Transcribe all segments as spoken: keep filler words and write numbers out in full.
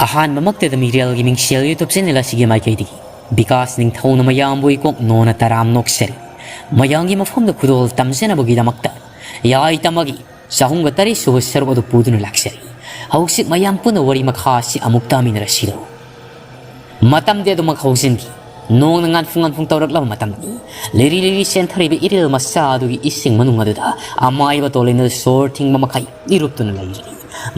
ꯑꯍꯥꯟꯕꯃꯛꯇꯗ ꯃꯤꯔꯦꯜꯒꯤ ꯃꯤꯡꯁꯦꯜ YouTube channel ꯑꯁꯤꯒꯤ ꯃꯥꯏꯀꯩꯗꯒꯤ ꯕꯤꯀꯥꯁ ꯅꯤꯡꯊꯧꯅ ꯃꯌꯥꯝꯕꯨ ꯏꯀꯣꯛ ꯅꯣꯟꯅ ꯇꯔꯥꯝ ꯅꯣꯛꯆꯔꯤ꯫ ꯃꯌꯥꯝꯒꯤ ꯃꯐꯝꯗ ꯈꯨꯗꯣꯜ ꯇꯝꯖꯅꯕꯒꯤꯗꯃꯛꯇ ꯌꯥꯏ ꯇꯝꯃꯒꯤ ꯆꯍꯨꯝꯒ ꯇꯔꯦꯠ ꯁꯨꯕ ꯁꯔꯨꯛ ꯑꯗꯨ ꯄꯨꯗꯨꯅ ꯂꯥꯛꯆꯔꯤ꯫ ꯍꯧꯖꯤꯛ ꯃꯌꯥꯝ ꯄꯨꯟꯅ ꯋꯥꯔꯤ ꯃꯈꯥ ꯑꯁꯤ ꯑꯃꯨꯛ ꯇꯥꯃꯤꯟꯅꯔꯁꯤꯔꯣ꯫ ꯃꯇꯝꯗꯤ ꯑꯗꯨꯃꯛ ꯍꯧꯖꯤꯟꯈꯤ꯫ ꯅꯣꯡꯅ ꯉꯥꯟꯐꯨ ꯉꯥꯟꯐꯨ ꯇꯧꯔꯛꯂꯕ ꯃꯇꯝꯅꯤ꯫ ꯂꯤꯔꯤ ꯂꯤꯔꯤ ꯆꯦꯟꯊꯔꯤꯕ ꯏꯔꯤꯜ ꯃꯆꯥ ꯑꯗꯨꯒꯤ ꯏꯁꯤꯡ ꯃꯅꯨꯡ ꯑꯗꯨꯗ ꯑꯃꯥꯏꯕ ꯇꯣꯂꯦꯟꯗꯨ ꯁꯣꯔ ꯊꯤꯡꯕ ꯃꯈꯩ ꯏꯔꯨꯞꯇꯨꯅ ꯂꯩꯔꯤ꯫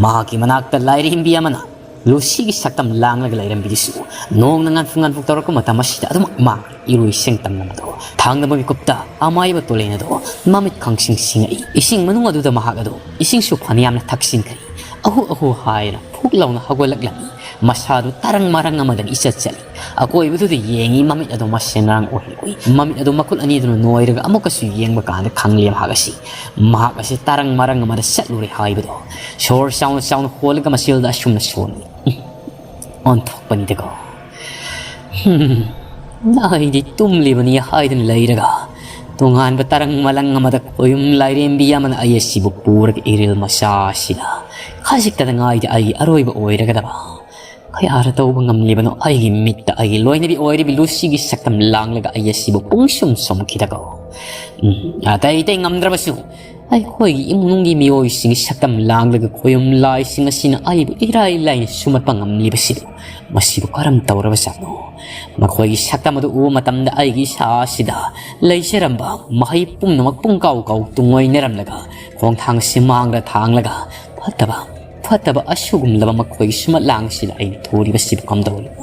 ꯃꯍꯥꯛꯀꯤ ꯃꯅꯥꯛꯇ ꯂꯥꯏꯔꯦꯝꯕꯤ ꯑꯃꯅ ꯂꯨꯁꯤꯒꯤ ꯁꯛꯇꯝ ꯂꯥꯡꯂꯒ ꯂꯩꯔꯝꯕꯤꯗꯨꯁꯨ ꯅꯣꯡꯅ ꯉꯥꯟꯐꯨ ꯉꯥꯟꯐꯨ ꯇꯧꯔꯛꯄ ꯃꯇꯝ ꯑꯁꯤꯗ ꯑꯗꯨꯃꯛ ꯃꯥꯡ ꯏꯔꯣꯏ ꯁꯦꯡ ꯇꯝꯂꯝꯕꯗꯣ ꯊꯥꯡꯗꯕ ꯃꯤꯀꯨꯞꯇ ꯑꯃꯥꯏꯕ ꯇꯣꯂꯦꯟ ꯑꯗꯣ ꯃꯃꯤꯠ ꯈꯪꯁꯤꯡ ꯁꯤꯡꯉꯛꯏ꯫ ꯏꯁꯤꯡ ꯃꯅꯨꯡ ꯑꯗꯨꯗ ꯃꯍꯥꯛ ꯑꯗꯣ ꯏꯁꯤꯡꯁꯨ ꯐꯅꯌꯥꯝꯅ ꯊꯛꯆꯤꯟꯈ꯭ꯔꯦ꯫ ꯑꯍꯨ ꯑꯍꯨ ꯍꯥꯏꯅ ꯐꯨꯛ ꯂꯥꯎꯅ ꯍꯧꯒꯠꯂꯛꯂꯝꯃꯤ꯫ ꯃꯁꯥꯗꯨ ꯇꯔꯪ ꯃꯔꯪ ꯑꯃꯗꯅ ꯏꯆꯠ ꯆꯠꯂꯤ꯫ ꯑꯀꯣꯏꯕꯗꯨꯗ ꯌꯦꯡꯉꯤ꯫ ꯃꯃꯤꯠ ꯑꯗꯨ ꯃꯁꯦꯟ ꯃꯔꯥꯡ ꯑꯣꯏꯍꯜꯂꯤ꯫ ꯃꯃꯤꯠ ꯑꯗꯨ ꯃꯈꯨꯠ ꯑꯅꯤꯗꯨꯅ ꯅꯣꯏꯔꯒ ꯑꯃꯨꯛꯀꯁꯨ ꯌꯦꯡꯕ ꯀꯥꯟꯗ ꯈꯪꯂꯦ ꯃꯍꯥꯛ ꯑꯁꯤ, ꯃꯍꯥꯛ ꯑꯁꯤ ꯇꯔꯪ ꯃꯔꯪ ꯑꯃꯗ ꯆꯠꯂꯨꯔꯦ ꯍꯥꯏꯕꯗꯣ꯫ ꯁꯣꯔ ꯆꯥꯎꯅ ꯆꯥꯎꯅ ꯍꯣꯜꯂꯒ ꯃꯆꯤꯜꯗ ꯑꯁꯨꯝꯅ ꯁꯣꯜꯂꯤ꯫ "ꯎꯝ, ꯑꯣꯟꯊꯣꯛꯄꯅꯤꯗꯀꯣ꯫ ꯍꯝ, ꯑꯩꯗꯤ ꯇꯨꯝꯂꯤꯕꯅꯤ ꯍꯥꯏꯗꯨꯅ ꯂꯩꯔꯒ ꯇꯣꯉꯥꯟꯕ ꯇꯔꯪ ꯃꯂꯪ ꯑꯃꯗ ꯈꯣꯌꯨꯝ ꯂꯥꯏꯔꯦꯝꯕꯤ ꯑꯃꯅ ꯑꯩ ꯑꯁꯤꯕꯨ ꯄꯨꯔꯒ ꯏꯔꯤꯜ ꯃꯆꯥ ꯑꯁꯤꯗ ꯈꯖꯤꯛꯇꯗ ꯉꯥꯏꯗ ꯑꯩꯒꯤ ꯑꯔꯣꯏꯕ ꯑꯣꯏꯔꯒꯗꯕ꯫ ꯀꯌꯥꯔ ꯇꯧꯕ ꯉꯝꯂꯤꯕꯅꯣ ꯑꯩꯒꯤ ꯃꯤꯠꯇ ꯑꯩꯒꯤ ꯂꯣꯏꯅꯕꯤ ꯑꯣꯏꯔꯤꯕꯤ ꯂꯨꯁꯤꯒꯤ ꯁꯛꯇꯝ ꯂꯥꯡꯂꯒ ꯑꯩ ꯑꯁꯤꯕꯨ ꯄꯨꯡꯁꯨꯝ ꯁꯨꯝꯈꯤꯗꯀꯣ꯫ ꯎꯝ, ꯑꯇꯩ ꯑꯇꯩ ꯉꯝꯗ꯭ꯔꯕꯁꯨ ꯑꯩꯈꯣꯏꯒꯤ ꯏꯃꯨꯡꯒꯤ ꯃꯤꯑꯣꯏꯁꯤꯡꯒꯤ ꯁꯛꯇꯝ ꯂꯥꯡꯂꯒ ꯈꯣꯌꯨꯝ ꯂꯥꯏꯁꯤꯡ ꯑꯁꯤꯅ ꯑꯩꯕꯨ ꯏꯔꯥꯏ ꯂꯥꯏꯅ ꯁꯨꯃꯠꯄ ꯉꯝꯂꯤꯕꯁꯤꯕꯨ, ꯃꯁꯤꯕꯨ ꯀꯔꯝ ꯇꯧꯔꯕꯖꯥꯠꯅꯣ?" ꯃꯈꯣꯏꯒꯤ ꯁꯛꯇꯝ ꯑꯗꯨ ꯎꯕ ꯃꯇꯝꯗ ꯑꯩꯒꯤ ꯏꯁꯥ ꯑꯁꯤꯗ ꯂꯩꯖꯔꯝꯕ ꯃꯍꯩ ꯄꯨꯝꯅꯃꯛ ꯄꯨꯡꯀꯥꯎ ꯀꯥꯎ ꯇꯨꯡꯑꯣꯏꯅꯔꯝꯂꯒ ꯈꯣꯡꯊꯥꯡ ꯑꯁꯤ ꯃꯥꯡꯗ ꯊꯥꯡꯂꯒ ꯐꯠꯇꯕ, ꯐꯠꯇꯕ ꯑꯁꯤꯒꯨꯝꯂꯕ ꯃꯈꯣꯏꯒꯤ ꯁꯨꯃꯠ ꯂꯥꯡꯁꯤꯗ ꯑꯩꯅ ꯊꯨꯔꯤꯕꯁꯤꯕꯨ ꯀꯝꯗꯧꯔꯤꯕꯅꯣ?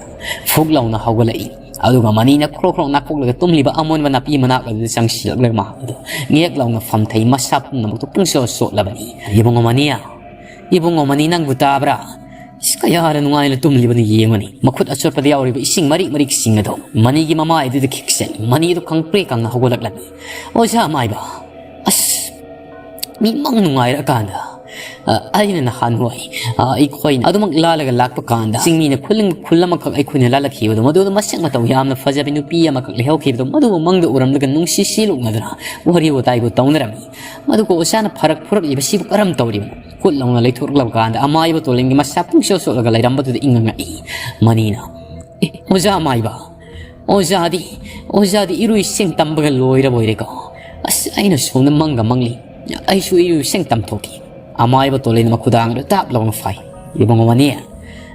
ꯐꯨꯛ ꯂꯥꯎꯅ ꯍꯧꯒꯠꯂꯛꯏ꯫ ꯑꯗꯨꯒ ꯃꯅꯤꯅ ꯈ꯭ꯔꯣꯛ ꯈ꯭ꯔꯣꯛ ꯅꯥꯈꯣꯛꯂꯒ ꯇꯨꯝꯂꯤꯕ ꯑꯃꯣꯟꯕ ꯅꯥꯄꯤ ꯃꯅꯥꯛ ꯑꯗꯨꯗ ꯆꯪꯁꯤꯜꯂꯛꯂꯒ ꯃꯍꯥꯛ ꯑꯗꯨ ꯉꯦꯛ ꯂꯥꯎꯅ ꯐꯝꯊꯩ꯫ ꯃꯁꯥ ꯄꯨꯝꯅꯃꯛꯇꯨ ꯄꯨꯡꯁꯣꯠ ꯁꯣꯠꯂꯕꯅꯤ꯫ "ꯏꯕꯨꯡꯉꯣ ꯃꯅꯤ, ꯏꯕꯨꯡꯉꯣ ꯃꯅꯤ, ꯅꯪꯕꯨ ꯇꯥꯕ꯭ꯔꯥ? ꯏꯁ, ꯀꯌꯥꯗ ꯅꯨꯡꯉꯥꯏꯅ ꯇꯨꯝꯂꯤꯕꯅꯣ ꯌꯦꯡꯉꯨꯅꯤ꯫ ꯃꯈꯨꯠ ꯑꯆꯣꯠꯄꯗ ꯌꯥꯎꯔꯤꯕ ꯏꯁꯤꯡ ꯃꯔꯤꯛ ꯃꯔꯤꯛꯁꯤꯡ ꯑꯗꯣ ꯃꯅꯤꯒꯤ ꯃꯃꯥꯏ ꯑꯗꯨꯗ ꯈꯤꯛꯆꯩ꯫ ꯃꯅꯤ ꯑꯗꯨ ꯈꯪꯄ꯭ꯔꯦꯛ ꯀꯪꯅ ꯍꯧꯒꯠꯂꯛꯂꯝꯃꯤ꯫ ꯑꯣꯖꯥ ꯑꯃꯥꯏꯕ, ꯑꯁ, ꯃꯤ ꯃꯪ ꯅꯨꯡꯉꯥꯏꯔꯀꯥꯟꯗ ꯑ, ꯑꯩꯅ ꯅꯍꯥꯟꯋꯥꯏ, ꯑ, ꯑꯩꯈꯣꯏꯅ ꯑꯗꯨꯃꯛ ꯂꯥꯜꯂꯒ ꯂꯥꯛꯄ ꯀꯥꯟꯗ ꯆꯤꯡꯃꯤꯅ ꯈꯨꯜ, ꯈꯨꯜ ꯑꯃꯈꯛ ꯑꯩꯈꯣꯏꯅ ꯂꯥꯜꯂꯛꯈꯤꯕꯗꯣ, ꯃꯗꯨꯗ ꯃꯁꯛ ꯃꯇꯧ ꯌꯥꯝꯅ ꯐꯖꯕꯤ ꯅꯨꯄꯤ ꯑꯃꯈꯛ ꯂꯩꯍꯧꯈꯤꯕꯗꯣ, ꯃꯗꯨꯕꯨ ꯃꯪꯗ ꯎꯔꯝꯂꯒ ꯅꯨꯡꯁꯤ ꯁꯤꯂꯨꯛꯅꯗꯅ ꯋꯥꯔꯤ ꯋꯥꯇꯥꯏꯕꯨ ꯇꯧꯅꯔꯝꯃꯤ꯫ ꯃꯗꯨꯒ ꯑꯣꯖꯥꯅ ꯐꯔꯛ ꯐꯨꯔꯛꯂꯤꯕꯁꯤꯕꯨ ꯀꯔꯝ ꯇꯧꯔꯤꯕꯅꯣ? ꯈꯨꯠ ꯂꯧꯅ ꯂꯩꯊꯣꯔꯛꯂꯕ ꯀꯥꯟꯗ ꯑꯃꯥꯏꯕ ꯇꯣꯂꯦꯟꯒꯤ ꯃꯁꯥ ꯄꯨꯡꯁꯣꯠ ꯁꯣꯠꯂꯒ ꯂꯩꯔꯝꯕꯗꯨꯗ ꯏꯪꯉ ꯉꯛꯏ꯫ ꯃꯅꯤꯅ, "ꯑꯦ, ꯑꯣꯖꯥ ꯑꯃꯥꯏꯕ, ꯑꯣꯖꯥꯗꯤ, ꯑꯣꯖꯥꯗꯤ ꯏꯔꯣꯏꯁꯦꯡ ꯇꯝꯕꯒ ꯂꯣꯏꯔꯕꯣꯏꯔꯦꯀꯣ? ꯑꯁ, ꯑꯩꯅ ꯁꯣꯝꯗ ꯃꯪꯒ ꯃꯪꯂꯤ꯫ ꯑꯩꯁꯨ ꯏꯔꯣꯏꯁꯦꯡ ꯇꯝꯊꯣꯛꯀꯦ꯫" ꯑꯃꯥꯏꯕ ꯇꯣꯂꯦꯟ ꯃꯈꯨꯗꯥꯡꯗ ꯇꯥꯞ ꯂꯥꯎꯅ ꯐꯥꯏ꯫ "ꯏꯕꯨꯡꯉꯣ ꯃꯅꯤ,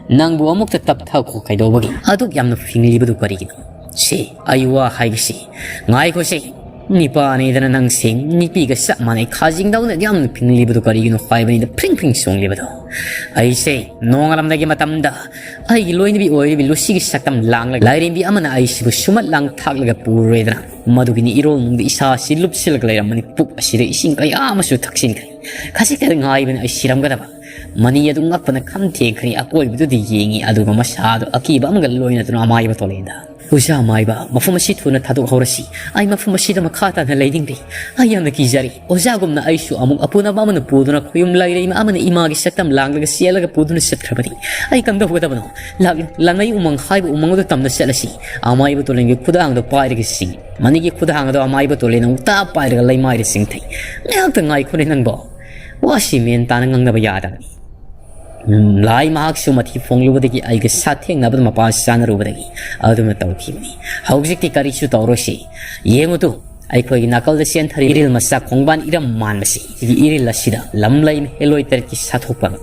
ꯅꯪꯕꯨ ꯑꯃꯨꯛꯇ ꯇꯞꯊꯈꯣ ꯀꯩꯗꯧꯕꯒꯤ? ꯑꯗꯨꯛ ꯌꯥꯝꯅ ꯐꯤꯡꯂꯤꯕꯗꯨ ꯀꯔꯤꯒꯤꯅꯣ? ꯁꯦ, ꯑꯩ ꯋꯥ ꯍꯥꯏꯒꯦꯁꯦ꯫ ꯉꯥꯏꯈꯣꯁꯦ꯫ ꯅꯤꯄꯥꯅꯤꯗꯅ ꯅꯪꯁꯦ ꯅꯤꯄꯤꯒ ꯆꯞ ꯃꯥꯟꯅꯩ꯫ ꯈꯥꯖꯤꯡꯗꯧꯅ ꯌꯥꯝꯅ ꯐꯤꯡꯂꯤꯕꯗꯨ ꯀꯔꯤꯒꯤꯅꯣ ꯍꯥꯏꯕꯅꯤꯗ, ꯐ꯭ꯔꯤꯡ ꯐ꯭ꯔꯤꯡ ꯆꯣꯡꯂꯤꯕꯗꯣ?" ꯑꯩꯁꯦ ꯅꯣꯡꯉꯥꯜꯂꯝꯗꯥꯏꯒꯤ ꯃꯇꯝꯗ ꯑꯩꯒꯤ ꯂꯣꯏꯅꯕꯤ ꯑꯣꯏꯔꯤꯕꯤ ꯂꯨꯁꯤꯒꯤ ꯁꯛꯇꯝ ꯂꯥꯡꯂꯒ, ꯂꯥꯏꯔꯦꯝꯕꯤ ꯑꯃꯅ ꯑꯩꯁꯤꯕꯨ ꯁꯨꯃꯠ ꯂꯥꯡ ꯊꯥꯛꯂꯒ ꯄꯨꯔꯣꯏꯗꯅ, ꯃꯗꯨꯒꯤꯅꯤ ꯏꯔꯣꯜ ꯅꯨꯡꯗ ꯏꯁꯥꯁꯤ ꯂꯨꯞꯁꯤꯜꯂꯒ ꯂꯩꯔꯝꯕꯅꯤ꯫ ꯄꯨꯛ ꯑꯁꯤꯗ ꯏꯁꯤꯡ ꯀꯌꯥ ꯑꯃꯁꯨ ꯊꯛꯆꯤꯟꯈ꯭ꯔꯦ꯫ ꯈꯖꯤꯛꯇꯗ ꯉꯥꯏꯕꯅ ꯑꯩ ꯁꯤꯔꯝꯒꯗꯕ꯫ ꯃꯅꯤ ꯑꯗꯨ ꯉꯛꯄꯅ ꯈꯝ ꯊꯦꯡꯈ꯭ꯔꯦ꯫ ꯑꯀꯣꯏꯕꯗꯨꯗ ꯌꯦꯡꯉꯤ, ꯑꯗꯨꯒ ꯃꯁꯥꯗꯨ ꯑꯀꯤꯕ ꯑꯃꯒ ꯂꯣꯏꯅꯗꯨꯅ ꯑꯃꯥꯏꯕ ꯇꯣꯂꯦꯟꯗ, "ꯑꯣꯖꯥ ꯑꯃꯥꯏꯕ, ꯃꯐꯝ ꯑꯁꯤ ꯊꯨꯅ ꯊꯥꯗꯣꯛꯍꯧꯔꯁꯤ꯫ ꯑꯩ ꯃꯐꯝ ꯑꯁꯤꯗ ꯃꯈꯥ ꯇꯥꯅ ꯂꯩꯅꯤꯡꯗꯦ꯫ ꯑꯩ ꯌꯥꯝꯅ ꯀꯤꯖꯔꯦ꯫ ꯑꯣꯖꯥꯒꯨꯝꯅ ꯑꯩꯁꯨ ꯑꯃꯨꯛ ꯑꯄꯨꯅꯕ ꯑꯃꯅ ꯄꯨꯗꯨꯅ ꯈꯣꯌꯨꯝ ꯂꯥꯏꯔꯩꯃ ꯑꯃꯅ ꯏꯃꯥꯒꯤ ꯁꯛꯇꯝ ꯂꯥꯡꯂꯒ ꯆꯦꯜꯂꯒ ꯄꯨꯗꯨꯅ ꯆꯠꯈ꯭ꯔꯕꯅꯤ꯫ ꯑꯩ ꯀꯝꯗꯧꯒꯗꯕꯅꯣ? ꯂꯥꯛ-, ꯂꯥꯟꯃꯩ ꯎꯃꯪ ꯍꯥꯏꯕ ꯎꯃꯪ ꯑꯗꯨ ꯇꯝꯅ ꯆꯠꯂꯁꯤ꯫" ꯑꯃꯥꯏꯕ ꯇꯣꯂꯦꯟꯒꯤ ꯈꯨꯗꯥꯡꯗꯣ ꯄꯥꯏꯔꯒ ꯆꯤꯡꯏ꯫ ꯃꯅꯤꯒꯤ ꯈꯨꯗꯥꯡ ꯑꯗꯣ ꯑꯃꯥꯏꯕ ꯇꯣꯂꯦꯟꯅ ꯑꯃꯨꯛ ꯇꯥꯞ ꯄꯥꯏꯔꯒ ꯂꯩꯃꯥꯏꯗ ꯆꯤꯡꯊꯩ꯫ "ꯉꯥꯏꯍꯥꯛꯇ ꯉꯥꯏꯈꯣꯅꯦ ꯅꯪꯕꯣ꯫ ꯋꯥꯁꯤ ꯃꯦꯟ ꯇꯥꯅ ꯉꯥꯡꯅꯕ ꯌꯥꯗꯕꯅꯤ꯫ ꯎꯝ, ꯂꯥꯏ ꯃꯍꯥꯛꯁꯨ ꯃꯊꯤ ꯐꯣꯡꯂꯨꯕꯗꯒꯤ ꯑꯩꯒ ꯁꯥꯊꯦꯡꯅꯕꯗ ꯃꯄꯥ ꯆꯥꯅꯔꯨꯕꯗꯒꯤ ꯑꯗꯨꯝꯅ ꯇꯧꯈꯤꯕꯅꯤ꯫ ꯍꯧꯖꯤꯛꯇꯤ ꯀꯔꯤꯁꯨ ꯇꯧꯔꯣꯏꯁꯤ꯫ ꯌꯦꯡꯉꯨꯇꯨ, ꯑꯩꯈꯣꯏꯒꯤ ꯅꯥꯀꯜꯗ ꯆꯦꯟꯊꯔꯤ ꯏꯔꯤꯜ ꯃꯆꯥ ꯈꯣꯡꯕꯥꯟ ꯏꯔꯝ ꯃꯥꯟꯕꯁꯤ꯫ ꯁꯤꯒꯤ ꯏꯔꯤꯜ ꯑꯁꯤꯗ ꯂꯝꯂꯩ ꯍꯦꯂꯣꯏ ꯇꯔꯦꯠꯀꯤ ꯁꯥꯊꯣꯛꯄ ꯑꯃ꯫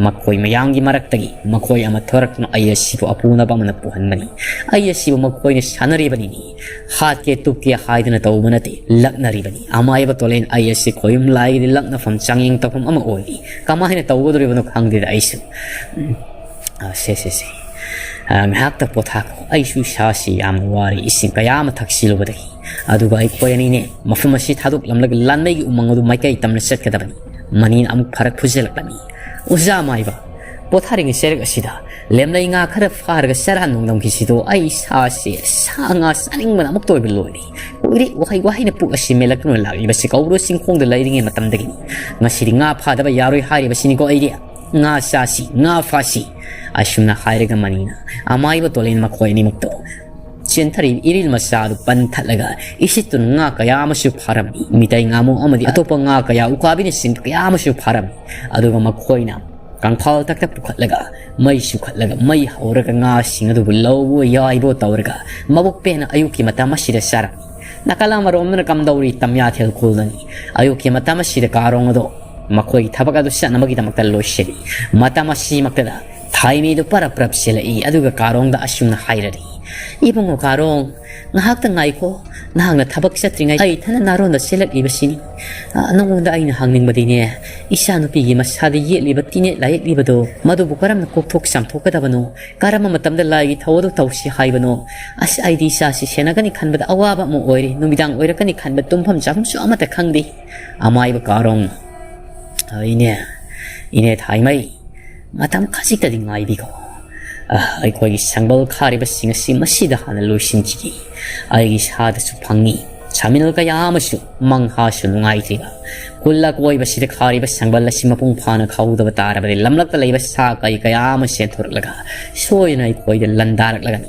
ꯃꯈꯣꯏ ꯃꯌꯥꯝꯒꯤ ꯃꯔꯛꯇꯒꯤ ꯃꯈꯣꯏ ꯑꯃ ꯊꯣꯔꯛꯇꯨꯅ ꯑꯩ ꯑꯁꯤꯕꯨ ꯑꯄꯨꯅꯕ ꯑꯃꯅ ꯄꯨꯍꯟꯕꯅꯤ꯫ ꯑꯩ ꯑꯁꯤꯕꯨ ꯃꯈꯣꯏꯅ ꯁꯥꯟꯅꯔꯤꯕꯅꯤꯅꯤ꯫ ꯍꯥꯠꯀꯦ ꯇꯨꯞꯀꯦ ꯍꯥꯏꯗꯨꯅ ꯇꯧꯕ ꯅꯠꯇꯦ, ꯂꯛꯅꯔꯤꯕꯅꯤ꯫ ꯑꯃꯥꯏꯕ ꯇꯣꯂꯦꯟ ꯑꯩ ꯑꯁꯤ ꯈꯣꯌꯨꯝ ꯂꯥꯏꯒꯤꯗꯤ ꯂꯛꯅꯐꯝ ꯆꯥꯡꯌꯦꯡ ꯇꯧꯐꯝ ꯑꯃ ꯑꯣꯏꯔꯤ꯫ ꯀꯃꯥꯏꯅ ꯇꯧꯒꯗꯧꯔꯤꯕꯅꯣ ꯈꯪꯗꯦꯗ ꯑꯩꯁꯨ꯫ ꯎꯝ꯫ ꯑ, ꯁꯦ, ꯁꯦ, ꯁꯦ꯫ ꯑ, ꯉꯥꯏꯍꯥꯛꯇ ꯄꯣꯊꯥꯈꯣ꯫ ꯑꯩꯁꯨ ꯏꯁꯥꯁꯤ ꯌꯥꯝꯅ ꯋꯥꯔꯦ, ꯏꯁꯤꯡ ꯀꯌꯥ ꯑꯃ ꯊꯛꯆꯤꯜꯂꯨꯕꯗꯒꯤ꯫ ꯑꯗꯨꯒ ꯑꯩꯈꯣꯏ ꯑꯅꯤꯅꯦ ꯃꯐꯝ ꯑꯁꯤ ꯊꯥꯗꯣꯛꯂꯝꯂꯒ ꯂꯥꯟꯃꯩꯒꯤ ꯎꯃꯪ ꯑꯗꯨ ꯃꯥꯏꯀꯩ ꯇꯝꯅ ꯆꯠꯀꯗꯕꯅꯤ꯫ ꯃꯅꯤꯅ ꯑꯃꯨꯛ ꯐꯔꯛ ꯐꯨꯖꯜꯂꯛꯂꯝꯃꯤ꯫ "ꯑꯣꯖꯥ ꯑꯃꯥꯏꯕ, ꯄꯣꯊꯥꯔꯤꯉꯩ ꯆꯩꯔꯛ ꯑꯁꯤꯗ ꯂꯦꯝꯂꯩ ꯉꯥ ꯈꯔ ꯐꯥꯔꯒ ꯆꯔꯥ ꯅꯣꯡꯗꯝꯈꯤꯁꯤꯗꯣ ꯑꯩ ꯏꯁꯥꯁꯦ ꯁꯥ ꯉꯥ ꯆꯥꯅꯤꯡꯕꯅ ꯑꯃꯨꯛꯇ ꯑꯣꯏꯕ ꯂꯣꯏꯔꯦ꯫ ꯀꯨꯏꯔꯦ ꯋꯥꯍꯩ ꯋꯥꯍꯩꯅ ꯄꯨꯛ ꯑꯁꯤ ꯃꯦꯜꯂꯛꯇꯨꯅ ꯂꯥꯛꯂꯤꯕꯁꯤ ꯀꯧꯕ꯭ꯔꯨ ꯆꯤꯡꯈꯣꯡꯗ ꯂꯩꯔꯤꯉꯩ ꯃꯇꯝꯗꯒꯤꯅꯤ꯫ ꯉꯁꯤꯗꯤ ꯉꯥ ꯐꯥꯗꯕ ꯌꯥꯔꯣꯏ ꯍꯥꯏꯔꯤꯕꯁꯤꯅꯤꯀꯣ ꯑꯩꯗꯤ꯫ "ꯉꯥ ꯆꯥꯁꯤ, ꯉꯥ ꯐꯥꯁꯤ," ꯑꯁꯨꯝꯅ ꯍꯥꯏꯔꯒ ꯃꯅꯤꯅ ꯑꯃꯥꯏꯕ ꯇꯣꯂꯦꯟ ꯃꯈꯣꯏ ꯑꯅꯤꯃꯛꯇꯣ ꯆꯦꯟꯊꯔꯤꯕ ꯏꯔꯤꯜ ꯃꯆꯥ ꯑꯗꯨ ꯄꯟꯊꯠꯂꯒ ꯏꯁꯤꯠꯇꯨꯅ ꯉꯥ ꯀꯌꯥ ꯑꯃꯁꯨ ꯐꯥꯔꯝꯃꯤ꯫ ꯃꯤꯇꯩ ꯉꯥꯃꯨ ꯑꯃꯗꯤ ꯑꯇꯣꯞꯄ ꯉꯥ ꯀꯌꯥ, ꯎꯀꯥꯕꯤꯅꯆꯤꯡꯕ ꯀꯌꯥ ꯑꯃꯁꯨ ꯐꯥꯔꯝꯃꯤ꯫ ꯑꯗꯨꯒ ꯃꯈꯣꯏꯅ ꯀꯪꯐꯥꯜ ꯇꯛꯇ ꯄꯨꯈꯠꯂꯒ ꯃꯩ ꯆꯨꯈꯠꯂꯒ ꯃꯩ ꯍꯧꯔꯒ ꯉꯥꯁꯤꯡ ꯑꯗꯨꯕꯨ ꯂꯧꯕ ꯌꯥꯏꯕ ꯇꯧꯔꯒ ꯃꯕꯨꯛ ꯄꯦꯟꯅ ꯑꯌꯨꯛꯀꯤ ꯃꯇꯝ ꯑꯁꯤꯗ ꯆꯥꯔꯝꯃꯤ꯫ ꯅꯥꯀꯜ ꯑꯃꯔꯣꯝꯗꯅ ꯀꯝꯗꯧꯔꯤ ꯇꯝꯌꯥꯊꯦꯜ ꯈꯨꯜꯗꯅꯤ꯫ ꯑꯌꯨꯛꯀꯤ ꯃꯇꯝ ꯑꯁꯤꯗ ꯀꯥꯔꯣꯡ ꯑꯗꯣ ꯃꯈꯣꯏꯒꯤ ꯊꯕꯛ ꯑꯗꯨ ꯆꯠꯅꯕꯒꯤꯗꯃꯛꯇ ꯂꯣꯏꯁꯤꯜꯂꯤ꯫ ꯃꯇꯝ ꯑꯁꯤꯃꯛꯇꯗ ꯊꯥꯏꯃꯩꯗꯨ ꯄꯔꯞ ꯄꯔꯞ ꯆꯦꯜꯂꯛꯏ꯫ ꯑꯗꯨꯒ ꯀꯥꯔꯣꯡꯗ ꯑꯁꯨꯝꯅ ꯍꯥꯏꯔꯔꯤ, "ꯏꯕꯨꯡꯉꯣ ꯀꯥꯔꯣꯡ, ꯉꯥꯏꯍꯥꯛꯇ ꯉꯥꯏꯈꯣ꯫ ꯅꯍꯥꯛꯅ ꯊꯕꯛ ꯆꯠꯇ꯭ꯔꯤꯉꯩ ꯑꯩ ꯏꯊꯟꯗ ꯅꯥꯔꯣꯟꯗ ꯆꯦꯜꯂꯛꯂꯤꯕꯁꯤꯅꯤ꯫ ꯑ, ꯅꯉꯣꯟꯗ ꯑꯩꯅ ꯍꯪꯅꯤꯡꯕꯗꯤ ꯏꯅꯦ, ꯏꯆꯥꯅꯨꯄꯤꯒꯤ ꯃꯁꯥꯗ ꯌꯦꯛꯂꯤꯕ ꯇꯤꯅꯦꯠ ꯂꯥꯏꯌꯦꯛꯂꯤꯕꯗꯣ ꯃꯗꯨꯕꯨ ꯀꯔꯝꯅ ꯀꯣꯛꯊꯣꯛ ꯆꯥꯝꯊꯣꯛꯀꯗꯕꯅꯣ? ꯀꯔꯝꯕ ꯃꯇꯝꯗ ꯂꯥꯏꯒꯤ ꯊꯧ ꯑꯗꯨ ꯇꯧꯁꯤ ꯍꯥꯏꯕꯅꯣ? ꯑꯁ, ꯑꯩꯗꯤ ꯏꯆꯥꯁꯤ ꯁꯦꯟꯅꯒꯅꯤ ꯈꯟꯕꯗ ꯑꯋꯥꯕ ꯑꯃ ꯑꯣꯏꯔꯦ꯫ ꯅꯨꯃꯤꯗꯥꯡ ꯑꯣꯏꯔꯛꯀꯅꯤ ꯈꯟꯕ ꯇꯨꯝꯐꯝ ꯆꯥꯐꯝꯁꯨ ꯑꯃꯠꯇ ꯈꯪꯗꯦ꯫" ꯑꯃꯥꯏꯕ ꯀꯥꯔꯣꯡ, "ꯏꯅꯦ, ꯏꯅꯦ ꯊꯥꯏꯃꯩ, ꯃꯇꯝ ꯈꯖꯤꯛꯇꯗꯤ ꯉꯥꯏꯕꯤꯈꯣ꯫ ꯑ, ꯑꯩꯈꯣꯏꯒꯤ ꯁꯪꯕꯜ ꯈꯥꯔꯤꯕꯁꯤꯡ ꯑꯁꯤ ꯃꯁꯤꯗ ꯍꯥꯟꯅ ꯂꯣꯏꯁꯤꯟꯈꯤꯒꯦ꯫ ꯑꯩꯒꯤ ꯏꯁꯥꯗꯁꯨ ꯐꯪꯉꯤ꯫ ꯁꯥꯃꯤꯜ ꯀꯌꯥ ꯑꯃꯁꯨ ꯃꯪꯍꯥꯁꯨ ꯅꯨꯡꯉꯥꯏꯇ꯭ꯔꯤꯕ꯫ ꯈꯨꯜ ꯑꯀꯣꯏꯕꯁꯤꯗ ꯈꯥꯔꯤꯕ ꯁꯪꯕꯜ ꯑꯁꯤ ꯃꯄꯨꯡ ꯐꯥꯅ ꯈꯥꯍꯧꯗꯕ ꯇꯥꯔꯕꯗꯤ ꯂꯝꯂꯛꯇ ꯂꯩꯕ ꯁꯥ ꯀꯩ ꯀꯌꯥ ꯑꯃ ꯆꯦꯟꯊꯣꯔꯛꯂꯒ ꯁꯣꯏꯗꯅ ꯑꯩꯈꯣꯏꯗ ꯂꯥꯟꯗꯥꯔꯛꯂꯒꯅꯤ꯫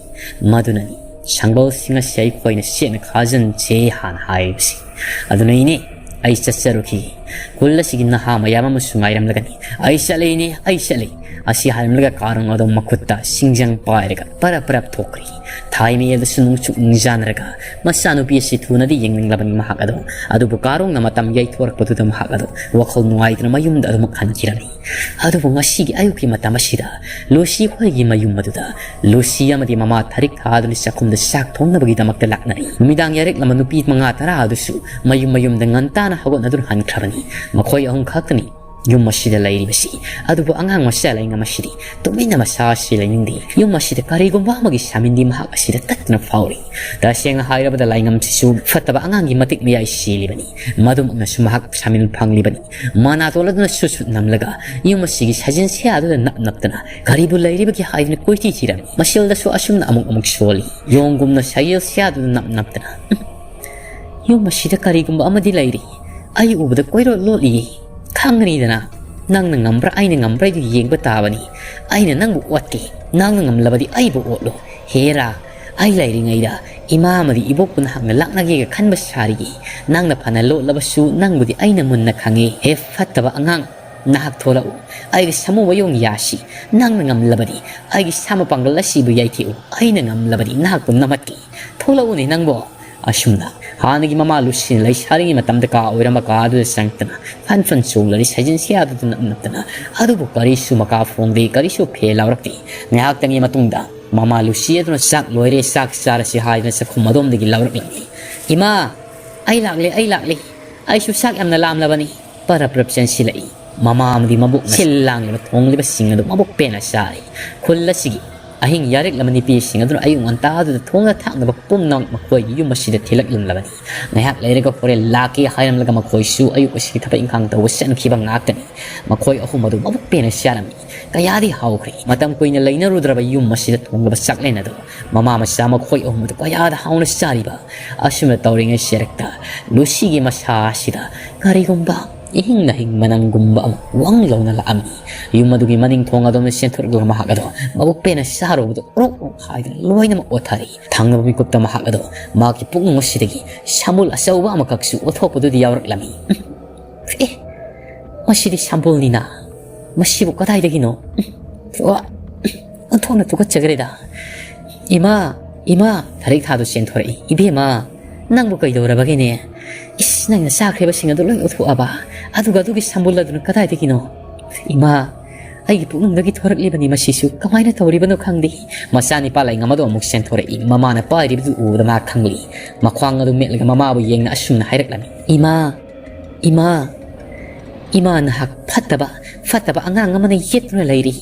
ꯃꯗꯨꯅꯅꯤ ꯁꯪꯕꯜꯁꯤꯡ ꯑꯁꯤ ꯑꯩꯈꯣꯏꯅ ꯆꯦꯠꯅ ꯈꯥꯖꯤꯟꯁꯦ ꯍꯥꯟꯅ ꯍꯥꯏꯔꯤꯕꯁꯤ꯫ ꯑꯗꯨꯅ ꯏꯅꯦ, ꯑꯩ ꯆꯠꯆꯔꯨꯈꯤ꯫ ꯈꯨꯜ ꯑꯁꯤꯒꯤ ꯅꯍꯥ ꯃꯌꯥꯝ ꯑꯃꯁꯨ ꯉꯥꯏꯔꯝꯂꯒꯅꯤ꯫ ꯑꯩ ꯆꯠꯂꯦ ꯏꯅꯦ, ꯑꯩ ꯆꯠꯂꯦ꯫" ꯑꯁꯤ ꯍꯥꯏꯔꯝꯂꯒ ꯀꯥꯔꯣꯡ ꯑꯗꯣ ꯃꯈꯨꯠꯇ ꯁꯤꯡꯖꯪ ꯄꯥꯏꯔꯒ ꯄꯔꯞ ꯄꯔꯞ ꯊꯣꯛꯈ꯭ꯔꯤ꯫ ꯊꯥꯏꯃꯤ ꯑꯗꯨꯁꯨ ꯅꯨꯡꯁꯨꯛ ꯅꯤꯡꯖꯥꯅꯔꯒ ꯃꯆꯥꯅꯨꯄꯤ ꯑꯁꯤ ꯊꯨꯅꯗꯤ ꯌꯦꯡꯅꯤꯡꯂꯕꯅꯤ ꯃꯍꯥꯛ ꯑꯗꯣ꯫ ꯑꯗꯨꯕꯨ ꯀꯥꯔꯣꯡꯅ ꯃꯇꯝ ꯌꯩꯊꯣꯔꯛꯄꯗꯨꯗ ꯃꯍꯥꯛ ꯑꯗꯣ ꯋꯥꯈꯜ ꯅꯨꯡꯉꯥꯏꯇꯅ ꯃꯌꯨꯝꯗ ꯑꯗꯨꯃꯛ ꯍꯟꯈꯤꯔꯝꯃꯤ꯫ ꯑꯗꯨꯕꯨ ꯉꯁꯤꯒꯤ ꯑꯌꯨꯛꯀꯤ ꯃꯇꯝ ꯑꯁꯤꯗ ꯂꯨꯁꯤ ꯍꯣꯏꯒꯤ ꯃꯌꯨꯝ ꯑꯗꯨꯗ ꯂꯨꯁꯤ ꯑꯃꯗꯤ ꯃꯃꯥ ꯊꯔꯤꯛ ꯊꯥꯗꯨꯅ ꯆꯥꯛꯈꯨꯝꯗ ꯆꯥꯛ ꯊꯣꯡꯅꯕꯒꯤꯗꯃꯛꯇ ꯂꯥꯛꯅꯔꯤ꯫ ꯅꯨꯃꯤꯗꯥꯡ ꯌꯥꯔꯦꯛꯂꯝꯕ ꯅꯨꯄꯤ ꯃꯉꯥ ꯇꯔꯥ ꯑꯗꯨꯁꯨ ꯃꯌꯨꯝ ꯃꯌꯨꯝꯗ ꯉꯟꯇꯥꯅ ꯍꯧꯒꯠꯅꯗꯨꯅ ꯍꯟꯈ꯭ꯔꯕꯅꯤ꯫ ꯃꯈꯣꯏ ꯑꯍꯨꯝ ꯈꯛꯇꯅꯤ ꯌꯨꯝ ꯑꯁꯤꯗ ꯂꯩꯔꯤꯕꯁꯤ, ꯑꯗꯨꯕꯨ ꯑꯉꯥꯡ ꯃꯆꯥ ꯂꯥꯏꯉꯝ ꯑꯁꯤꯗꯤ ꯇꯨꯃꯤꯟꯅ ꯃꯁꯥ ꯑꯁꯤ ꯂꯩꯅꯤꯡꯗꯦ꯫ ꯌꯨꯝ ꯑꯁꯤꯗ ꯀꯔꯤꯒꯨꯝꯕ ꯑꯃꯒꯤ ꯁꯥꯃꯤꯟꯗꯤ ꯃꯍꯥꯛ ꯑꯁꯤꯗ ꯇꯠꯇꯅ ꯐꯥꯎꯔꯤ꯫ ꯇꯁꯦꯡꯅ ꯍꯥꯏꯔꯕꯗ ꯂꯥꯏꯉꯝꯁꯤꯁꯨ ꯐꯠꯇꯕ ꯑꯉꯥꯡꯒꯤ ꯃꯇꯤꯛ ꯃꯌꯥꯏ ꯆꯦꯜꯂꯤꯕꯅꯤ꯫ ꯃꯗꯨꯃꯛꯅꯁꯨ ꯃꯍꯥꯛ ꯁꯥꯃꯤꯟ ꯐꯪꯂꯤꯕꯅꯤ꯫ ꯃꯅꯥꯇꯣꯟ ꯑꯗꯨꯅ ꯁꯨꯠ ꯁꯨꯠ ꯅꯝꯂꯒ ꯌꯨꯝ ꯑꯁꯤꯒꯤ ꯁꯥꯖꯤꯟ ꯁꯌꯥꯗꯨꯗ ꯅꯞ ꯅꯞꯇꯅ ꯀꯔꯤꯕꯨ ꯂꯩꯔꯤꯕꯒꯦ ꯍꯥꯏꯗꯨꯅ ꯀꯣꯏꯊꯤ ꯊꯤꯔꯝꯃꯤ꯫ ꯃꯁꯤꯜꯗꯁꯨ ꯑꯁꯨꯝꯅ ꯑꯃꯨꯛ ꯑꯃꯨꯛ ꯁꯣꯜꯂꯤ꯫ ꯌꯣꯡꯒꯨꯝꯅ ꯁꯥꯖꯤꯟ ꯁꯌꯥꯗꯨꯗ ꯅꯞ ꯅꯞꯇꯅ, "ꯌꯨꯝ ꯑꯁꯤꯗ ꯀꯔꯤꯒꯨꯝꯕ ꯑꯃꯗꯤ ꯂꯩꯔꯤ꯫ ꯑꯩ ꯎꯕꯗ ꯀꯣꯏꯔꯣꯠ ꯂꯣꯠꯂꯤꯌꯦ꯫ ꯈꯪꯒꯅꯤꯗꯅ, ꯅꯪꯅ ꯉꯝꯕ꯭ꯔꯥ ꯑꯩꯅ ꯉꯝꯕ꯭ꯔꯥ ꯍꯥꯏꯗꯨ ꯌꯦꯡꯕ ꯇꯥꯕꯅꯤ꯫ ꯑꯩꯅ ꯅꯪꯕꯨ ꯑꯣꯠꯀꯦ, ꯅꯪꯅ ꯉꯝꯂꯕꯗꯤ ꯑꯩꯕꯨ ꯑꯣꯠꯂꯣ꯫ ꯍꯦꯔꯥ, ꯑꯩ ꯂꯩꯔꯤꯉꯩꯗ ꯏꯃꯥ ꯑꯃꯗꯤ ꯏꯕꯣꯛꯄꯨ ꯅꯍꯥꯛꯅ ꯂꯥꯛꯅꯒꯦꯒ ꯈꯟꯕ ꯁꯥꯔꯤꯌꯦ꯫ ꯅꯪꯅ ꯐꯅ ꯂꯣꯠꯂꯕꯁꯨ ꯅꯪꯕꯨꯗꯤ ꯑꯩꯅ ꯃꯨꯟꯅ ꯈꯪꯉꯦ꯫ ꯍꯦ ꯐꯠꯇꯕ ꯑꯉꯥꯡ, ꯅꯍꯥꯛ ꯊꯣꯛꯂꯛꯎ꯫ ꯑꯩꯒꯤ ꯁꯥꯃꯨ ꯃꯌꯣꯡ ꯌꯥꯁꯤ꯫ ꯅꯪꯅ ꯉꯝꯂꯕꯗꯤ ꯑꯩꯒꯤ ꯁꯥ ꯃꯄꯥꯡꯒꯜ ꯑꯁꯤꯕꯨ ꯌꯩꯊꯦꯛꯎ꯫ ꯑꯩꯅ ꯉꯝꯂꯕꯗꯤ ꯅꯍꯥꯛꯄꯨ ꯅꯝꯍꯠꯀꯦ꯫ ꯊꯣꯛꯂꯛꯎꯅꯦ ꯅꯪꯕꯣ!" ꯑꯁꯨꯝꯅ ꯍꯥꯟꯅꯒꯤ ꯃꯃꯥ ꯂꯨꯁꯤꯅ ꯂꯩꯁꯥꯔꯤꯉꯩ ꯃꯇꯝꯗ ꯀꯥ ꯑꯣꯏꯔꯝꯕ ꯀꯥ ꯑꯗꯨꯗ ꯆꯪꯉꯛꯇꯅ ꯐꯟ ꯐꯟ ꯆꯣꯡꯂꯔꯤ ꯁꯥꯖꯤꯟ ꯁꯌꯥꯗꯨꯗ ꯅꯞ ꯅꯞꯇꯅ꯫ ꯑꯗꯨꯕꯨ ꯀꯔꯤꯁꯨ ꯃꯀꯥ ꯐꯣꯡꯗꯦ, ꯀꯔꯤꯁꯨ ꯐꯦꯜ ꯂꯥꯎꯔꯛꯇꯦ꯫ ꯉꯥꯏꯍꯥꯛꯇꯪꯒꯤ ꯃꯇꯨꯡꯗ ꯃꯃꯥ ꯂꯨꯁꯤ ꯑꯗꯨꯅ, "ꯆꯥꯛ ꯂꯣꯏꯔꯦ, ꯆꯥꯛ ꯆꯥꯔꯁꯤ" ꯍꯥꯏꯗꯨꯅ ꯆꯥꯛꯈꯨꯝ ꯑꯗꯣꯝꯗꯒꯤ ꯂꯥꯎꯔꯛꯂꯝꯃꯤ꯫ "ꯏꯃꯥ, ꯑꯩ ꯂꯥꯛꯂꯦ, ꯑꯩ ꯂꯥꯛꯂꯦ꯫ ꯑꯩꯁꯨ ꯆꯥꯛ ꯌꯥꯝꯅ ꯂꯥꯝꯂꯕꯅꯤ꯫" ꯄꯔꯞ ꯄꯔꯞ ꯆꯦꯟꯁꯤꯜꯂꯛꯏ꯫ ꯃꯃꯥ ꯑꯃꯗꯤ ꯃꯕꯣꯛꯅ ꯁꯤꯜ ꯂꯥꯡꯂꯤꯕ ꯊꯣꯡꯂꯤꯕꯁꯤꯡ ꯑꯗꯨ ꯃꯕꯨꯛ ꯄꯦꯟꯅ ꯆꯥꯔꯤ꯫ ꯈꯨꯜ ꯑꯁꯤꯒꯤ ꯑꯍꯤꯡ ꯌꯥꯔꯦꯛꯂꯕ ꯅꯨꯄꯤꯁꯤꯡ ꯑꯗꯨꯅ ꯑꯌꯨꯛ ꯉꯟꯇꯥꯗꯨꯗ ꯊꯣꯡꯅ ꯊꯥꯛꯅꯕ ꯄꯨꯝꯅꯃꯛ ꯃꯈꯣꯏꯒꯤ ꯌꯨꯝ ꯑꯁꯤꯗ ꯊꯤꯜꯂꯛꯂꯝꯂꯕꯅꯤ꯫ ꯉꯥꯏꯍꯥꯛ ꯂꯩꯔꯒ ꯍꯣꯔꯦꯟ ꯂꯥꯛꯀꯦ ꯍꯥꯏꯔꯝꯂꯒ ꯃꯈꯣꯏꯁꯨ ꯑꯌꯨꯛ ꯑꯁꯤꯒꯤ ꯊꯕꯛ ꯏꯪꯈꯥꯡ ꯇꯧꯕ ꯆꯠꯈꯤꯕ ꯉꯥꯛꯇꯅꯤ꯫ ꯃꯈꯣꯏ ꯑꯍꯨꯝ ꯑꯗꯨ ꯃꯕꯨꯛ ꯄꯦꯟꯅ ꯆꯥꯔꯝꯃꯤ꯫ ꯀꯌꯥꯗꯤ ꯍꯥꯎꯈ꯭ꯔꯦ꯫ ꯃꯇꯝ ꯀꯨꯏꯅ ꯂꯩꯅꯔꯨꯗ꯭ꯔꯕ ꯌꯨꯝ ꯑꯁꯤꯗ ꯊꯣꯡꯂꯕ ꯆꯥꯛꯂꯦꯟ ꯑꯗꯨ ꯃꯃꯥ ꯃꯆꯥ ꯃꯈꯣꯏ ꯑꯍꯨꯝ ꯑꯗꯨ ꯀꯌꯥꯗ ꯍꯥꯎꯅ ꯆꯥꯔꯤꯕ꯫ ꯑꯁꯨꯝꯅ ꯇꯧꯔꯤꯉꯩ ꯆꯦꯔꯛꯇ ꯂꯨꯁꯤꯒꯤ ꯃꯁꯥ ꯑꯁꯤꯗ ꯀꯔꯤꯒꯨꯝꯕ ꯏꯍꯤꯡ ꯅꯥꯍꯤꯡ ꯃꯅꯝꯒꯨꯝꯕ ꯑꯃ ꯋꯪ ꯂꯥꯎꯅ ꯂꯥꯛꯑꯝꯃꯤ꯫ ꯌꯨꯝ ꯑꯗꯨꯒꯤ ꯃꯅꯤꯡ ꯊꯣꯡ ꯑꯗꯣꯝꯗ ꯆꯦꯟꯊꯣꯔꯛꯂꯒ ꯃꯍꯥꯛ ꯑꯗꯣ ꯃꯕꯨꯛ ꯄꯦꯟꯅ ꯆꯥꯔꯨꯕꯗꯨ ꯑꯣꯔꯣꯛ ꯑꯣꯔꯣꯛ ꯍꯥꯏꯗꯨꯅ ꯂꯣꯏꯅꯃꯛ ꯑꯣꯠꯊꯔꯛꯏ꯫ ꯊꯪꯅꯕ ꯃꯤꯀꯨꯞꯇ ꯃꯍꯥꯛ ꯑꯗꯣ ꯃꯍꯥꯛꯀꯤ ꯄꯨꯛꯅꯨꯡ ꯑꯁꯤꯗꯒꯤ ꯁꯥꯃꯨꯜ ꯑꯆꯧꯕ ꯑꯃꯈꯛꯁꯨ ꯑꯣꯠꯊꯣꯛꯄꯗꯨꯗꯤ ꯌꯥꯎꯔꯛꯂꯝꯃꯤ꯫ "ꯎꯝ, ꯑꯦ, ꯃꯁꯤꯗꯤ ꯁꯥꯝꯕꯨꯜꯅꯤꯅ꯫ ꯃꯁꯤꯕꯨ ꯀꯗꯥꯏꯗꯒꯤꯅꯣ? ꯎꯝ, ꯋꯥ, ꯎꯝ, ꯑꯣꯟꯊꯣꯛꯅ ꯇꯨꯀꯠꯆꯈ꯭ꯔꯦꯗ꯫ ꯏꯃꯥ, ꯏꯃꯥ!" ꯊꯔꯤꯛ ꯊꯥꯗꯨ ꯆꯦꯟꯊꯣꯔꯛꯏ꯫ "ꯏꯕꯦꯝꯃ, ꯅꯪꯕꯨ ꯀꯩꯗꯧꯔꯕꯒꯦꯅꯦ? ꯏꯁ, ꯅꯪꯅ ꯆꯥꯈ꯭ꯔꯤꯕꯁꯤꯡ ꯑꯗꯨ ꯂꯣꯏ ꯂꯧꯊꯣꯛꯑꯕ? ꯑꯗꯨꯒ ꯑꯗꯨꯒꯤ ꯁꯝꯕꯨꯜ ꯑꯗꯨꯅ ꯀꯗꯥꯏꯗꯒꯤꯅꯣ? ꯏꯃꯥ, ꯑꯩꯒꯤ ꯄꯨꯛꯅꯨꯡꯗꯒꯤ ꯊꯣꯔꯛꯂꯤꯕꯅꯤ ꯃꯁꯤꯁꯨ꯫ ꯀꯃꯥꯏꯅ ꯇꯧꯔꯤꯕꯅꯣ ꯈꯪꯗꯦ꯫" ꯃꯆꯥꯅꯤꯄꯥ ꯂꯥꯏꯉꯝ ꯑꯗꯨ ꯑꯃꯨꯛ ꯆꯦꯟꯊꯣꯔꯛꯏ꯫ ꯃꯃꯥꯅ ꯄꯥꯏꯔꯤꯕꯗꯨ ꯎꯕꯗ ꯃꯍꯥꯛ ꯈꯪꯂꯤ꯫ ꯃꯈ꯭ꯋꯥꯡ ꯑꯗꯨ ꯃꯦꯠꯂꯒ ꯃꯃꯥꯕꯨ ꯌꯦꯡꯅ ꯑꯁꯨꯝꯅ ꯍꯥꯏꯔꯛꯂꯝꯃꯤ, "ꯏꯃꯥ, ꯏꯃꯥ, "ꯏꯃꯥ, ꯅꯍꯥꯛ ꯐꯠꯇꯕ, ꯐꯠꯇꯕ ꯑꯉꯥꯡ ꯑꯃꯅ ꯌꯦꯠꯇꯨꯅ ꯂꯩꯔꯤ꯫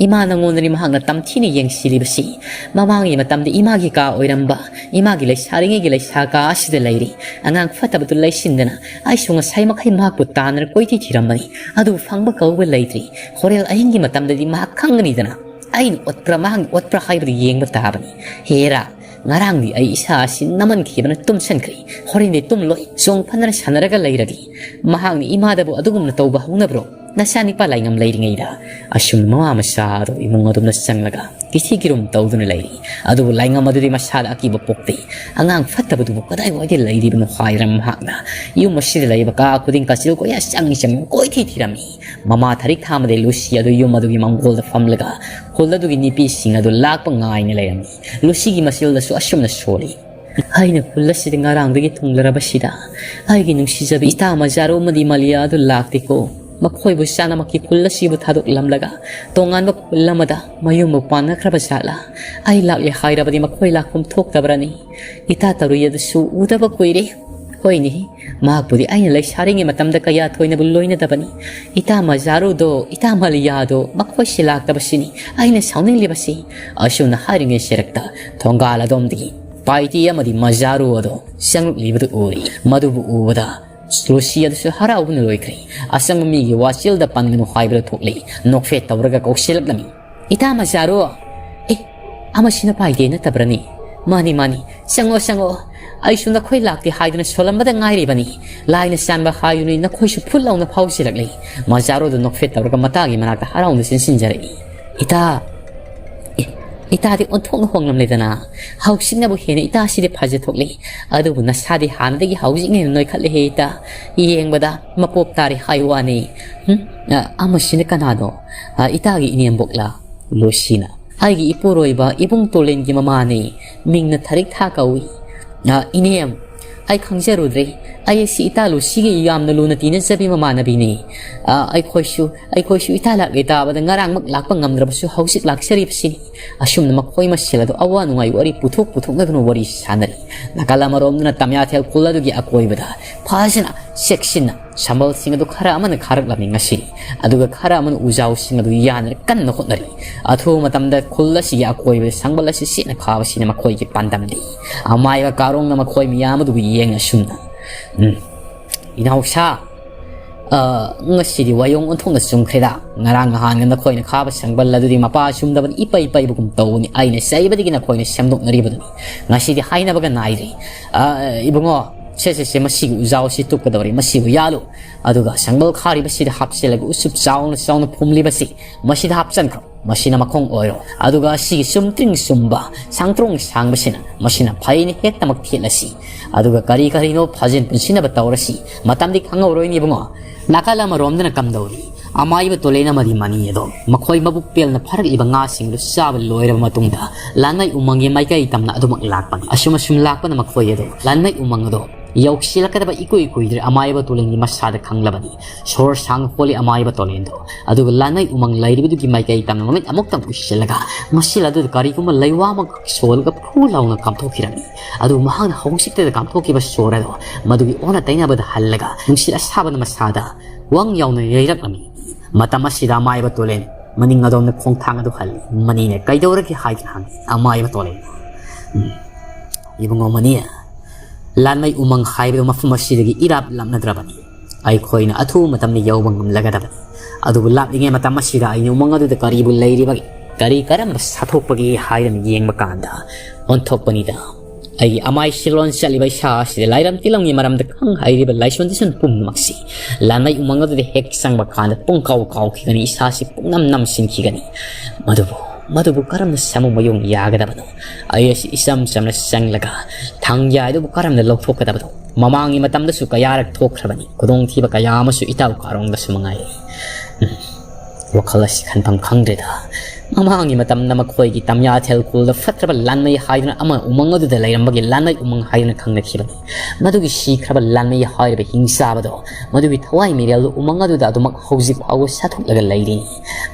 ꯏꯃꯥ, ꯅꯉꯣꯟꯗꯅꯤ ꯃꯍꯥꯛꯅ ꯇꯝꯊꯤꯅ ꯌꯦꯡꯁꯤꯜꯂꯤꯕꯁꯤ꯫ ꯃꯃꯥꯡꯒꯤ ꯃꯇꯝꯗ ꯏꯃꯥꯒꯤ ꯀꯥ ꯑꯣꯏꯔꯝꯕ, ꯏꯃꯥꯒꯤ ꯂꯩꯁꯥꯔꯤꯉꯩꯒꯤ ꯂꯩꯁꯥ ꯀꯥ ꯑꯁꯤꯗ ꯂꯩꯔꯤ꯫ ꯑꯉꯥꯡ ꯐꯠꯇꯕꯗꯨ ꯂꯩꯁꯤꯟꯗꯅ ꯑꯩꯁꯨ ꯉꯁꯥꯏ ꯃꯈꯩ ꯃꯍꯥꯛꯄꯨ ꯇꯥꯟꯅꯔ ꯀꯣꯏꯊꯤ ꯊꯤꯔꯝꯕꯅꯤ꯫ ꯑꯗꯨꯕꯨ ꯐꯪꯕ ꯀꯧꯕ ꯂꯩꯇ꯭ꯔꯤ꯫ ꯍꯣꯔꯦꯟ ꯑꯍꯤꯡꯒꯤ ꯃꯇꯝꯗꯗꯤ ꯃꯍꯥꯛ ꯈꯪꯒꯅꯤꯗꯅ꯫ ꯑꯩꯅ ꯑꯣꯠꯄ꯭ꯔꯥ ꯃꯍꯥꯛꯅ ꯑꯣꯠꯄ꯭ꯔꯥ ꯍꯥꯏꯕꯗꯨ ꯌꯦꯡꯕ ꯇꯥꯕꯅꯤ꯫ ꯍꯦꯔꯥ, ꯉꯔꯥꯡꯗꯤ ꯑꯩ ꯏꯁꯥ ꯑꯁꯤ ꯅꯝꯃꯟꯈꯤꯕꯅ ꯇꯨꯝꯁꯟꯈ꯭ꯔꯦ꯫ ꯍꯣꯔꯦꯟꯗꯤ ꯇꯨꯝꯂꯣꯏ, ꯆꯣꯡ ꯐꯟꯗꯅ ꯁꯥꯟꯅꯔꯒ ꯂꯩꯔꯒꯦ꯫ ꯃꯍꯥꯛꯅ ꯏꯃꯥꯗꯕꯨ ꯑꯗꯨꯒꯨꯝꯅ ꯇꯧꯕ ꯍꯧꯅꯕ꯭ꯔꯣ? ꯅꯆꯥꯅꯤꯄꯥ ꯂꯥꯏꯉꯝ ꯂꯩꯔꯤꯉꯩꯗ?" ꯑꯁꯨꯝꯅ ꯃꯃꯥ ꯃꯆꯥ ꯑꯗꯨ ꯏꯃꯨꯡ ꯑꯗꯨꯝꯅ ꯆꯪꯂꯒ ꯀꯤꯊꯤ ꯀꯤꯔꯨꯝ ꯇꯧꯗꯨꯅ ꯂꯩꯔꯤ꯫ ꯑꯗꯨꯕꯨ ꯂꯥꯏꯉꯝ ꯑꯗꯨꯗꯤ ꯃꯁꯥꯗ ꯑꯀꯤꯕ ꯄꯣꯛꯇꯦ꯫ ꯑꯉꯥꯡ ꯐꯠꯇꯕꯗꯨꯕꯨ ꯀꯗꯥꯏꯋꯥꯏꯗ ꯂꯩꯔꯤꯕꯅꯣ ꯍꯥꯏꯗꯅ ꯃꯍꯥꯛꯅ ꯌꯨꯝ ꯑꯁꯤꯗ ꯂꯩꯕ ꯀꯥ ꯈꯨꯗꯤꯡ ꯀꯥꯆꯤꯜ ꯀꯣꯏꯌꯥ ꯆꯪꯉꯤ ꯆꯪꯉꯤ ꯀꯣꯏꯊꯤ ꯊꯤꯔꯝꯃꯤ꯫ ꯃꯃꯥ ꯊꯔꯤꯛ ꯊꯥꯃꯗꯤ ꯂꯨꯁꯤ ꯑꯗꯨ ꯌꯨꯝ ꯑꯗꯨꯒꯤ ꯃꯥꯡꯒꯣꯜꯗ ꯐꯝꯂꯒ ꯈꯨꯜ ꯑꯗꯨꯒꯤ ꯅꯨꯄꯤꯁꯤꯡ ꯑꯗꯨ ꯂꯥꯛꯄ ꯉꯥꯏꯅ ꯂꯩꯔꯝꯃꯤ꯫ ꯂꯨꯁꯤꯒꯤ ꯃꯆꯤꯜꯗꯁꯨ ꯑꯁꯨꯝꯅ ꯁꯣꯜꯂꯤ꯫ "ꯑꯩꯅ ꯈꯨꯜ ꯑꯁꯤꯗ ꯉꯔꯥꯡꯗꯒꯤ ꯊꯨꯡꯂꯔꯕꯁꯤꯗ ꯑꯩꯒꯤ ꯅꯨꯡꯁꯤꯖꯕꯤ ꯏꯇꯥ ꯃꯖꯥꯔꯨ ꯑꯃꯗꯤ ꯃꯥꯂꯤꯌꯥ ꯑꯗꯨ ꯂꯥꯛꯇꯦꯀꯣ꯫ ꯃꯈꯣꯏꯕꯨ ꯆꯥꯅꯃꯛꯀꯤ ꯈꯨꯜ ꯑꯁꯤꯕꯨ ꯊꯥꯗꯣꯛꯂꯝꯂꯒ ꯇꯣꯉꯥꯟꯕ ꯈꯨꯜ ꯑꯃꯗ ꯃꯌꯨꯝꯕꯨ ꯄꯥꯟꯅꯈ꯭ꯔꯕ ꯖꯥꯠꯂꯥ? ꯑꯩ ꯂꯥꯛꯂꯦ ꯍꯥꯏꯔꯕꯗꯤ ꯃꯈꯣꯏ ꯂꯥꯛꯐꯝ ꯊꯣꯛꯇꯕ꯭ꯔꯅꯤ? ꯏꯇꯥ ꯇꯔꯨꯏ ꯑꯗꯨꯁꯨ ꯎꯗꯕ ꯀꯨꯏꯔꯦ꯫ ꯍꯣꯏꯅꯦ, ꯃꯍꯥꯛꯄꯨꯗꯤ ꯑꯩꯅ ꯂꯩꯁꯥꯔꯤꯉꯩ ꯃꯇꯝꯗ ꯀꯌꯥ ꯊꯣꯏꯅꯕꯨ ꯂꯣꯏꯅꯗꯕꯅꯤ꯫ ꯏꯇꯥ ꯃꯖꯥꯔꯨꯗꯣ, ꯏꯇꯥ ꯃꯥꯂꯤꯌꯥꯗꯣ ꯃꯈꯣꯏꯁꯤ ꯂꯥꯛꯇꯕꯁꯤꯅꯤ ꯑꯩꯅ ꯁꯥꯎꯅꯤꯡꯂꯤꯕꯁꯤ꯫" ꯑꯁꯨꯝꯅ ꯍꯥꯏꯔꯤꯉꯩ ꯁꯦꯔꯛꯇ ꯊꯣꯡꯒꯥꯜ ꯑꯗꯣꯝꯗꯒꯤ ꯄꯥꯏꯇꯤ ꯑꯃꯗꯤ ꯃꯖꯥꯔꯨ ꯑꯗꯣ ꯆꯪꯂꯛꯂꯤꯕꯗꯨ ꯎꯔꯤ꯫ ꯃꯗꯨꯕꯨ ꯎꯕꯗ ꯂꯨꯁꯤ ꯑꯗꯨꯁꯨ ꯍꯔꯥꯎꯕꯅ ꯂꯣꯏꯈ꯭ꯔꯦ꯫ ꯑꯆꯪꯕ ꯃꯤꯒꯤ ꯋꯥꯆꯤꯜꯗ ꯄꯟꯒꯅꯨ ꯍꯥꯏꯕꯗꯨ ꯊꯣꯛꯂꯦ꯫ ꯅꯣꯛꯐꯦꯠ ꯇꯧꯔꯒ ꯀꯧꯁꯤꯜꯂꯛꯂꯝꯃꯤ꯫ "ꯏꯇꯥ ꯃꯖꯥꯔꯨ!" "ꯑꯦ, ꯑꯃꯁꯤꯅ ꯄꯥꯏꯗꯦ ꯅꯠꯇꯕ꯭ꯔꯅꯤ?" "ꯃꯥꯅꯤ, ꯃꯥꯅꯤ, ꯆꯪꯉꯣ, ꯆꯪꯉꯣ꯫ ꯑꯩꯁꯨ ꯅꯈꯣꯏ ꯂꯥꯛꯇꯦ ꯍꯥꯏꯗꯨꯅ ꯁꯣꯜꯂꯝꯕꯗ ꯉꯥꯏꯔꯤꯕꯅꯤ꯫ ꯂꯥꯏꯅ ꯆꯥꯟꯕ ꯍꯥꯏꯗꯨꯅꯤ ꯅꯈꯣꯏꯁꯨ ꯐꯨꯠ ꯂꯥꯎꯅ ꯐꯥꯎꯖꯤꯜꯂꯛꯂꯤ꯫" ꯃꯖꯥꯔꯨꯗꯨ ꯅꯣꯛꯐꯦꯠ ꯇꯧꯔꯒ ꯃꯇꯥꯒꯤ ꯃꯅꯥꯛꯇ ꯍꯔꯥꯎꯅ ꯆꯦꯟꯁꯤꯟꯖꯔꯛꯏ꯫ "ꯏꯇꯥ, ꯑꯦ, ꯏꯇꯥꯗꯤ ꯑꯣꯟꯊꯣꯛꯅ ꯍꯣꯡꯂꯝꯂꯦꯗꯅ꯫ ꯍꯧꯖꯤꯛꯅꯕꯨ ꯍꯦꯟꯅ ꯏꯇꯥꯁꯤꯗꯤ ꯐꯖꯊꯣꯛꯂꯤ꯫ ꯑꯗꯨꯕꯨ ꯅꯁꯥꯗꯤ ꯍꯥꯟꯅꯗꯒꯤ ꯍꯧꯖꯤꯛꯅ ꯍꯦꯟꯅ ꯅꯣꯏꯈꯠꯂꯦꯍꯦ ꯏꯇꯥ꯫ ꯌꯦꯡꯕꯗ ꯃꯄꯣꯞ ꯇꯥꯔꯦ ꯍꯥꯏ ꯋꯥꯅꯤ꯫ ꯍꯨꯝ? ꯑ, ꯑꯃꯁꯤꯅ ꯀꯅꯥꯅꯣ? ꯑ, ꯏꯇꯥꯒꯤ ꯏꯅꯦꯝꯕꯣꯛꯂꯥ?" ꯂꯨꯁꯤꯅ꯫ "ꯑꯩꯒꯤ ꯏꯄꯨꯔꯣꯏꯕ ꯏꯕꯨꯡ ꯇꯣꯂꯦꯟꯒꯤ ꯃꯃꯥꯅꯤ꯫ ꯃꯤꯡꯅ ꯊꯔꯤꯛ ꯊꯥ ꯀꯧꯏ꯫ ꯑ, ꯏꯅꯦꯝ, ꯑꯩ ꯈꯪꯖꯔꯨꯗ꯭ꯔꯦ꯫ ꯑꯩ ꯑꯁꯤ ꯏꯇꯥ ꯂꯨꯁꯤꯒꯤ ꯌꯥꯝꯅ ꯂꯨꯅ ꯇꯤꯟꯅꯖꯕꯤ ꯃꯃꯥꯟꯅꯕꯤꯅꯤ꯫ ꯑ, ꯑꯩꯈꯣꯏꯁꯨ, ꯑꯩꯈꯣꯏꯁꯨ ꯏꯇꯥ ꯂꯥꯛꯂꯦ ꯇꯥꯕꯗ ꯉꯔꯥꯡꯃꯛ ꯂꯥꯛꯄ ꯉꯝꯗ꯭ꯔꯕꯁꯨ ꯍꯧꯖꯤꯛ ꯂꯥꯛꯆꯔꯤꯕꯁꯤꯅꯤ꯫ ꯑꯁꯨꯝꯅ ꯃꯈꯣꯏ ꯃꯁꯦꯜ ꯑꯗꯨ ꯑꯋꯥ ꯅꯨꯡꯉꯥꯏ ꯋꯥꯔꯤ ꯄꯨꯊꯣꯛ ꯄꯨꯊꯣꯛꯅꯗꯨꯅ ꯋꯥꯔꯤ ꯁꯥꯟꯅꯔꯤ꯫ ꯅꯥꯀꯜ ꯑꯃꯔꯣꯝꯗꯅ ꯇꯝꯌꯥꯊꯦꯜ ꯈꯨꯜ ꯑꯗꯨꯒꯤ ꯑꯀꯣꯏꯕꯗ ꯐꯖꯅ ꯆꯦꯛꯁꯤꯟꯅ ꯁꯝꯕꯜꯁꯤꯡ ꯑꯗꯨ ꯈꯔ ꯑꯃꯅ ꯈꯥꯔꯛꯂꯝꯃꯤ ꯉꯁꯤ꯫ ꯑꯗꯨꯒ ꯈꯔ ꯑꯃꯅ ꯎꯖꯥꯎꯁꯤꯡ ꯑꯗꯨ ꯌꯥꯅꯔ ꯀꯟꯅ ꯍꯣꯠꯅꯔꯤ꯫ ꯑꯊꯨꯕ ꯃꯇꯝꯗ ꯈꯨꯜ ꯑꯁꯤꯒꯤ ꯑꯀꯣꯏꯕꯗ ꯁꯪꯕꯜ ꯑꯁꯤ ꯆꯦꯠꯅ ꯈꯥꯕꯁꯤꯅ ꯃꯈꯣꯏꯒꯤ ꯄꯥꯟꯗꯝꯗꯤ꯫ ꯑꯃꯥꯏꯕ ꯀꯥꯔꯣꯡꯅ ꯃꯈꯣꯏ ꯃꯤꯌꯥꯝ ꯑꯗꯨꯕꯨ ꯌꯦꯡ ꯑꯁꯨꯝꯅ, "ꯎꯝ, ꯏꯅꯥꯎꯁꯥ, ꯑ, ꯉꯁꯤꯗꯤ ꯋꯥꯌꯣꯡ ꯑꯣꯟꯊꯣꯛꯅ ꯆꯨꯝꯈ꯭ꯔꯦꯗ꯫ ꯉꯔꯥꯡ ꯅꯍꯥꯟꯒ ꯅꯈꯣꯏꯅ ꯈꯥꯕ ꯁꯪꯕꯜ ꯑꯗꯨꯗꯤ ꯃꯄꯥ ꯆꯨꯝꯗꯕꯅꯤ, ꯏꯄꯩ ꯄꯩꯕꯒꯨꯝ ꯇꯧꯕꯅꯤ꯫ ꯑꯩꯅ ꯆꯩꯕꯗꯒꯤ ꯅꯈꯣꯏꯅ ꯁꯦꯝꯗꯣꯛꯅꯔꯤꯕꯗꯨꯅꯤ꯫ ꯉꯁꯤꯗꯤ ꯍꯥꯏꯅꯕꯒ ꯅꯥꯏꯔꯦ꯫ ꯑ, ꯏꯕꯨꯡꯉꯣ, ꯁꯦ, ꯁꯦ, ꯁꯦ, ꯃꯁꯤꯒꯤ ꯎꯖꯥꯎ ꯑꯁꯤ ꯇꯨꯞꯀꯗꯧꯔꯤ, ꯃꯁꯤꯕꯨ ꯌꯥꯜꯂꯨ꯫ ꯑꯗꯨꯒ ꯁꯪꯕꯜ ꯈꯥꯔꯤꯕꯁꯤꯗ ꯍꯥꯞꯆꯤꯜꯂꯒ ꯎꯆꯨꯞ ꯆꯥꯎꯅ ꯆꯥꯎꯅ ꯐꯨꯝꯂꯤꯕꯁꯤ ꯃꯁꯤꯗ ꯍꯥꯞꯆꯤꯟꯈ꯭ꯔꯣ꯫ ꯃꯁꯤꯅ ꯃꯈꯣꯡ ꯑꯣꯏꯔꯣ꯫ ꯑꯗꯨꯒ ꯑꯁꯤꯒꯤ ꯆꯨꯝꯇ꯭ꯔꯤꯡ ꯆꯨꯝꯕ ꯁꯪꯇ꯭ꯔꯣꯡ ꯁꯥꯡꯕꯁꯤꯅ ꯃꯁꯤꯅ ꯐꯩꯅ ꯍꯦꯛꯇꯃꯛ ꯊꯦꯠꯂꯁꯤ꯫ ꯑꯗꯨꯒ ꯀꯔꯤ ꯀꯔꯤꯅꯣ ꯐꯥꯖꯤꯟ ꯄꯨꯟꯁꯤꯟꯅꯕ ꯇꯧꯔꯁꯤ꯫ ꯃꯇꯝꯗꯤ ꯈꯪꯍꯧꯔꯣꯏꯅꯦ ꯏꯕꯨꯡꯉꯣ꯫ ꯅꯥꯀꯜ ꯑꯃꯔꯣꯝꯗꯅ ꯀꯝꯗꯧꯔꯤ? ꯑꯃꯥꯏꯕ ꯇꯣꯂꯦꯟ ꯑꯃꯗꯤ ꯃꯅꯤ ꯑꯗꯣ ꯃꯈꯣꯏ ꯃꯕꯨꯛ ꯄꯦꯜꯅ ꯐꯥꯔꯛꯂꯤꯕ ꯉꯥꯁꯤꯡ ꯑꯗꯨ ꯆꯥꯕ ꯂꯣꯏꯔꯕ ꯃꯇꯨꯡꯗ ꯂꯥꯟꯃꯩ ꯎꯃꯪꯒꯤ ꯃꯥꯏꯀꯩ ꯇꯝꯅ ꯑꯗꯨꯃꯛ ꯂꯥꯛꯄꯅꯤ꯫ ꯑꯁꯨꯝ ꯑꯁꯨꯝ ꯂꯥꯛꯄꯅ ꯃꯈꯣꯏ ꯑꯗꯣ ꯂꯥꯟꯃꯩ ꯎꯃꯪ ꯑꯗꯣ ꯌꯧꯁꯤꯜꯂꯛꯀꯗꯕ ꯏꯀꯨꯏ ꯀꯨꯏꯗ꯭ꯔꯦ꯫ ꯑꯃꯥꯏꯕ ꯇꯣꯂꯦꯟꯒꯤ ꯃꯁꯥꯗ ꯈꯪꯂꯕꯅꯤ꯫ ꯁꯣꯔ ꯁꯥꯡꯅ ꯍꯣꯜꯂꯤ ꯑꯃꯥꯏꯕ ꯇꯣꯂꯦꯟꯗꯣ꯫ ꯑꯗꯨꯒ ꯂꯥꯟꯃꯩ ꯎꯃꯪ ꯂꯩꯔꯤꯕꯗꯨꯒꯤ ꯃꯥꯏꯀꯩ ꯇꯝꯅ ꯃꯃꯤꯠ ꯑꯃꯨꯛꯇꯪ ꯎꯏꯁꯤꯜꯂꯒ ꯃꯁꯤꯜ ꯑꯗꯨꯗ ꯀꯔꯤꯒꯨꯝꯕ ꯂꯩꯋꯥ ꯑꯃ ꯁꯣꯜꯂꯒ ꯐꯨ ꯂꯥꯎꯅ ꯀꯥꯝꯊꯣꯛꯈꯤꯔꯝꯃꯤ꯫ ꯑꯗꯨꯕꯨ ꯃꯍꯥꯛꯅ ꯍꯧꯖꯤꯛꯇꯗ ꯀꯥꯝꯊꯣꯛꯈꯤꯕ ꯁꯣꯔ ꯑꯗꯣ ꯃꯗꯨꯒꯤ ꯑꯣꯟꯅ ꯇꯩꯅꯕꯗ ꯍꯜꯂꯒ ꯅꯨꯡꯁꯤꯠ ꯑꯁꯥꯕꯅ ꯃꯁꯥꯗ ꯋꯪ ꯌꯥꯎꯅ ꯌꯩꯔꯛꯂꯝꯃꯤ꯫ ꯃꯇꯝ ꯑꯁꯤꯗ ꯑꯃꯥꯏꯕ ꯇꯣꯂꯦꯟ ꯃꯅꯤꯡ ꯑꯗꯣꯝꯗ ꯈꯣꯡꯊꯥꯡ ꯑꯗꯨ ꯍꯜꯂꯤ꯫ ꯃꯅꯤꯅ "ꯀꯩꯗꯧꯔꯒꯦ?" ꯍꯥꯏꯗꯨꯅ ꯍꯪꯉꯤ꯫ ꯑꯃꯥꯏꯕ ꯇꯣꯂꯦꯟ, "ꯎꯝ, ꯏꯕꯨꯡꯉꯣ ꯃꯅꯤ, ꯂꯥꯟꯃꯩ ꯎꯃꯪ ꯍꯥꯏꯕꯗꯨ ꯃꯐꯝ ꯑꯁꯤꯗꯒꯤ ꯏꯔꯥꯞ ꯂꯥꯞꯅꯗ꯭ꯔꯕꯅꯤ꯫ ꯑꯩꯈꯣꯏꯅ ꯑꯊꯨꯕ ꯃꯇꯝꯗ ꯌꯧꯕ ꯉꯝꯂꯒꯗꯕꯅꯤ꯫ ꯑꯗꯨꯕꯨ ꯂꯥꯞꯂꯤꯉꯩ ꯃꯇꯝ ꯑꯁꯤꯗ ꯑꯩꯅ ꯎꯃꯪ ꯑꯗꯨꯗ ꯀꯔꯤꯕꯨ ꯂꯩꯔꯤꯕꯒꯦ, ꯀꯔꯤ ꯀꯔꯝꯕ ꯁꯥꯊꯣꯛꯄꯒꯦ ꯍꯥꯏꯗꯨꯅ ꯌꯦꯡꯕ ꯀꯥꯟꯗ ꯑꯣꯟꯊꯣꯛꯄꯅꯤꯗ꯫ ꯑꯩꯒꯤ ꯑꯃꯥꯏ ꯁꯤꯔꯣꯟ ꯆꯠꯂꯤꯕ ꯏꯁꯥ ꯑꯁꯤꯗ ꯂꯥꯏꯔꯝ ꯇꯤꯂꯝꯒꯤ ꯃꯔꯝꯗ ꯈꯪ ꯍꯩꯔꯤꯕ ꯂꯥꯏꯁꯣꯟ ꯇꯤꯁꯣꯟ ꯄꯨꯝꯅꯃꯛꯁꯤ ꯂꯥꯟꯃꯩ ꯎꯃꯪ ꯑꯗꯨꯗ ꯍꯦꯛ ꯆꯪꯕ ꯀꯥꯟꯗ ꯄꯨꯡꯀꯥꯎ ꯀꯥꯎꯈꯤꯒꯅꯤ, ꯏꯁꯥꯁꯤ ꯄꯨꯡꯅꯝ ꯅꯝꯁꯤꯟꯈꯤꯒꯅꯤ꯫ ꯃꯗꯨꯕꯨ, ꯃꯗꯨꯕꯨ ꯀꯔꯝꯅ ꯁꯥꯃꯨ ꯃꯌꯣꯡ ꯌꯥꯒꯗꯕꯅꯣ? ꯑꯩ ꯑꯁꯤ ꯏꯆꯝ ꯆꯝꯅ ꯆꯪꯂꯒ ꯊꯥꯡ ꯌꯥꯏꯗꯨꯕꯨ ꯀꯔꯝꯅ ꯂꯧꯊꯣꯛꯀꯗꯕꯅꯣ? ꯃꯃꯥꯡꯒꯤ ꯃꯇꯝꯗꯁꯨ ꯀꯌꯥꯔꯛ ꯊꯣꯛꯈ꯭ꯔꯕꯅꯤ꯫ ꯈꯨꯗꯣꯡꯊꯤꯕ ꯀꯌꯥ ꯑꯃꯁꯨ ꯏꯇꯥꯎ ꯀꯥꯔꯣꯡꯗꯁꯨ ꯃꯉꯥꯏꯔꯦ꯫ ꯎꯝ, ꯋꯥꯈꯜ ꯑꯁꯤ ꯈꯟꯐꯝ ꯈꯪꯗ꯭ꯔꯦꯗ꯫ ꯃꯃꯥꯡꯒꯤ ꯃꯇꯝꯗ ꯃꯈꯣꯏꯒꯤ ꯇꯝꯌꯥꯊꯦꯜ ꯈꯨꯜꯗ ꯐꯠꯇ꯭ꯔꯕ ꯂꯥꯟꯃꯩ ꯍꯥꯏꯗꯨꯅ ꯑꯃ ꯎꯃꯪ ꯑꯗꯨꯗ ꯂꯩꯔꯝꯕꯒꯤ ꯂꯥꯟꯃꯩ ꯎꯃꯪ ꯍꯥꯏꯗꯨꯅ ꯈꯪꯅꯈꯤꯕꯅꯤ꯫ ꯃꯗꯨꯒꯤ ꯁꯤꯈ꯭ꯔꯕ ꯂꯥꯟꯃꯩ ꯍꯥꯏꯔꯤꯕ ꯍꯤꯡꯆꯥꯕꯗꯣ, ꯃꯗꯨꯒꯤ ꯊꯋꯥꯏ ꯃꯤꯔꯦꯜꯗꯨ ꯎꯃꯪ ꯑꯗꯨꯗ ꯑꯗꯨꯃꯛ ꯍꯧꯖꯤꯛ ꯐꯥꯎꯕ ꯁꯥꯊꯣꯛꯂꯒ ꯂꯩꯔꯤ꯫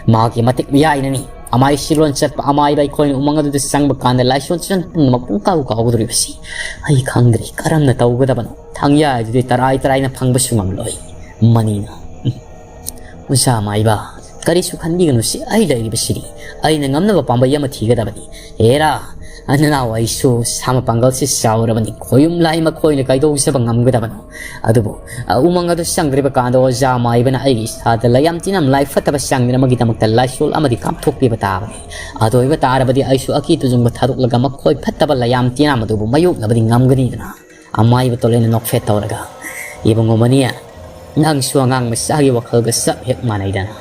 ꯃꯍꯥꯛꯀꯤ ꯃꯇꯤꯛ ꯃꯌꯥꯏꯅꯅꯤ ꯑꯃꯥꯏ ꯁꯤꯔꯣꯟ ꯆꯠꯄ ꯑꯃꯥꯏꯕ ꯑꯩꯈꯣꯏꯅ ꯎꯃꯪ ꯑꯗꯨꯗ ꯆꯪꯕ ꯀꯥꯟꯗ ꯂꯥꯏꯁꯣꯟ ꯆꯠꯐꯝ ꯄꯨꯝꯅꯃꯛ ꯄꯨꯡꯀꯥꯎ ꯀꯥꯎꯒꯗꯧꯔꯤꯕꯁꯤ꯫ ꯑꯩ ꯈꯪꯗ꯭ꯔꯦ ꯀꯔꯝꯅ ꯇꯧꯒꯗꯕꯅꯣ꯫ ꯊꯥꯡꯌꯥ ꯑꯗꯨꯗꯤ ꯇꯔꯥꯏ ꯇꯔꯥꯏꯅ ꯐꯪꯕꯁꯨ ꯉꯝꯂꯣꯏ꯫ ꯃꯅꯤꯅ, "ꯎꯝ, ꯑꯣꯖꯥ ꯃꯥꯏꯕ, ꯀꯔꯤꯁꯨ ꯈꯟꯕꯤꯒꯅꯨꯁꯤ, ꯑꯩ ꯂꯩꯔꯤꯕꯁꯤꯗꯤ꯫ ꯑꯩꯅ ꯉꯝꯅꯕ ꯄꯥꯝꯕꯩ ꯑꯃ ꯊꯤꯒꯗꯕꯅꯤ꯫ ꯍꯦꯔꯥ, ꯅꯅꯥꯎ ꯑꯩꯁꯨ ꯁꯥ ꯃꯄꯥꯡꯒꯜꯁꯤ ꯆꯥꯎꯔꯕꯅꯤ, ꯈꯣꯌꯨꯝ ꯂꯥꯏ ꯃꯈꯣꯏꯅ ꯀꯩꯗꯧꯖꯕ ꯉꯝꯒꯗꯕꯅꯣ?" ꯑꯗꯨꯕꯨ, ꯑ, ꯎꯃꯪ ꯑꯗꯨ ꯆꯪꯗ꯭ꯔꯤꯕ ꯀꯥꯟꯗ ꯑꯣꯖꯥ ꯃꯥꯏꯕꯅ ꯑꯩꯒꯤ ꯏꯁꯥꯗ ꯂꯥꯏꯌꯥꯝ ꯇꯤꯟꯅꯝ ꯂꯥꯏ ꯐꯠꯇꯕ ꯆꯪꯗꯅꯕꯒꯤꯗꯃꯛꯇ ꯂꯥꯏꯁꯣꯜ ꯑꯃꯗꯤ ꯀꯥꯞꯊꯣꯛꯄꯤꯕ ꯇꯥꯕꯅꯤ꯫ ꯑꯗꯨ ꯑꯣꯏꯕ ꯇꯥꯔꯕꯗꯤ ꯑꯩꯁꯨ ꯑꯀꯤ ꯇꯨꯖꯨꯡꯕ ꯊꯥꯗꯣꯛꯂꯒ ꯃꯈꯣꯏ ꯐꯠꯇꯕ ꯂꯥꯏꯌꯥꯝ ꯇꯤꯟꯅꯝ ꯑꯗꯨꯕꯨ ꯃꯥꯌꯣꯛꯅꯕꯗꯤ ꯉꯝꯒꯅꯤꯗꯅ꯫ ꯑꯃꯥꯏꯕ ꯇꯣꯂꯦꯟꯅ ꯅꯣꯛꯐꯦꯠ ꯇꯧꯔꯒ, "ꯏꯕꯨꯡꯉꯣ ꯃꯅꯤ, ꯅꯪꯁꯨ ꯑꯉꯥꯡ ꯃꯆꯥꯒꯤ ꯋꯥꯈꯜꯒ ꯆꯞ ꯍꯦꯛ ꯃꯥꯟꯅꯩꯗꯅ꯫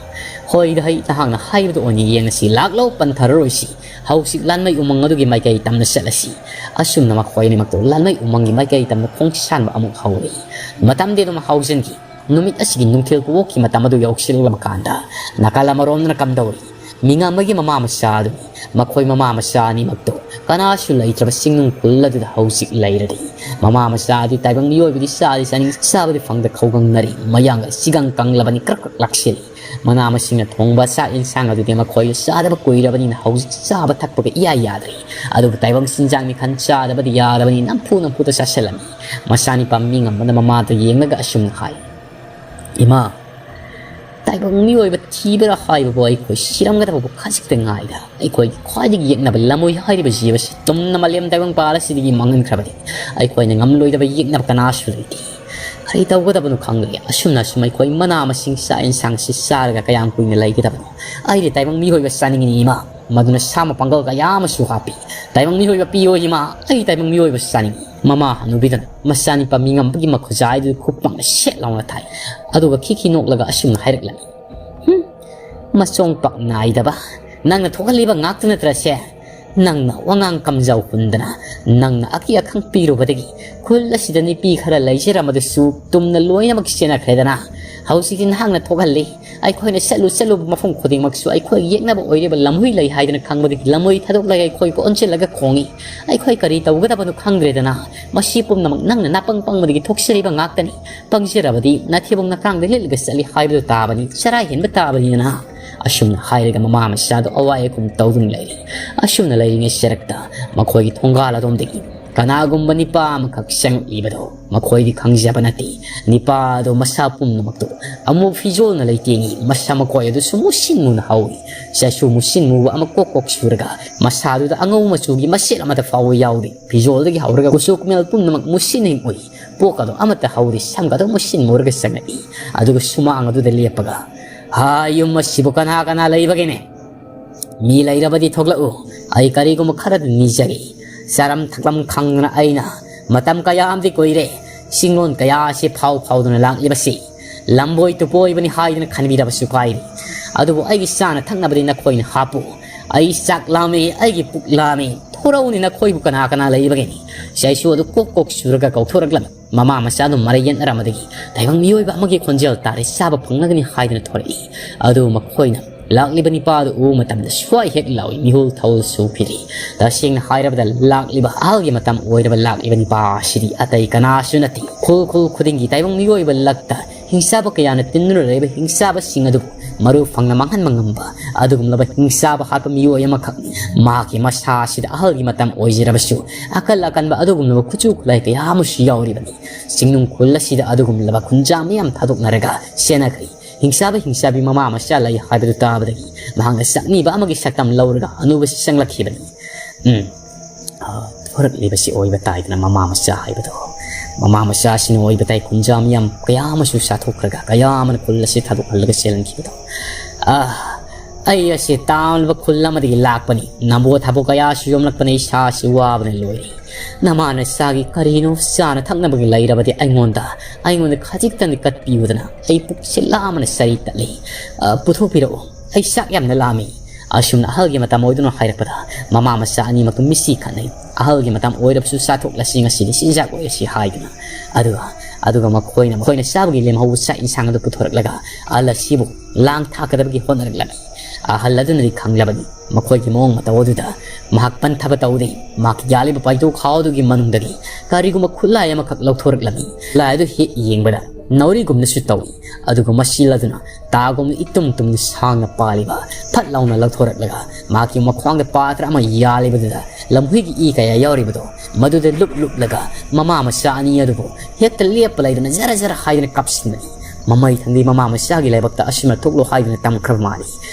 ꯍꯣꯏꯗ, ꯍꯩ ꯅꯍꯥꯛꯅ ꯍꯥꯏꯕꯗꯨ ꯑꯣꯏꯅ ꯌꯦꯡꯉꯁꯤ, ꯂꯥꯛꯂꯣ, ꯄꯟꯊꯔꯔꯣꯏꯁꯤ꯫ ꯍꯧꯖꯤꯛ ꯂꯥꯟꯃꯩ ꯎꯃꯪ ꯑꯗꯨꯒꯤ ꯃꯥꯏꯀꯩ ꯇꯝꯅ ꯆꯠꯂꯁꯤ꯫" ꯑꯁꯨꯝꯅ ꯃꯈꯣꯏ ꯑꯅꯤꯃꯛꯇꯨ ꯂꯥꯟꯃꯩ ꯎꯃꯪꯒꯤ ꯃꯥꯏꯀꯩ ꯇꯝꯅ ꯈꯣꯡꯁꯥꯟꯕ ꯑꯃꯨꯛ ꯍꯧꯔꯛꯏ꯫ ꯃꯇꯝꯗꯤ ꯑꯗꯨꯝ ꯍꯧꯖꯤꯟꯈꯤ꯫ ꯅꯨꯃꯤꯠ ꯑꯁꯤꯒꯤ ꯅꯨꯡꯊꯤꯜ ꯀꯨꯋꯣꯛꯀꯤ ꯃꯇꯝ ꯑꯗꯨ ꯌꯧꯁꯤꯜꯂꯕ ꯀꯥꯟꯗ, ꯅꯥꯀꯜ ꯑꯃꯔꯣꯝꯗꯅ ꯀꯝꯗꯧꯔꯤ? ꯃꯤꯉꯥꯝꯕꯒꯤ ꯃꯃꯥ ꯃꯆꯥ ꯑꯗꯨꯅꯤ꯫ ꯃꯈꯣꯏ ꯃꯃꯥ ꯃꯆꯥ ꯑꯅꯤꯃꯛꯇꯨ ꯀꯅꯥꯁꯨ ꯂꯩꯇ꯭ꯔꯕ ꯆꯤꯡꯅꯨꯡ ꯈꯨꯜ ꯑꯗꯨꯗ ꯍꯧꯖꯤꯛ ꯂꯩꯔꯗꯤ꯫ ꯃꯃꯥ ꯃꯆꯥ ꯑꯗꯨ ꯇꯥꯏꯕꯪ ꯃꯤꯑꯣꯏꯕꯗꯤ ꯆꯥꯗꯤ ꯆꯥꯅꯤꯡ ꯆꯥꯕꯗꯤ ꯐꯪꯗ ꯈꯧꯒꯪꯅꯔꯤ꯫ ꯃꯌꯥꯡꯒ ꯆꯤꯒꯪ ꯀꯪꯂꯕꯅꯤ, ꯀ꯭ꯔꯛ ꯀ꯭ꯔꯛ ꯂꯥꯛꯁꯤꯜꯂꯤ꯫ ꯃꯅꯥ ꯃꯁꯤꯡꯅ ꯊꯣꯡꯕ ꯆꯥꯛ ꯌꯦꯟꯁꯥꯡ ꯑꯗꯨꯗꯤ ꯃꯈꯣꯏ ꯆꯥꯗꯕ ꯀꯨꯏꯔꯕꯅꯤꯅ ꯍꯧꯖꯤꯛ ꯆꯥꯕ ꯊꯛꯄꯒ ꯏꯌꯥ ꯌꯥꯗ꯭ꯔꯤ꯫ ꯑꯗꯨꯕꯨ ꯇꯥꯏꯕꯪ ꯆꯤꯟꯖꯥꯛꯅꯤ ꯈꯟ ꯆꯥꯗꯕꯗꯤ ꯌꯥꯗꯕꯅꯤ, ꯅꯝꯐꯨ ꯅꯝꯐꯨꯗ ꯆꯥꯁꯤꯜꯂꯝꯃꯤ꯫ ꯃꯆꯥꯅꯤꯄꯥ ꯃꯤꯉꯝꯕꯅ ꯃꯃꯥꯗ ꯌꯦꯡꯂꯒ ꯑꯁꯨꯝꯅ ꯍꯥꯏ, "ꯏꯃꯥ, ꯇꯥꯏꯕꯪ ꯃꯤꯑꯣꯏꯕ ꯊꯤꯕꯔꯥ ꯍꯥꯏꯕꯕꯨ ꯑꯩꯈꯣꯏ ꯁꯤꯔꯝꯒꯗꯕꯕꯨ ꯈꯖꯤꯛꯇ ꯉꯥꯏꯗ꯫ ꯑꯩꯈꯣꯏꯒꯤ ꯈ꯭ꯋꯥꯏꯗꯒꯤ ꯌꯦꯛꯅꯕ ꯂꯝꯃꯣꯏ ꯍꯥꯏꯔꯤꯕ ꯖꯤꯕꯁꯤ ꯇꯨꯝꯅ ꯃꯥꯂꯦꯝ ꯇꯥꯏꯕꯪ ꯄꯥꯜ ꯑꯁꯤꯗꯒꯤ ꯃꯥꯡꯍꯟꯈ꯭ꯔꯕꯗꯤ ꯑꯩꯈꯣꯏꯅ ꯉꯝꯂꯣꯏꯗꯕ ꯌꯦꯛꯅꯕ ꯀꯅꯥꯁꯨ ꯂꯩꯇꯦ꯫ ꯀꯔꯤ ꯇꯧꯒꯗꯕꯅꯣ ꯈꯪꯗ꯭ꯔꯦ꯫ ꯑꯁꯨꯝꯅ ꯑꯁꯨꯝ ꯑꯩꯈꯣꯏ ꯃꯅꯥ ꯃꯁꯤꯡ ꯆꯥꯛ ꯌꯦꯟꯁꯥꯡꯁꯤ ꯆꯥꯔꯒ ꯀꯌꯥꯝ ꯀꯨꯏꯅ ꯂꯩꯒꯗꯕꯅꯣ? ꯑꯩꯗꯤ ꯇꯥꯏꯕꯪ ꯃꯤꯑꯣꯏꯕ ꯆꯥꯅꯤꯡꯉꯤꯅꯤ ꯏꯃꯥ꯫ ꯃꯗꯨꯅ ꯁꯥ ꯃꯄꯥꯡꯒꯜ ꯀꯌꯥ ꯑꯃꯁꯨ ꯍꯥꯞꯄꯤ꯫ ꯇꯥꯏꯕꯪ ꯃꯤꯑꯣꯏꯕ ꯄꯤꯌꯣ ꯏꯃꯥ, ꯑꯩ ꯇꯥꯏꯕꯪ ꯃꯤꯑꯣꯏꯕ ꯆꯥꯅꯤꯡꯉꯤ꯫" ꯃꯃꯥ ꯍꯅꯨꯕꯤꯗꯨꯅ ꯃꯆꯥꯅꯤꯄꯥ ꯃꯤꯉꯝꯕꯒꯤ ꯃꯈꯨꯖꯥꯏꯗꯨ ꯈꯨꯄꯥꯛꯅ ꯁꯦꯠ ꯂꯥꯎꯅ ꯊꯥꯏ꯫ ꯑꯗꯨꯒ ꯈꯤꯈꯤ ꯅꯣꯛꯂꯒ ꯑꯁꯨꯝꯅ ꯍꯥꯏꯔꯛꯂꯝꯃꯤ, "ꯍꯨꯝ, ꯃꯆꯣꯡ ꯄꯥꯛ ꯅꯥꯏꯗꯕ, ꯅꯪꯅ ꯊꯣꯛꯍꯜꯂꯤꯕ ꯉꯥꯛꯇ ꯅꯠꯇ꯭ꯔꯁꯦ? ꯅꯪꯅ ꯋꯥꯉꯥꯡ ꯀꯝꯖꯥꯎ ꯍꯨꯟꯗꯅ, ꯅꯪꯅ ꯑꯀꯤ ꯑꯈꯪ ꯄꯤꯔꯨꯕꯗꯒꯤ ꯈꯨꯜ ꯑꯁꯤꯗ ꯅꯨꯄꯤ ꯈꯔ ꯂꯩꯖꯔꯝꯕꯗꯨꯁꯨ ꯇꯨꯝꯅ ꯂꯣꯏꯅꯃꯛ ꯆꯦꯟꯅꯈ꯭ꯔꯦꯗꯅ꯫ ꯍꯧꯖꯤꯛꯇꯤ ꯅꯍꯥꯛꯅ ꯊꯣꯛꯍꯜꯂꯤ꯫ ꯑꯩꯈꯣꯏꯅ ꯆꯠꯂꯨ ꯆꯠꯂꯨꯕ ꯃꯐꯝ ꯈꯨꯗꯤꯡꯃꯛꯁꯨ ꯑꯩꯈꯣꯏ ꯌꯦꯛꯅꯕ ꯑꯣꯏꯔꯤꯕ ꯂꯝꯍꯨꯏ ꯂꯩ ꯍꯥꯏꯗꯨꯅ ꯈꯪꯕꯗꯒꯤ ꯂꯝꯍꯨꯏ ꯊꯥꯗꯣꯛꯂꯒ ꯑꯩꯈꯣꯏꯕꯨ ꯑꯣꯟꯁꯤꯜꯂꯒ ꯈꯣꯡꯏ꯫ ꯑꯩꯈꯣꯏ ꯀꯔꯤ ꯇꯧꯒꯗꯕꯅꯣ ꯈꯪꯗ꯭ꯔꯦꯗꯅ꯫ ꯃꯁꯤ ꯄꯨꯝꯅꯃꯛ ꯅꯪꯅ ꯅꯥꯄꯪ ꯄꯪꯕꯗꯒꯤ ꯊꯣꯛꯆꯔꯤꯕ ꯉꯥꯛꯇꯅꯤ꯫ ꯄꯪꯖꯔꯕꯗꯤ ꯅꯊꯤꯕꯣꯡ ꯅꯈꯥꯡꯗ ꯂꯤꯠꯂꯒ ꯆꯠꯂꯤ ꯍꯥꯏꯕꯗꯨ ꯇꯥꯕꯅꯤ, ꯆꯔꯥ ꯍꯦꯟꯕ ꯇꯥꯕꯅꯤꯗꯅ꯫ ꯑꯁꯨꯝꯅ ꯍꯥꯏꯔꯒ ꯃꯃꯥ ꯃꯆꯥꯗꯨ ꯑꯋꯥꯏ ꯑꯈꯨꯝ ꯇꯧꯗꯨꯅ ꯂꯩꯔꯤ꯫ ꯑꯁꯨꯝꯅ ꯂꯩꯔꯤꯉꯩ ꯆꯔꯛꯇ ꯃꯈꯣꯏꯒꯤ ꯊꯣꯡꯒꯥꯜ ꯑꯗꯣꯝꯗꯒꯤ ꯀꯅꯥꯒꯨꯝꯕ ꯅꯤꯄꯥ ꯑꯃꯈꯛ ꯆꯪꯂꯛꯂꯤꯕꯗꯨ ꯃꯈꯣꯏꯗꯤ ꯈꯪꯖꯕ ꯅꯠꯇꯦ꯫ ꯅꯤꯄꯥ ꯑꯗꯨ ꯃꯁꯥ ꯄꯨꯝꯅꯃꯛꯇꯨ ꯑꯃꯨꯛ ꯐꯤꯖꯣꯜꯅ ꯂꯩꯇꯦꯡꯏ, ꯃꯁꯥ ꯃꯀꯣꯏ ꯑꯗꯨꯁꯨ ꯃꯨꯁꯤꯟ ꯃꯨꯅ ꯍꯧꯏ꯫ ꯆꯩꯁꯨ ꯃꯨꯁꯤꯟ ꯃꯨꯕ ꯑꯃ ꯀꯣꯛ ꯀꯣꯛ ꯁꯨꯔꯒ ꯃꯁꯥꯗꯨꯗ ꯑꯉꯧ ꯃꯆꯨꯒꯤ ꯃꯆꯦꯠ ꯑꯃꯠꯇ ꯐꯥꯎꯕ ꯌꯥꯎꯗꯦ꯫ ꯐꯤꯖꯣꯜꯗꯒꯤ ꯍꯧꯔꯒ ꯀꯨꯆꯨ ꯀꯨꯃꯦꯜ ꯄꯨꯝꯅꯃꯛ ꯃꯨꯁꯤꯟ ꯍꯤꯡ ꯎꯏ꯫ ꯄꯣꯛ ꯑꯗꯨ ꯑꯃꯠꯇ ꯍꯧꯗꯦ, ꯁꯝꯒ ꯑꯗꯨ ꯃꯨꯁꯤꯟ ꯃꯨꯔꯒ ꯆꯪꯂꯛꯏ꯫ ꯑꯗꯨꯒ ꯁꯨꯃꯥꯡ ꯑꯗꯨꯗ ꯂꯦꯞꯄꯒ, "ꯍꯥ, ꯌꯨꯝ ꯑꯁꯤꯕꯨ ꯀꯅꯥ ꯀꯅꯥ ꯂꯩꯕꯒꯦꯅꯦ? ꯃꯤ ꯂꯩꯔꯕꯗꯤ ꯊꯣꯛꯂꯛꯎ꯫ ꯑꯩ ꯀꯔꯤꯒꯨꯝꯕ ꯈꯔꯗꯤ ꯅꯤꯖꯔꯤ꯫ ꯆꯥꯔꯝ ꯊꯛꯂꯝ ꯈꯪꯗꯅ ꯑꯩꯅ ꯃꯇꯝ ꯀꯌꯥ ꯑꯃꯗꯤ ꯀꯨꯏꯔꯦ꯫ ꯆꯤꯡꯂꯣꯟ ꯀꯌꯥ ꯑꯁꯤ ꯐꯥꯎ ꯐꯥꯎꯗꯨꯅ ꯂꯥꯛꯂꯤꯕꯁꯤ ꯂꯝꯕꯣꯏ ꯇꯨꯄꯣꯏꯕꯅꯤ ꯍꯥꯏꯗꯨꯅ ꯈꯟꯕꯤꯔꯕꯁꯨ ꯀꯥꯏꯔꯦ꯫ ꯑꯗꯨꯕꯨ ꯑꯩꯒꯤ ꯆꯥꯅ ꯊꯛꯅꯕꯗꯤ ꯅꯈꯣꯏꯅ ꯍꯥꯞꯄꯨ꯫ ꯑꯩ ꯆꯥꯛ ꯂꯥꯝꯃꯤ, ꯑꯩꯒꯤ ꯄꯨꯛ ꯂꯥꯝꯃꯤ꯫ ꯊꯣꯔꯛꯎꯅꯤ, ꯅꯈꯣꯏꯕꯨ ꯀꯅꯥ ꯀꯅꯥ ꯂꯩꯕꯒꯦꯅꯤ?" ꯆꯩꯁꯨ ꯑꯗꯨ ꯀꯣꯛ ꯀꯣꯛ ꯁꯨꯔꯒ ꯀꯧꯊꯣꯔꯛꯂꯝꯃꯤ꯫ ꯃꯃꯥ ꯃꯆꯥꯗꯨ ꯃꯔꯩ ꯌꯦꯠꯅꯔꯝꯕꯗꯒꯤ ꯇꯥꯏꯕꯪ ꯃꯤꯑꯣꯏꯕ ꯑꯃꯒꯤ ꯈꯣꯟꯖꯦꯜ ꯇꯥꯔꯦ, ꯆꯥꯕ ꯐꯪꯂꯒꯅꯤ ꯍꯥꯏꯗꯨꯅ ꯊꯣꯔꯛꯏ꯫ ꯑꯗꯨ ꯃꯈꯣꯏꯅ ꯂꯥꯛꯂꯤꯕ ꯅꯤꯄꯥ ꯑꯗꯨ ꯎꯕ ꯃꯇꯝꯗ ꯁ꯭ꯋꯥꯏ ꯍꯦꯛ ꯂꯥꯎꯏ, ꯃꯤꯍꯨꯜ ꯊꯧ ꯁꯨ ꯐꯤꯔꯤ꯫ ꯇꯁꯦꯡꯅ ꯍꯥꯏꯔꯕꯗ ꯂꯥꯛꯂꯤꯕ ꯑꯍꯜꯒꯤ ꯃꯇꯝ ꯑꯣꯏꯔꯕ ꯂꯥꯛꯂꯤꯕ ꯅꯤꯄꯥ ꯑꯁꯤꯗꯤ ꯑꯇꯩ ꯀꯅꯥꯁꯨ ꯅꯠꯇꯦ꯫ ꯈꯨꯜ ꯈꯨꯜ ꯈꯨꯗꯤꯡꯒꯤ ꯇꯥꯏꯕꯪ ꯃꯤꯑꯣꯏꯕ ꯂꯛꯇ ꯍꯤꯡꯆꯥꯕ ꯀꯌꯥꯅ ꯇꯤꯟꯗꯨꯅ ꯂꯩꯔꯤꯕ ꯍꯤꯡꯆꯥꯕꯁꯤꯡ ꯑꯗꯨꯕꯨ ꯃꯔꯨ ꯐꯪꯅ ꯃꯥꯡꯍꯟꯕ ꯉꯝꯕ ꯑꯗꯨꯒꯨꯝꯂꯕ ꯍꯤꯡꯆꯥꯕ ꯍꯥꯠꯄ ꯃꯤꯑꯣꯏ ꯑꯃꯈꯛꯅꯤ꯫ ꯃꯍꯥꯛꯀꯤ ꯃꯁꯥ ꯑꯁꯤꯗ ꯑꯍꯜꯒꯤ ꯃꯇꯝ ꯑꯣꯏꯖꯔꯕꯁꯨ ꯑꯀꯜ ꯑꯀꯟꯕ ꯑꯗꯨꯒꯨꯝꯂꯕ ꯈꯨꯠꯁꯨ ꯈꯨꯠꯂꯥꯏ ꯀꯌꯥ ꯑꯃꯁꯨ ꯌꯥꯎꯔꯤꯕꯅꯤ꯫ ꯆꯤꯡꯅꯨꯡ ꯈꯨꯜ ꯑꯁꯤꯗ ꯑꯗꯨꯒꯨꯝꯂꯕ ꯈꯨꯟꯖꯥ ꯃꯤꯌꯥꯝ ꯊꯥꯗꯣꯛꯅꯔꯒ ꯆꯦꯟꯅꯈ꯭ꯔꯤ꯫ ꯍꯤꯡꯆꯥꯕ ꯍꯤꯡꯆꯥꯕꯤ ꯃꯃꯥ ꯃꯆꯥ ꯂꯩ ꯍꯥꯏꯕꯗꯨ ꯇꯥꯕꯗꯒꯤ ꯃꯍꯥꯛꯅ ꯆꯥꯛꯅꯤꯕ ꯑꯃꯒꯤ ꯁꯛꯇꯝ ꯂꯧꯔꯒ ꯑꯅꯨꯕꯁꯤ ꯆꯪꯂꯛꯈꯤꯕꯅꯤ꯫ ꯎꯝ, ꯑ, ꯊꯣꯔꯛꯂꯤꯕꯁꯤ ꯑꯣꯏꯕ ꯇꯥꯏꯗꯅ ꯃꯃꯥ ꯃꯆꯥ ꯍꯥꯏꯕꯗꯣ꯫ ꯃꯃꯥ ꯃꯆꯥꯁꯤꯅ ꯑꯣꯏꯕ ꯇꯥꯏ ꯈꯨꯟꯖꯥ ꯃꯤꯌꯥꯝ ꯀꯌꯥ ꯑꯃꯁꯨ ꯆꯥꯊꯣꯛꯈ꯭ꯔꯒ ꯀꯌꯥ ꯑꯃꯅ ꯈꯨꯜ ꯑꯁꯤ ꯊꯥꯗꯣꯛꯍꯜꯂꯒ ꯆꯦꯜꯍꯟꯈꯤꯕꯗꯣ꯫ ꯑ, ꯑꯩ ꯑꯁꯤ ꯇꯥꯡꯂꯕ ꯈꯨꯜ ꯑꯃꯗꯒꯤ ꯂꯥꯛꯄꯅꯤ꯫ ꯅꯝꯕꯣ ꯊꯕꯛ ꯀꯌꯥꯁꯨ ꯌꯣꯝꯂꯛꯄꯅ ꯏꯁꯥꯁꯤ ꯋꯥꯕꯅ ꯂꯣꯏꯔꯦ꯫ ꯅꯃꯥ ꯅꯆꯥꯒꯤ ꯀꯔꯤꯅꯣ ꯆꯥꯅ ꯊꯛꯅꯕꯒꯤ ꯂꯩꯔꯕꯗꯤ ꯑꯩꯉꯣꯟꯗ, ꯑꯩꯉꯣꯟꯗ ꯈꯖꯤꯛꯇꯪꯗꯤ ꯀꯠꯄꯤꯌꯨꯗꯅ꯫ ꯑꯩ ꯄꯨꯛꯁꯦ ꯂꯥꯝꯕꯅ ꯁꯔꯤ ꯇꯠꯂꯤ꯫ ꯑ, ꯄꯨꯊꯣꯛꯄꯤꯔꯛꯑꯣ꯫ ꯑꯩ ꯆꯥꯛ ꯌꯥꯝꯅ ꯂꯥꯝꯃꯤ꯫ ꯑꯁꯨꯝꯅ ꯑꯍꯜꯒꯤ ꯃꯇꯝ ꯑꯣꯏꯗꯨꯅ ꯍꯥꯏꯔꯛꯄꯗ ꯃꯃꯥ ꯃꯆꯥ ꯑꯅꯤꯃꯛꯇꯨ ꯃꯤꯠꯁꯤ ꯈꯠꯅꯩ꯫ ꯑꯍꯜꯒꯤ ꯃꯇꯝ ꯑꯣꯏꯔꯕꯁꯨ ꯆꯥꯊꯣꯛꯂꯁꯤ ꯉꯁꯤꯗꯤ ꯆꯤꯟꯖꯥꯛ ꯑꯣꯏꯔꯁꯤ ꯍꯥꯏꯗꯨꯅ꯫ ꯑꯗꯨꯒ, ꯑꯗꯨꯒ ꯃꯈꯣꯏꯅ, ꯃꯈꯣꯏꯅ ꯆꯥꯕꯒꯤ ꯂꯦꯝꯍꯧꯕ ꯆꯥꯛ ꯏꯟꯁꯥꯡ ꯑꯗꯨ ꯄꯨꯊꯣꯔꯛꯂꯒ ꯑꯍꯜ ꯑꯁꯤꯕꯨ ꯂꯥꯡ ꯊꯥꯛꯀꯗꯕꯒꯤ ꯍꯣꯠꯅꯔꯛꯂꯝꯃꯤ꯫ ꯑꯍꯜ ꯑꯗꯨꯅꯗꯤ ꯈꯪꯂꯕꯅꯤ ꯃꯈꯣꯏꯒꯤ ꯃꯑꯣꯡ ꯃꯇꯧ ꯑꯗꯨꯗ꯫ ꯃꯍꯥꯛ ꯄꯟꯊꯕ ꯇꯧꯗꯦ꯫ ꯃꯍꯥꯛꯀꯤ ꯌꯥꯜꯂꯤꯕ ꯄꯥꯏꯇꯣꯛ ꯈꯥꯎ ꯑꯗꯨꯒꯤ ꯃꯅꯨꯡꯗꯒꯤ ꯀꯔꯤꯒꯨꯝꯕ ꯈꯨꯠꯂꯥꯏ ꯑꯃꯈꯛ ꯂꯧꯊꯣꯔꯛꯂꯝꯃꯤ꯫ ꯈꯨꯠꯂꯥꯏ ꯑꯗꯨ ꯍꯦꯛ ꯌꯦꯡꯕꯗ ꯅꯥꯎꯔꯤꯒꯨꯝꯅꯁꯨ ꯇꯧꯏ꯫ ꯑꯗꯨꯒ ꯃꯁꯤ ꯂꯥꯗꯨꯅ ꯇꯥꯒꯨꯝꯅ ꯏꯇꯨꯝ ꯇꯨꯝꯅ ꯁꯥꯡꯅ ꯄꯥꯜꯂꯤꯕ ꯐꯠ ꯂꯥꯎꯅ ꯂꯧꯊꯣꯔꯛꯂꯒ ꯃꯍꯥꯛꯀꯤ ꯃꯈ꯭ꯋꯥꯡꯗ ꯄꯥꯇ꯭ꯔ ꯑꯃ ꯌꯥꯜꯂꯤꯕꯗꯨꯗ ꯂꯝꯍꯨꯏꯒꯤ ꯏ ꯀꯌꯥ ꯌꯥꯎꯔꯤꯕꯗꯣ ꯃꯗꯨꯗ ꯂꯨꯞ ꯂꯨꯞꯂꯒ ꯃꯃꯥ ꯃꯆꯥ ꯑꯅꯤ ꯑꯗꯨꯕꯨ ꯍꯦꯛꯇ ꯂꯦꯞꯄ ꯂꯩꯗꯅ ꯖꯔ ꯖꯔ ꯍꯥꯏꯗꯅ ꯀꯥꯞꯁꯤꯟꯕꯅꯤ꯫ ꯃꯃꯩ ꯊꯪꯗꯤ ꯃꯃꯥ ꯃꯆꯥꯒꯤ ꯂꯥꯏꯕꯛꯇ ꯑꯁꯤꯃ ꯊꯣꯛꯂꯣ ꯍꯥꯏꯗꯨꯅ ꯇꯝꯈ꯭ꯔꯕ ꯃꯥꯜꯂꯤ꯫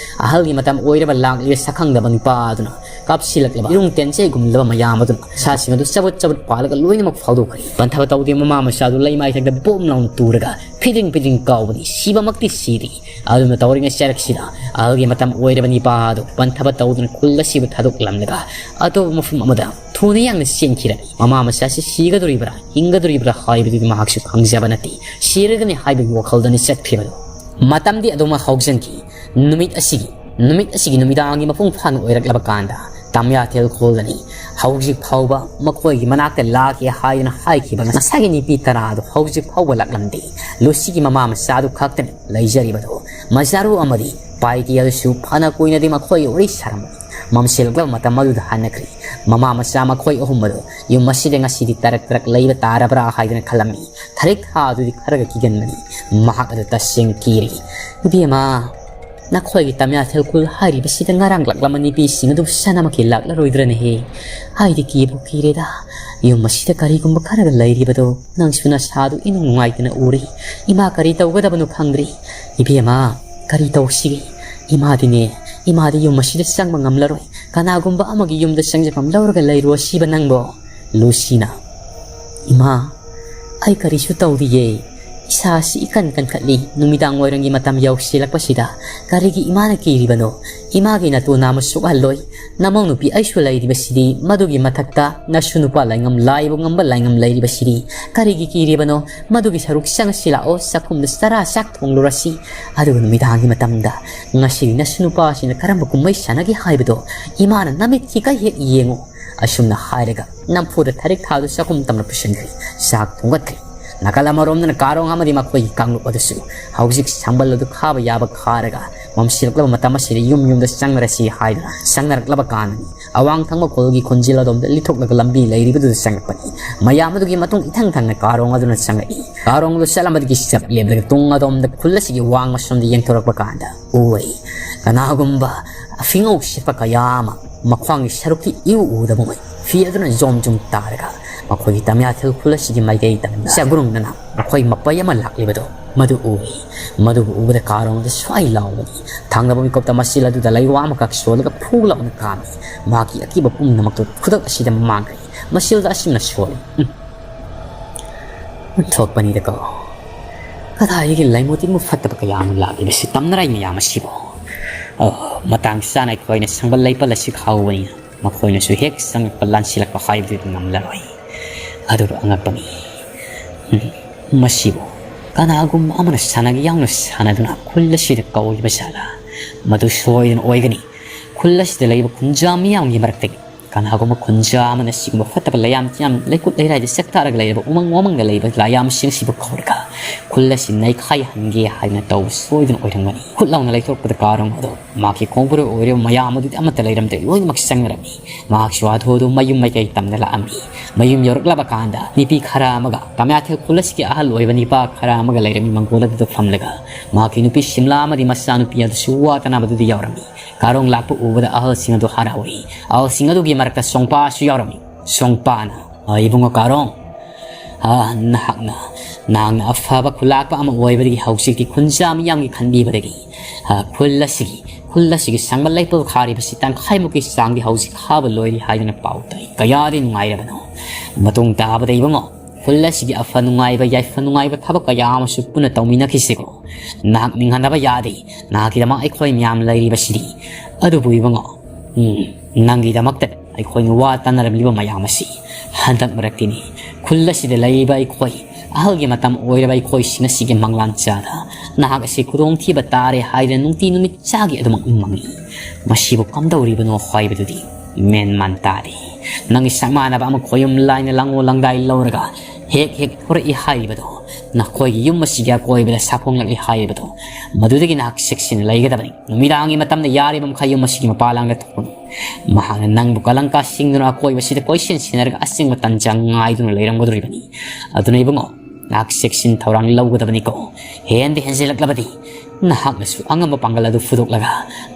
ꯑꯍꯜꯒꯤ ꯃꯇꯝ ꯑꯣꯏꯔꯕ ꯂꯥꯛꯂꯤꯕ ꯁꯛꯈꯪꯗꯕ ꯅꯨꯄꯥ ꯑꯗꯨꯅ ꯀꯥꯞꯁꯤꯜꯂꯛꯂꯕ ꯏꯔꯨꯡ ꯇꯦꯟꯖꯩꯒꯨꯝꯂꯕ ꯃꯌꯥꯝ ꯑꯗꯨꯅ ꯁꯥꯁꯤꯡ ꯑꯗꯨ ꯆꯕꯨꯠ ꯆꯕꯨꯠ ꯄꯥꯜꯂꯒ ꯂꯣꯏꯅꯃꯛ ꯐꯥꯎꯗꯣꯛꯈ꯭ꯔꯦ꯫ ꯄꯟꯊꯕ ꯇꯧꯗꯦ ꯃꯃꯥ ꯃꯆꯥꯗꯨ ꯂꯩꯃꯥꯏꯊꯛꯇ ꯕꯣꯝ ꯂꯥꯎꯅ ꯇꯨꯔꯒ ꯐꯤꯗꯤꯡ ꯐꯤꯗꯤꯡ ꯀꯥꯎꯕꯅꯤ꯫ ꯁꯤꯕꯃꯛꯇꯤ ꯁꯤꯗ꯭ꯔꯤ꯫ ꯑꯗꯨꯅ ꯇꯧꯔꯤꯉꯩ ꯆꯔꯛꯁꯤꯗ ꯑꯍꯜꯒꯤ ꯃꯇꯝ ꯑꯣꯏꯔꯕ ꯅꯤꯄꯥ ꯑꯗꯨ ꯄꯟꯊꯕ ꯇꯧꯗꯨꯅ ꯈꯨꯜ ꯑꯁꯤꯕꯨ ꯊꯥꯗꯣꯛꯂꯝꯂꯒ ꯑꯇꯣꯞꯄ ꯃꯐꯝ ꯑꯃꯗ ꯊꯨꯅ ꯌꯥꯡꯅ ꯆꯦꯟꯈꯤꯔꯝꯃꯤ꯫ ꯃꯃꯥ ꯃꯆꯥꯁꯤ ꯁꯤꯒꯗꯧꯔꯤꯕ꯭ꯔꯥ ꯍꯤꯡꯒꯗꯧꯔꯤꯕ꯭ꯔꯥ ꯍꯥꯏꯕꯗꯨꯗꯤ ꯃꯍꯥꯛꯁꯨ ꯈꯪꯖꯕ ꯅꯠꯇꯦ꯫ ꯁꯤꯔꯒꯅꯤ ꯍꯥꯏꯕꯒꯤ ꯋꯥꯈꯜꯗꯅꯤ ꯆꯠꯈ꯭ꯔꯤꯕꯗꯨ꯫ ꯃꯇꯝꯗꯤ ꯑꯗꯨꯃꯛ ꯍꯧꯖꯤꯟꯈꯤ꯫ ꯅꯨꯃꯤꯠ ꯑꯁꯤꯒꯤ, ꯅꯨꯃꯤꯠ ꯑꯁꯤꯒꯤ ꯅꯨꯃꯤꯗꯥꯡꯒꯤ ꯃꯄꯨꯡ ꯐꯥꯅ ꯑꯣꯏꯔꯛꯂꯕ ꯀꯥꯟꯗ ꯇꯥꯃꯤꯌꯥꯊꯦꯜ ꯈꯨꯜꯗꯅꯤ ꯍꯧꯖꯤꯛ ꯐꯥꯎꯕ ꯃꯈꯣꯏꯒꯤ ꯃꯅꯥꯛꯇ ꯂꯥꯛꯀꯦ ꯍꯥꯏꯗꯨꯅ ꯍꯥꯏꯈꯤꯕ ꯉꯁꯥꯏꯒꯤ ꯅꯨꯄꯤ ꯇꯔꯥ ꯑꯗꯨ ꯍꯧꯖꯤꯛ ꯐꯥꯎꯕ ꯂꯥꯛꯂꯝꯗꯦ꯫ ꯂꯨꯁꯤꯒꯤ ꯃꯃꯥ ꯃꯆꯥꯗꯨ ꯈꯛꯇꯅꯤ ꯂꯩꯖꯔꯤꯕꯗꯨ꯫ ꯃꯆꯥꯔꯨ ꯑꯃꯗꯤ ꯄꯥꯏꯇꯤ ꯑꯗꯨꯁꯨ ꯐꯅ ꯀꯨꯏꯅꯗꯤ ꯃꯈꯣꯏꯒꯤ ꯋꯥꯔꯤ ꯁꯥꯔꯝꯕꯅꯤ꯫ ꯃꯝꯁꯤꯜꯂꯛꯂꯕ ꯃꯇꯝ ꯑꯗꯨꯗ ꯍꯟꯅꯈ꯭ꯔꯤ꯫ ꯃꯃꯥ ꯃꯆꯥ ꯃꯈꯣꯏ ꯑꯍꯨꯝ ꯑꯗꯨ ꯌꯨꯝ ꯑꯁꯤꯗ ꯉꯁꯤꯗꯤ ꯇꯔꯛ ꯇꯔꯛ ꯂꯩꯕ ꯇꯥꯔꯕ꯭ꯔꯥ ꯍꯥꯏꯗꯨꯅ ꯈꯜꯂꯝꯃꯤ꯫ ꯊꯔꯤꯛ ꯊꯥ ꯑꯗꯨꯗꯤ ꯈꯔꯒ ꯀꯤꯒꯟꯕꯅꯤ꯫ ꯃꯍꯥꯛ ꯑꯗꯨ ꯇꯁꯦꯡ ꯀꯤꯔꯤ꯫ "ꯏꯕꯦꯝꯃ, ꯅꯈꯣꯏꯒꯤ ꯇꯥꯃꯤꯌꯥꯊꯦꯜ ꯈꯨꯜ ꯍꯥꯏꯔꯤꯕꯁꯤꯗ ꯉꯔꯥꯡ ꯂꯥꯛꯂꯝꯕ ꯅꯨꯄꯤꯁꯤꯡ ꯑꯗꯨ ꯁꯅꯃꯛꯀꯤ ꯂꯥꯛꯂꯔꯣꯏꯗ꯭ꯔꯅꯦꯍꯦ? ꯑꯩꯗꯤ ꯀꯤꯕꯨ ꯀꯤꯔꯦꯗ꯫ ꯌꯨꯝ ꯑꯁꯤꯗ ꯀꯔꯤꯒꯨꯝꯕ ꯈꯔꯒ ꯂꯩꯔꯤꯕꯗꯣ ꯅꯪꯁꯨ ꯅꯁꯥꯗꯨ ꯏꯅꯨꯡ ꯅꯨꯡꯉꯥꯏꯇꯅ ꯎꯔꯤ꯫ ꯏꯃꯥ ꯀꯔꯤ ꯇꯧꯒꯗꯕꯅꯣ ꯈꯪꯗ꯭ꯔꯤ꯫ ꯏꯕꯦꯝꯃ, ꯀꯔꯤ ꯇꯧꯁꯤꯒꯦ? ꯏꯃꯥꯗꯤꯅꯦ, ꯏꯃꯥꯗꯤ ꯌꯨꯝ ꯑꯁꯤꯗ ꯆꯪꯕ ꯉꯝꯂꯔꯣꯏ꯫ ꯀꯅꯥꯒꯨꯝꯕ ꯑꯃꯒꯤ ꯌꯨꯝꯗ ꯆꯪꯖꯐꯝ ꯂꯧꯔꯒ ꯂꯩꯔꯨ ꯑꯁꯤꯕ ꯅꯪꯕꯣ?" ꯂꯨꯁꯤꯅ, "ꯏꯃꯥ, ꯑꯩ ꯀꯔꯤꯁꯨ ꯇꯧꯗꯤꯌꯦ꯫ ꯏꯁꯥꯁꯤ ꯏꯀꯟ ꯀꯟꯈꯠꯂꯤ꯫ ꯅꯨꯃꯤꯗꯥꯡ ꯋꯥꯏꯔꯝꯒꯤ ꯃꯇꯝ ꯌꯧꯁꯤꯜꯂꯛꯄꯁꯤꯗ ꯀꯔꯤꯒꯤ ꯏꯃꯥꯅ ꯀꯤꯔꯤꯕꯅꯣ? ꯏꯃꯥꯒꯤ ꯅꯇꯨ ꯅꯥꯝꯃ ꯁꯣꯛꯍꯜꯂꯣꯏ꯫ ꯅꯃꯧ ꯅꯨꯄꯤ ꯑꯩꯁꯨ ꯂꯩꯔꯤꯕꯁꯤꯗꯤ, ꯃꯗꯨꯒꯤ ꯃꯊꯛꯇ ꯅꯁꯨ ꯅꯨꯄꯥ ꯂꯥꯏꯉꯝ, ꯂꯥꯏꯕꯨ ꯉꯝꯕ ꯂꯥꯏꯉꯝ ꯂꯩꯔꯤꯕꯁꯤꯗꯤ꯫ ꯀꯔꯤꯒꯤ ꯀꯤꯔꯤꯕꯅꯣ? ꯃꯗꯨꯒꯤ ꯁꯔꯨꯛ ꯆꯪꯉꯁꯤ ꯂꯥꯛꯑꯣ, ꯆꯥꯛꯈꯨꯝꯗ ꯆꯔꯥ ꯆꯥꯛ ꯊꯣꯡꯂꯨꯔꯁꯤ꯫ ꯑꯗꯨꯒ ꯅꯨꯃꯤꯗꯥꯡꯒꯤ ꯃꯇꯝꯗ ꯉꯁꯤꯗꯤ ꯅꯁꯨ ꯅꯨꯄꯥꯁꯤꯡꯅ ꯀꯔꯝꯕ ꯀꯨꯝꯍꯩ ꯁꯥꯟꯅꯒꯦ ꯍꯥꯏꯕꯗꯣ ꯏꯃꯥꯅ ꯅꯃꯤꯠꯀꯤꯒ ꯍꯦꯛ ꯌꯦꯡꯉꯨ꯫ ꯑꯁꯨꯝꯅ ꯍꯥꯏꯔꯒ ꯅꯝꯐꯨꯗ ꯊꯔꯤꯛ ꯊꯥꯗꯨ ꯆꯥꯛꯈꯨꯝ ꯇꯝꯅ ꯄꯨꯁꯤꯟꯈ꯭ꯔꯦ꯫ ꯆꯥꯛ ꯊꯣꯡꯒꯠꯈ꯭ꯔꯦ꯫ ꯅꯥꯀꯜ ꯑꯃꯔꯣꯝꯗꯅ ꯀꯥꯔꯣꯡ ꯑꯃꯗꯤ ꯃꯈꯣꯏꯒꯤ ꯀꯥꯡꯂꯨꯞ ꯑꯗꯨꯁꯨ ꯍꯧꯖꯤꯛ ꯁꯝꯕꯜ ꯑꯗꯨ ꯈꯥꯕ ꯌꯥꯕ ꯈꯥꯔꯒ ꯃꯝꯁꯤꯜꯂꯛꯂꯕ ꯃꯇꯝ ꯑꯁꯤꯗ ꯌꯨꯝ ꯌꯨꯝꯗ ꯆꯪꯅꯔꯁꯤ ꯍꯥꯏꯗꯨꯅ ꯆꯪꯅꯔꯛꯂꯕ ꯀꯥꯟꯗꯅꯤ꯫ ꯑꯋꯥꯡ ꯊꯪꯕ ꯈꯨꯜꯒꯤ ꯈꯣꯟꯖꯦꯜ ꯑꯗꯣꯝꯗ ꯂꯤꯊꯣꯛꯂꯒ ꯂꯝꯕꯤ ꯂꯩꯔꯤꯕꯗꯨꯗ ꯆꯪꯂꯛꯄꯅꯤ꯫ ꯃꯌꯥꯝ ꯑꯗꯨꯒꯤ ꯃꯇꯨꯡ ꯏꯊꯪ ꯊꯪꯅ ꯀꯥꯔꯣꯡ ꯑꯗꯨꯅ ꯆꯪꯂꯛꯏ꯫ ꯀꯥꯔꯣꯡ ꯑꯗꯨ ꯆꯠꯂꯝꯕꯗꯒꯤ ꯆꯞ ꯂꯦꯞꯂꯒ ꯇꯨꯡ ꯑꯗꯣꯝꯗ ꯈꯨꯜ ꯑꯁꯤꯒꯤ ꯋꯥꯡꯃ ꯁꯣꯝꯗ ꯌꯦꯡꯊꯣꯔꯛꯄ ꯀꯥꯟꯗ ꯎꯏ꯫ ꯀꯅꯥꯒꯨꯝꯕ ꯑꯐꯤꯉꯧ ꯁꯦꯠꯄ ꯀꯌꯥ ꯑꯃ ꯃꯈ꯭ꯋꯥꯡꯒꯤ ꯁꯔꯨꯛꯇꯤ ꯏꯎ ꯎꯗꯕ ꯃꯣꯏ ꯐꯤ ꯑꯗꯨꯅ ꯖꯣꯝ ꯖꯣꯝ ꯇꯥꯔꯒ ꯃꯈꯣꯏꯒꯤ ꯇꯃꯤꯌꯥꯊꯦꯜ ꯈꯨꯜ ꯑꯁꯤꯒꯤ ꯃꯥꯏꯀꯩ ꯇꯝꯅ ꯆꯒ꯭ꯔꯨꯡꯗꯅ ꯃꯈꯣꯏ ꯃꯄꯩ ꯑꯃ ꯂꯥꯛꯂꯤꯕꯗꯣ ꯃꯗꯨ ꯎꯏ꯫ ꯃꯗꯨꯕꯨ ꯎꯕꯗ ꯀꯥꯔꯣꯡ ꯑꯗꯨ ꯁ꯭ꯋꯥꯏ ꯂꯥꯎꯕꯅꯤ꯫ ꯊꯪꯅꯕ ꯃꯤꯀꯨꯞꯇ ꯃꯆꯤꯜ ꯑꯗꯨꯗ ꯂꯩꯋꯥ ꯑꯃꯈꯛ ꯁꯣꯜꯂꯒ ꯐꯨ ꯂꯥꯎꯅ ꯀꯥꯝꯃꯤ꯫ ꯃꯍꯥꯛꯀꯤ ꯑꯀꯤꯕ ꯄꯨꯝꯅꯃꯛꯇꯨ ꯈꯨꯗꯛ ꯑꯁꯤꯗ ꯃꯥꯡꯈ꯭ꯔꯦ꯫ ꯃꯆꯤꯜꯗ ꯑꯁꯨꯝꯅ ꯁꯣꯜꯂꯤ꯫ ꯎꯝ꯫ ꯑꯣꯟꯊꯣꯛꯄꯅꯤꯗꯀꯣ꯫ ꯀꯗꯥꯏꯗꯒꯤ ꯂꯥꯏꯃꯨ ꯇꯤꯟꯃꯨ ꯐꯠꯇꯕ ꯀꯌꯥ ꯑꯃ ꯂꯥꯛꯂꯤꯕꯁꯤ ꯇꯝꯅꯔꯥꯏ ꯃꯌꯥꯝ ꯑꯁꯤꯕꯨ? ꯑꯣ, ꯃꯇꯥꯡ ꯆꯥꯅ ꯑꯩꯈꯣꯏꯅ ꯁꯪꯕꯜ ꯂꯩꯄꯜ ꯑꯁꯤ ꯈꯥꯎꯕꯅꯤꯅ ꯃꯈꯣꯏꯅꯁꯨ ꯍꯦꯛ ꯆꯪꯂꯛꯄ ꯂꯥꯟꯁꯤꯜꯂꯛꯄ ꯍꯥꯏꯕꯗꯨꯗꯤ ꯉꯝꯂꯔꯣꯏ꯫ ꯑꯗꯨꯒ ꯑꯉꯛꯄꯅꯤ꯫ ꯎꯝ, ꯃꯁꯤꯕꯨ ꯀꯅꯥꯒꯨꯝꯕ ꯑꯃꯅ ꯁꯥꯟꯅꯒꯦ ꯌꯥꯎꯅ ꯁꯥꯟꯅꯗꯨꯅ ꯈꯨꯜ ꯑꯁꯤꯗ ꯀꯧꯔꯤꯕ ꯖꯥꯠꯂꯥ? ꯃꯗꯨ ꯁꯣꯏꯗꯅ ꯑꯣꯏꯒꯅꯤ꯫ ꯈꯨꯜ ꯑꯁꯤꯗ ꯂꯩꯕ ꯈꯨꯟꯖꯥ ꯃꯤꯌꯥꯝꯒꯤ ꯃꯔꯛꯇꯒꯤ ꯀꯅꯥꯒꯨꯝꯕ ꯈꯨꯟꯖꯥ ꯑꯃꯅ ꯁꯤꯒꯨꯝꯕ ꯐꯠꯇꯕ ꯂꯩꯌꯥꯝ ꯇꯤꯌꯥꯝ, ꯂꯩꯀꯨꯠ ꯂꯩꯔꯥꯏꯗ ꯆꯦꯛꯊꯔꯒ ꯂꯩꯔꯕ ꯎꯃꯪ ꯋꯥꯃꯪꯗ ꯂꯩꯕ ꯂꯥꯏꯌꯥꯝꯁꯤꯡ ꯑꯁꯤꯕꯨ ꯀꯧꯔꯒ ꯈꯨꯜ ꯑꯁꯤ ꯅꯩꯈꯥꯏꯍꯟꯒꯦ ꯍꯥꯏꯗꯨꯅ ꯇꯧꯕ ꯁꯣꯏꯗꯅ ꯑꯣꯏꯔꯝꯒꯅꯤ꯫ ꯈꯨꯠ ꯂꯥꯎꯅ ꯂꯩꯊꯣꯔꯛꯄꯗ ꯀꯥꯔꯣꯡ ꯑꯗꯨ ꯃꯍꯥꯛꯀꯤ ꯈꯣꯡꯕꯨꯔꯣꯏ ꯑꯣꯏꯔꯤꯕ ꯃꯌꯥꯝ ꯑꯗꯨꯗꯤ ꯑꯃꯠꯇ ꯂꯩꯔꯝꯗꯦ, ꯂꯣꯏꯅꯃꯛ ꯆꯪꯅꯔꯝꯃꯤ꯫ ꯃꯍꯥꯛꯁꯨ ꯍꯥꯊꯨ ꯍꯥꯊꯨ ꯃꯌꯨꯝ ꯃꯥꯏꯀꯩ ꯇꯝꯅ ꯂꯥꯛꯑꯝꯃꯤ꯫ ꯃꯌꯨꯝ ꯌꯧꯔꯛꯂꯕ ꯀꯥꯟꯗ ꯅꯨꯄꯤ ꯈꯔ ꯑꯃꯒ ꯇꯃꯤꯌꯥꯊꯦꯜ ꯈꯨꯜ ꯑꯁꯤꯒꯤ ꯑꯍꯜ ꯑꯣꯏꯕ ꯅꯤꯄꯥ ꯈꯔ ꯑꯃꯒ ꯂꯩꯔꯝꯃꯤ꯫ ꯃꯪꯒꯣꯜ ꯑꯗꯨꯗ ꯐꯝꯂꯒ ꯃꯍꯥꯛꯀꯤ ꯅꯨꯄꯤ ꯁꯤꯝꯂꯥ ꯑꯃꯗꯤ ꯃꯆꯥꯅꯨꯄꯤ ꯑꯗꯨꯁꯨ ꯋꯥ ꯇꯅꯕꯗꯨꯗ ꯌꯥꯎꯔꯝꯃꯤ꯫ ꯀꯥꯔꯣꯡ ꯂꯥꯛꯄ ꯎꯕꯗ ꯑꯍꯜꯁꯤꯡ ꯑꯗꯨ ꯍꯔꯥꯎꯏ꯫ ꯑꯍꯜꯁꯤꯡ ꯑꯗꯨꯒꯤ ꯃꯔꯛꯇ ꯁꯣꯡꯄꯥꯁꯨ ꯌꯥꯎꯔꯝꯃꯤ꯫ ꯁꯣꯡꯄꯥꯅ, "ꯑ, ꯏꯕꯨꯡꯉꯣ ꯀꯥꯔꯣꯡ, ꯑ, ꯅꯍꯥꯛꯅ, ꯅꯍꯥꯛꯅ ꯑꯐꯕ ꯈꯨꯂꯥꯛꯄ ꯑꯃ ꯑꯣꯏꯕꯗꯒꯤ ꯍꯧꯖꯤꯛꯇꯤ ꯈꯨꯟꯖꯥ ꯃꯤꯌꯥꯝꯒꯤ ꯈꯟꯕꯤꯕꯗꯒꯤ, ꯑ, ꯈꯨꯜ ꯑꯁꯤꯒꯤ, ꯈꯨꯜ ꯑꯁꯤꯒꯤ ꯁꯪꯕꯜ ꯂꯩꯄꯜ ꯈꯥꯔꯤꯕꯁꯤ ꯇꯪꯈꯥꯏꯃꯨꯛꯀꯤ ꯆꯥꯡꯗꯤ ꯍꯧꯖꯤꯛ ꯈꯥꯕ ꯂꯣꯏꯔꯦ ꯍꯥꯏꯗꯨꯅ ꯄꯥꯎ ꯇꯥꯏ꯫ ꯀꯌꯥꯗꯤ ꯅꯨꯡꯉꯥꯏꯔꯕꯅꯣ꯫ ꯃꯇꯨꯡ ꯇꯥꯕꯗ ꯏꯕꯨꯡꯉꯣ, ꯈꯨꯜ ꯑꯁꯤꯒꯤ ꯑꯐ ꯅꯨꯡꯉꯥꯏꯕ, ꯌꯥꯏꯐ ꯅꯨꯡꯉꯥꯏꯕ ꯊꯕꯛ ꯀꯌꯥ ꯑꯃꯁꯨ ꯄꯨꯟꯅ ꯇꯧꯃꯤꯟꯅꯈꯤꯁꯤꯀꯣ꯫ ꯅꯍꯥꯛ ꯅꯤꯡꯍꯟꯅꯕ ꯌꯥꯗꯦ, ꯅꯍꯥꯛꯀꯤꯗꯃꯛ ꯑꯩꯈꯣꯏ ꯃꯌꯥꯝ ꯂꯩꯔꯤꯕꯁꯤꯗꯤ꯫ ꯑꯗꯨꯕꯨ ꯏꯕꯨꯡꯉꯣ, ꯎꯝ, ꯅꯪꯒꯤꯗꯃꯛꯇ ꯑꯩꯈꯣꯏꯅ ꯋꯥ ꯇꯥꯅꯔꯝꯂꯤꯕ ꯃꯌꯥꯝ ꯑꯁꯤ ꯍꯟꯗꯛ ꯃꯔꯛꯇꯤꯅꯤ꯫ ꯈꯨꯜ ꯑꯁꯤꯗ ꯂꯩꯔꯤꯕ ꯑꯩꯈꯣꯏ, ꯑꯍꯜꯒꯤ ꯃꯇꯝ ꯑꯣꯏꯔꯕ ꯑꯩꯈꯣꯏꯁꯤꯡ ꯑꯁꯤꯒꯤ ꯃꯪꯂꯥꯟ ꯆꯥꯗ ꯅꯍꯥꯛ ꯑꯁꯤ ꯈꯨꯗꯣꯡꯊꯤꯕ ꯇꯥꯔꯦ ꯍꯥꯏꯗꯅ ꯅꯨꯡꯇꯤ ꯅꯨꯃꯤꯠ ꯆꯥꯒꯤ ꯑꯗꯨꯃꯛ ꯃꯪꯉꯤ꯫ ꯃꯁꯤꯕꯨ ꯀꯝꯗꯧꯔꯤꯕꯅꯣ ꯍꯥꯏꯕꯗꯨꯗꯤ ꯃꯦꯟ ꯃꯥꯟ ꯇꯥꯗꯦ꯫ ꯅꯪꯒꯤ ꯁꯛꯃꯥꯟꯅꯕ ꯑꯃ ꯈꯣꯌꯨꯝ ꯂꯥꯏꯅ ꯂꯥꯡꯉꯣ ꯂꯥꯡꯗꯥꯏ ꯂꯧꯔꯒ ꯍꯦꯛ ꯍꯦꯛ ꯊꯣꯔꯛꯏ ꯍꯥꯏꯔꯤꯕꯗꯣ, ꯅꯈꯣꯏꯒꯤ ꯌꯨꯝ ꯑꯁꯤꯒꯤ ꯑꯀꯣꯏꯕꯗ ꯁꯥꯐꯣꯡꯂꯛꯏ ꯍꯥꯏꯔꯤꯕꯗꯣ, ꯃꯗꯨꯗꯒꯤ ꯅꯍꯥꯛ ꯆꯦꯛꯁꯤꯟꯅ ꯂꯩꯒꯗꯕꯅꯤ꯫ ꯅꯨꯃꯤꯗꯥꯡꯒꯤ ꯃꯇꯝꯗ ꯌꯥꯔꯤꯕ ꯃꯈꯩ ꯌꯨꯝ ꯑꯁꯤꯒꯤ ꯃꯄꯥ ꯂꯥꯡꯗ ꯊꯣꯛꯀꯅꯨ꯫ ꯃꯍꯥꯛꯅ ꯅꯪꯕꯨ ꯀꯂꯪꯀꯥ ꯁꯤꯡꯗꯨꯅ ꯑꯀꯣꯏꯕꯁꯤꯗ ꯀꯣꯏꯁꯦꯟ ꯁꯦꯟꯅꯔꯒ ꯑꯆꯤꯡꯕ ꯇꯟꯖꯥ ꯉꯥꯏꯗꯨꯅ ꯂꯩꯔꯝꯒꯗꯧꯔꯤꯕꯅꯤ꯫ ꯑꯗꯨꯅ ꯏꯕꯨꯡꯉꯣ, ꯅꯍꯥꯛ ꯆꯦꯛꯁꯤꯟ ꯊꯧꯔꯥꯡ ꯂꯧꯒꯗꯕꯅꯤꯀꯣ꯫ ꯍꯦꯟꯗꯤ ꯍꯦꯟꯖꯤꯜꯂꯛꯂꯕꯗꯤ ꯅꯍꯥꯛꯅꯁꯨ ꯑꯉꯝꯕ ꯄꯥꯡꯒꯜ ꯑꯗꯨ ꯐꯨꯗꯣꯛꯂꯒ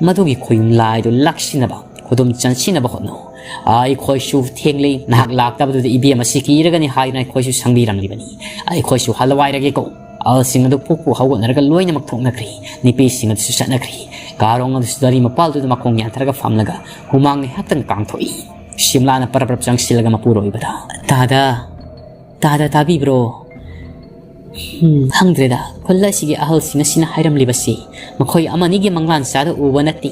ꯃꯗꯨꯒꯤ ꯈꯣꯌꯨꯝ ꯂꯥꯏꯗꯨ ꯂꯥꯛꯁꯤꯟꯅꯕ, ꯈꯨꯗꯨꯝ ꯆꯟꯁꯤꯟꯅꯕ ꯍꯣꯠꯅꯧ꯫ ꯑꯩꯈꯣꯏꯁꯨ ꯊꯦꯡꯂꯤ, ꯅꯍꯥꯛ ꯂꯥꯛꯇꯕꯗꯨꯗ ꯏꯕꯦꯝ ꯑꯁꯤ ꯀꯤꯔꯒꯅꯤ ꯍꯥꯏꯗꯨꯅ ꯑꯩꯈꯣꯏꯁꯨ ꯁꯪꯕꯤꯔꯝꯂꯤꯕꯅꯤ꯫ ꯑꯩꯈꯣꯏꯁꯨ ꯍꯜꯂꯋꯥꯏꯔꯒꯦꯀꯣ꯫ ꯑꯍꯜꯁꯤꯡ ꯑꯗꯨ ꯄꯨꯛꯄꯨ ꯍꯧꯒꯠꯅꯔꯒ ꯂꯣꯏꯅꯃꯛ ꯊꯣꯛꯅꯈ꯭ꯔꯤ꯫ ꯅꯨꯄꯤꯁꯤꯡ ꯑꯗꯨꯁꯨ ꯆꯠꯅꯈ꯭ꯔꯤ꯫ ꯀꯥꯔꯣꯡ ꯑꯗꯨꯁꯨ ꯗꯔꯤ ꯃꯄꯥꯜꯗꯨꯗ ꯃꯈꯣꯡ ꯌꯥꯟꯊꯔꯒ ꯐꯝꯂꯒ ꯍꯨꯃꯥꯡ ꯉꯥꯏꯍꯥꯛꯇꯪ ꯀꯥꯡꯊꯣꯛꯏ꯫ ꯁꯤꯝꯂꯥꯅ ꯄꯔꯞ ꯄꯔꯞ ꯆꯪꯁꯤꯜꯂꯒ ꯃꯄꯨꯔꯣꯏꯕꯗ, "ꯇꯥꯗ, ꯇꯥꯗ, ꯇꯥꯕꯤꯕ꯭ꯔꯣ?" "ꯎꯝ, ꯈꯪꯗ꯭ꯔꯦꯗ, ꯈꯨꯜ ꯑꯁꯤꯒꯤ ꯑꯍꯜꯁꯤꯡ ꯑꯁꯤꯅ ꯍꯥꯏꯔꯝꯂꯤꯕꯁꯤ ꯃꯈꯣꯏ ꯑꯃꯅꯤꯒꯤ ꯃꯪꯂꯥꯟ ꯆꯥꯗ ꯎꯕ ꯅꯠꯇꯦ꯫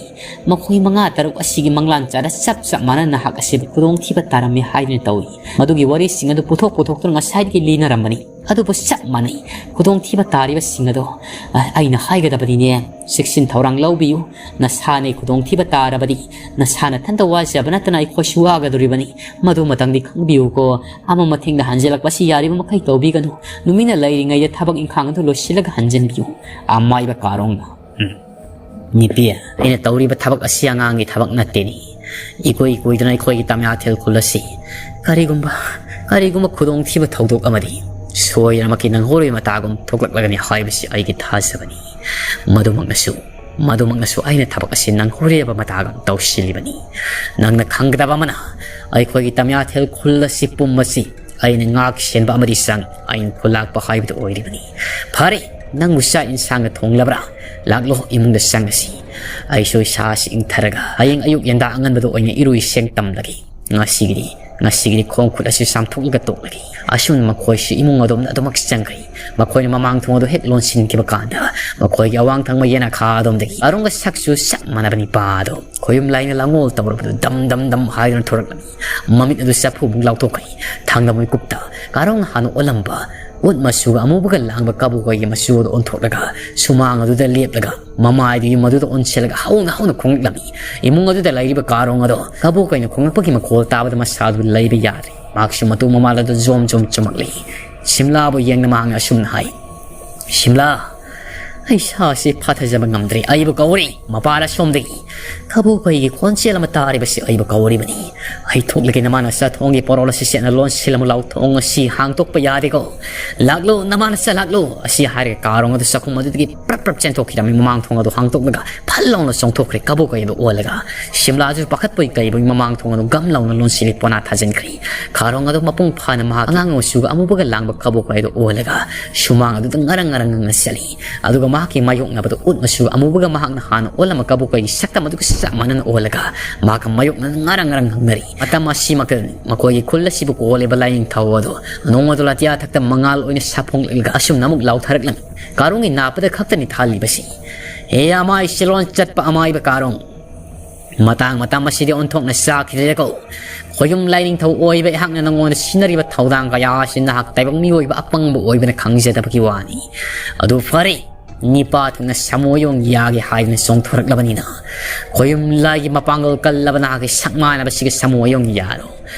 ꯃꯈꯣꯏ ꯃꯉꯥ ꯇꯔꯨꯛ ꯑꯁꯤꯒꯤ ꯃꯪꯂꯥꯟ ꯆꯥꯗ ꯆꯞ ꯆꯞ ꯃꯥꯟꯅ ꯅꯍꯥꯛ ꯑꯁꯤꯕꯨ ꯈꯨꯗꯣꯡꯊꯤꯕ ꯇꯥꯔꯝꯃꯤ ꯍꯥꯏꯗꯨꯅ ꯇꯧꯏ꯫ ꯃꯗꯨꯒꯤ ꯋꯥꯔꯤꯁꯤꯡ ꯑꯗꯨ ꯄꯨꯊꯣꯛ ꯄꯨꯊꯣꯛꯇꯨꯅ ꯉꯁꯥꯏꯗꯒꯤ ꯂꯤꯅꯔꯝꯕꯅꯤ꯫ ꯑꯗꯨꯕꯨ ꯆꯞ ꯃꯥꯟꯅꯩ꯫ ꯈꯨꯗꯣꯡꯊꯤꯕ ꯇꯥꯔꯤꯕꯁꯤꯡ ꯑꯗꯣ, ꯑ, ꯑꯩꯅ ꯍꯥꯏꯒꯗꯕꯅꯤꯅꯦ꯫ ꯆꯦꯛꯁꯤꯟ ꯊꯧꯔꯥꯡ ꯂꯧꯕꯤꯌꯨ꯫ ꯅꯁꯥꯅ ꯈꯨꯗꯣꯡꯊꯤꯕ ꯇꯥꯔꯕꯗꯤ ꯅꯁꯥ ꯅꯊꯟꯇ ꯋꯥꯖꯕ ꯅꯠꯇꯅ ꯑꯩꯈꯣꯏꯁꯨ ꯋꯥꯒꯗꯧꯔꯤꯕꯅꯤ꯫ ꯃꯗꯨꯃꯇꯪꯗꯤ ꯈꯪꯕꯤꯌꯨꯀꯣ꯫ ꯑꯃ ꯃꯊꯦꯡꯗ ꯍꯟꯖꯤꯜꯂꯛꯄꯁꯤ ꯌꯥꯔꯤꯕ ꯃꯈꯩ ꯇꯧꯕꯤꯒꯅꯨ꯫ ꯅꯨꯃꯤꯠꯅ ꯂꯩꯔꯤꯉꯩꯗ ꯊꯕꯛ ꯏꯪꯈꯥꯡ ꯑꯗꯨ ꯂꯣꯏꯁꯤꯜꯂꯒ ꯍꯟꯖꯤꯟꯕꯤꯌꯨ꯫" ꯑꯃꯥꯏꯕ ꯀꯥꯔꯣꯡꯅ, "ꯎꯝ, ꯅꯨꯄꯤ, ꯑꯩꯅ ꯇꯧꯔꯤꯕ ꯊꯕꯛ ꯑꯁꯤ ꯑꯉꯥꯡꯒꯤ ꯊꯕꯛ ꯅꯠꯇꯦꯅꯤ꯫ ꯏꯀꯨꯏ ꯀꯨꯏꯗꯅ ꯑꯩꯈꯣꯏꯒꯤ ꯇꯃꯌꯥꯊꯦꯜ ꯈꯨꯜ ꯑꯁꯤ ꯀꯔꯤꯒꯨꯝꯕ, ꯀꯔꯤꯒꯨꯝꯕ ꯈꯨꯗꯣꯡꯊꯤꯕ ꯊꯧꯗꯣꯛ ꯑꯃꯗꯤ ꯁꯣꯏꯗꯅꯃꯛꯀꯤ ꯅꯪꯍꯧꯔꯣꯏ ꯃꯇꯥꯒꯨꯝ ꯊꯣꯛꯂꯛꯂꯒꯅꯤ ꯍꯥꯏꯕꯁꯤ ꯑꯩꯒꯤ ꯊꯥꯖꯕꯅꯤ꯫ ꯃꯗꯨꯃꯛꯅꯁꯨ, ꯃꯗꯨꯃꯛꯅꯁꯨ ꯑꯩꯅ ꯊꯕꯛ ꯑꯁꯤ ꯅꯪꯍꯧꯔꯦꯕ ꯃꯇꯥꯒꯨꯝ ꯇꯧꯁꯤꯜꯂꯤꯕꯅꯤ꯫ ꯅꯪꯅ ꯈꯪꯒꯗꯕ ꯑꯃꯅ, ꯑꯩꯈꯣꯏꯒꯤ ꯇꯃꯌꯥꯊꯦꯜ ꯈꯨꯜ ꯑꯁꯤ ꯄꯨꯝꯕꯁꯤ ꯑꯩꯅ ꯉꯥꯛ ꯁꯦꯟꯕ ꯑꯃꯗꯤ ꯆꯪ ꯑꯩꯅ ꯈꯨꯜꯂꯥꯛꯄ ꯍꯥꯏꯕꯗꯨ ꯑꯣꯏꯔꯤꯕꯅꯤ꯫ ꯐꯔꯦ, ꯅꯪꯕꯨ ꯆꯥꯛ ꯏꯟꯁꯥꯡꯒ ꯊꯣꯡꯂꯕ꯭ꯔꯥ? ꯂꯥꯛꯂꯣ, ꯏꯃꯨꯡꯗ ꯆꯪꯉꯁꯤ꯫ ꯑꯩꯁꯨ ꯏꯁꯥꯁꯤ ꯏꯪꯊꯔꯒ ꯍꯌꯦꯡ ꯑꯌꯨꯛ ꯌꯦꯟꯗꯥ ꯑꯉꯟꯕꯗ ꯑꯣꯏꯅ ꯏꯔꯨꯏ ꯁꯦꯡ ꯇꯝꯂꯒꯦ꯫ ꯉꯁꯤꯒꯤꯗꯤ ꯉꯁꯤꯒꯤꯗꯤ ꯈꯣꯡ ꯈꯨꯠ ꯑꯁꯤ ꯆꯥꯝꯊꯣꯛꯂꯒ ꯇꯣꯛꯂꯒꯦ꯫ ꯑꯁꯨꯝꯅ ꯃꯈꯣꯏꯁꯨ ꯏꯃꯨꯡ ꯑꯗꯣꯝꯗ ꯑꯗꯨꯃꯛ ꯆꯪꯈ꯭ꯔꯦ꯫ ꯃꯈꯣꯏꯅ ꯃꯃꯥꯡ ꯊꯣꯡ ꯑꯗꯨ ꯍꯦꯛ ꯂꯣꯟꯁꯤꯟꯈꯤꯕ ꯀꯥꯟꯗ ꯃꯈꯣꯏꯒꯤ ꯑꯋꯥꯡ ꯊꯪꯕ ꯌꯦꯅꯈꯥ ꯑꯗꯣꯝꯗꯒꯤ ꯑꯔꯣꯡꯒ ꯁꯛꯁꯨ ꯆꯞ ꯃꯥꯟꯅꯕ ꯅꯤꯄꯥ ꯑꯗꯣ ꯈꯣꯌꯨꯝ ꯂꯥꯏꯅ ꯂꯥꯡꯉꯣꯜ ꯇꯧꯔꯕꯗꯨ ꯗꯝ ꯗꯝ ꯗꯝ ꯍꯥꯏꯗꯨꯅ ꯊꯣꯔꯛꯂꯝꯃꯤ꯫ ꯃꯃꯤꯠ ꯑꯗꯨ ꯆꯐꯨꯃꯨꯛ ꯂꯥꯎꯊꯣꯛꯈ꯭ꯔꯦ꯫ ꯊꯪꯅꯕ ꯃꯤꯀꯨꯞꯇ ꯀꯥꯔꯣꯡ ꯍꯥꯟꯅ ꯑꯣꯜꯂꯝꯕ ꯎꯠ ꯃꯆꯨꯒ ꯑꯃꯨꯕꯒ ꯂꯥꯡꯕ ꯀꯕꯣꯀꯩꯒꯤ ꯃꯆꯨ ꯑꯗꯨ ꯑꯣꯟꯊꯣꯛꯂꯒ ꯁꯨꯃꯥꯡ ꯑꯗꯨꯗ ꯂꯦꯞꯂꯒ ꯃꯃꯥꯏꯗꯨ ꯌꯨꯝ ꯑꯗꯨꯗ ꯑꯣꯟꯁꯤꯜꯂꯒ ꯍꯧꯅ ꯍꯧꯅ ꯈꯣꯡꯂꯛꯂꯝꯃꯤ꯫ ꯏꯃꯨꯡ ꯑꯗꯨꯗ ꯂꯩꯔꯤꯕ ꯀꯥꯔꯣꯡ ꯑꯗꯣ ꯀꯕꯣꯀꯩꯅ ꯈꯣꯡꯂꯛꯄꯒꯤ ꯃꯈꯣꯜ ꯇꯥꯕꯗ ꯃꯁꯥꯗꯨ ꯂꯩꯕ ꯌꯥꯗ꯭ꯔꯦ꯫ ꯃꯍꯥꯛꯁꯨ ꯃꯇꯨ ꯃꯃꯥꯜ ꯑꯗꯨ ꯖꯣꯝ ꯖꯣꯝ ꯆꯨꯝꯃꯛꯂꯤ꯫ ꯁꯤꯝꯂꯥꯕꯨ ꯌꯦꯡꯅ ꯃꯍꯥꯛꯅ ꯑꯁꯨꯝꯅ ꯍꯥꯏ, "ꯁꯤꯝꯂꯥ, ꯑꯩ ꯁꯥꯁꯤ ꯐꯥꯊꯖꯕ ꯉꯝꯗ꯭ꯔꯦ꯫ ꯑꯩꯕꯨ ꯀꯧꯔꯤ, ꯃꯄꯥꯜ ꯑꯁꯣꯝꯗꯒꯤ ꯀꯕꯣꯀꯩꯒꯤ ꯈꯣꯟꯖꯦꯜ ꯑꯃ ꯇꯥꯔꯤꯕꯁꯤ ꯑꯩꯕꯨ ꯀꯧꯔꯤꯕꯅꯤ꯫ ꯑꯩ ꯊꯣꯛꯂꯒꯦ, ꯅꯃꯥ ꯅꯆꯥ ꯊꯣꯡꯒꯤ ꯄꯣꯔꯣꯜ ꯑꯁꯤ ꯆꯦꯠꯅ ꯂꯣꯟꯁꯤꯜꯂꯝꯃꯨ ꯂꯥꯎ, ꯊꯣꯡ ꯑꯁꯤ ꯍꯥꯡꯗꯣꯛꯄ ꯌꯥꯗꯦꯀꯣ꯫ ꯂꯥꯛꯂꯨ, ꯅꯃꯥ ꯅꯆꯥ ꯂꯥꯛꯂꯨ" ꯑꯁꯤ ꯍꯥꯏꯔꯒ ꯀꯥꯔꯣꯡ ꯑꯗꯨ ꯆꯥꯛꯈꯨꯝ ꯑꯗꯨꯗꯒꯤ ꯄ꯭ꯔꯞ ꯄ꯭ꯔꯞ ꯆꯦꯟꯊꯣꯛꯈꯤꯔꯝꯃꯤ꯫ ꯃꯃꯥꯡ ꯊꯣꯡ ꯑꯗꯨ ꯍꯥꯡꯗꯣꯛꯂꯒ ꯐꯠ ꯂꯥꯎꯅ ꯆꯣꯡꯊꯣꯛꯈ꯭ꯔꯦ꯫ ꯀꯕꯣꯀꯩ ꯑꯗꯨ ꯑꯣꯜꯂꯒ ꯁꯤꯝꯂꯥꯁꯨ ꯄꯥꯈꯠꯄꯣꯏ ꯀꯩꯕꯣꯏ ꯃꯃꯥꯡ ꯊꯣꯡ ꯑꯗꯨ ꯒꯝ ꯂꯥꯎꯅ ꯂꯣꯟꯁꯤꯜꯂꯤ ꯄꯣꯅꯥ ꯊꯥꯖꯤꯟꯈ꯭ꯔꯦ꯫ ꯀꯥꯔꯣꯡ ꯑꯗꯨ ꯃꯄꯨꯡ ꯐꯥꯅ ꯃꯍꯥꯛ ꯑꯉꯥꯡ ꯃꯆꯨꯒ ꯑꯃꯨꯕꯒ ꯂꯥꯡꯕ ꯀꯕꯣꯀꯩ ꯑꯗꯨ ꯑꯣꯜꯂꯒ ꯁꯨꯃꯥꯡ ꯑꯗꯨꯗ ꯉꯔꯪ ꯉꯔꯪ ꯉꯪꯅ ꯆꯠꯂꯤ꯫ ꯑꯗꯨꯒ ꯃꯍꯥꯛꯀꯤ ꯃꯥꯌꯣꯛꯅꯕꯗ ꯎꯠ ꯃꯆꯨ ꯑꯃꯨꯕꯒ ꯃꯍꯥꯛꯅ ꯍꯥꯟꯅ ꯑꯣꯜꯂꯝꯕ ꯀꯕꯣꯀꯩꯒꯤ ꯁꯛꯇꯝ ꯑꯗꯨꯒ ꯆꯞ ꯃꯥꯟꯅꯅ ꯑꯣꯜꯂꯒ ꯃꯍꯥꯛꯀ ꯃꯥꯌꯣꯛꯅꯅ ꯉꯔꯪ ꯉꯔꯪ ꯉꯪꯅꯔꯤ꯫ ꯃꯇꯝ ꯑꯁꯤꯃꯛꯇꯗꯅꯤ ꯃꯈꯣꯏꯒꯤ ꯈꯨꯜ ꯑꯁꯤꯕꯨ ꯀꯣꯜꯂꯤꯕ ꯂꯥꯏꯅꯤꯡꯊꯧ ꯑꯗꯨ ꯅꯣꯡꯃꯗꯨ ꯑꯇꯤꯌꯥ ꯊꯛꯇ ꯃꯉꯥꯜ ꯑꯣꯏꯅ ꯁꯥꯐꯣꯡꯂꯛꯂꯒ ꯑꯁꯨꯝꯅ ꯑꯃꯨꯛ ꯂꯥꯎꯊꯔꯛꯂꯝꯃꯤ꯫ ꯀꯥꯔꯣꯡꯒꯤ ꯅꯥꯞꯄꯗ ꯈꯛꯇꯅꯤ ꯊꯥꯜꯂꯤꯕꯁꯤ꯫ "ꯍꯦ ꯑꯃꯥꯏ ꯁꯤꯂꯣꯟ ꯆꯠꯄ ꯑꯃꯥꯏꯕ ꯀꯥꯔꯣꯡ! ꯃꯇꯥꯡ ꯃꯇꯝ ꯑꯁꯤꯗꯤ ꯑꯣꯟꯊꯣꯛꯅ ꯆꯥꯈꯤꯗ꯭ꯔꯦꯀꯣ꯫ ꯈꯣꯌꯨꯝ ꯂꯥꯏꯅꯤꯡꯊꯧ ꯑꯣꯏꯕ ꯑꯩꯍꯥꯛꯅ ꯅꯉꯣꯟꯗ ꯁꯤꯟꯅꯔꯤꯕ ꯊꯧꯗꯥꯡ ꯀꯌꯥ ꯑꯁꯤ ꯅꯍꯥꯛ ꯇꯥꯏꯕꯪ ꯃꯤꯑꯣꯏꯕ ꯑꯄꯪꯕ ꯑꯣꯏꯕꯅ ꯈꯪꯖꯗꯕꯒꯤ ꯋꯥꯅꯤ꯫ ꯑꯗꯨ ꯐꯔꯦ, ꯅꯤꯄꯥ ꯊꯣꯛꯅ ꯁꯥꯃꯨ ꯑꯌꯣꯡ ꯌꯥꯒꯦ ꯍꯥꯏꯗꯨꯅ ꯆꯣꯡꯊꯣꯔꯛꯂꯕꯅꯤꯅ, ꯈꯣꯌꯨꯝ ꯂꯥꯏꯒꯤ ꯃꯄꯥꯡꯒꯜ ꯀꯜꯂꯕ ꯅꯍꯥꯛꯀꯤ ꯁꯛꯃꯥꯟꯅꯕꯁꯤꯒ ꯁꯥꯃꯨ ꯑꯌꯣꯡ ꯌꯥꯔꯣ꯫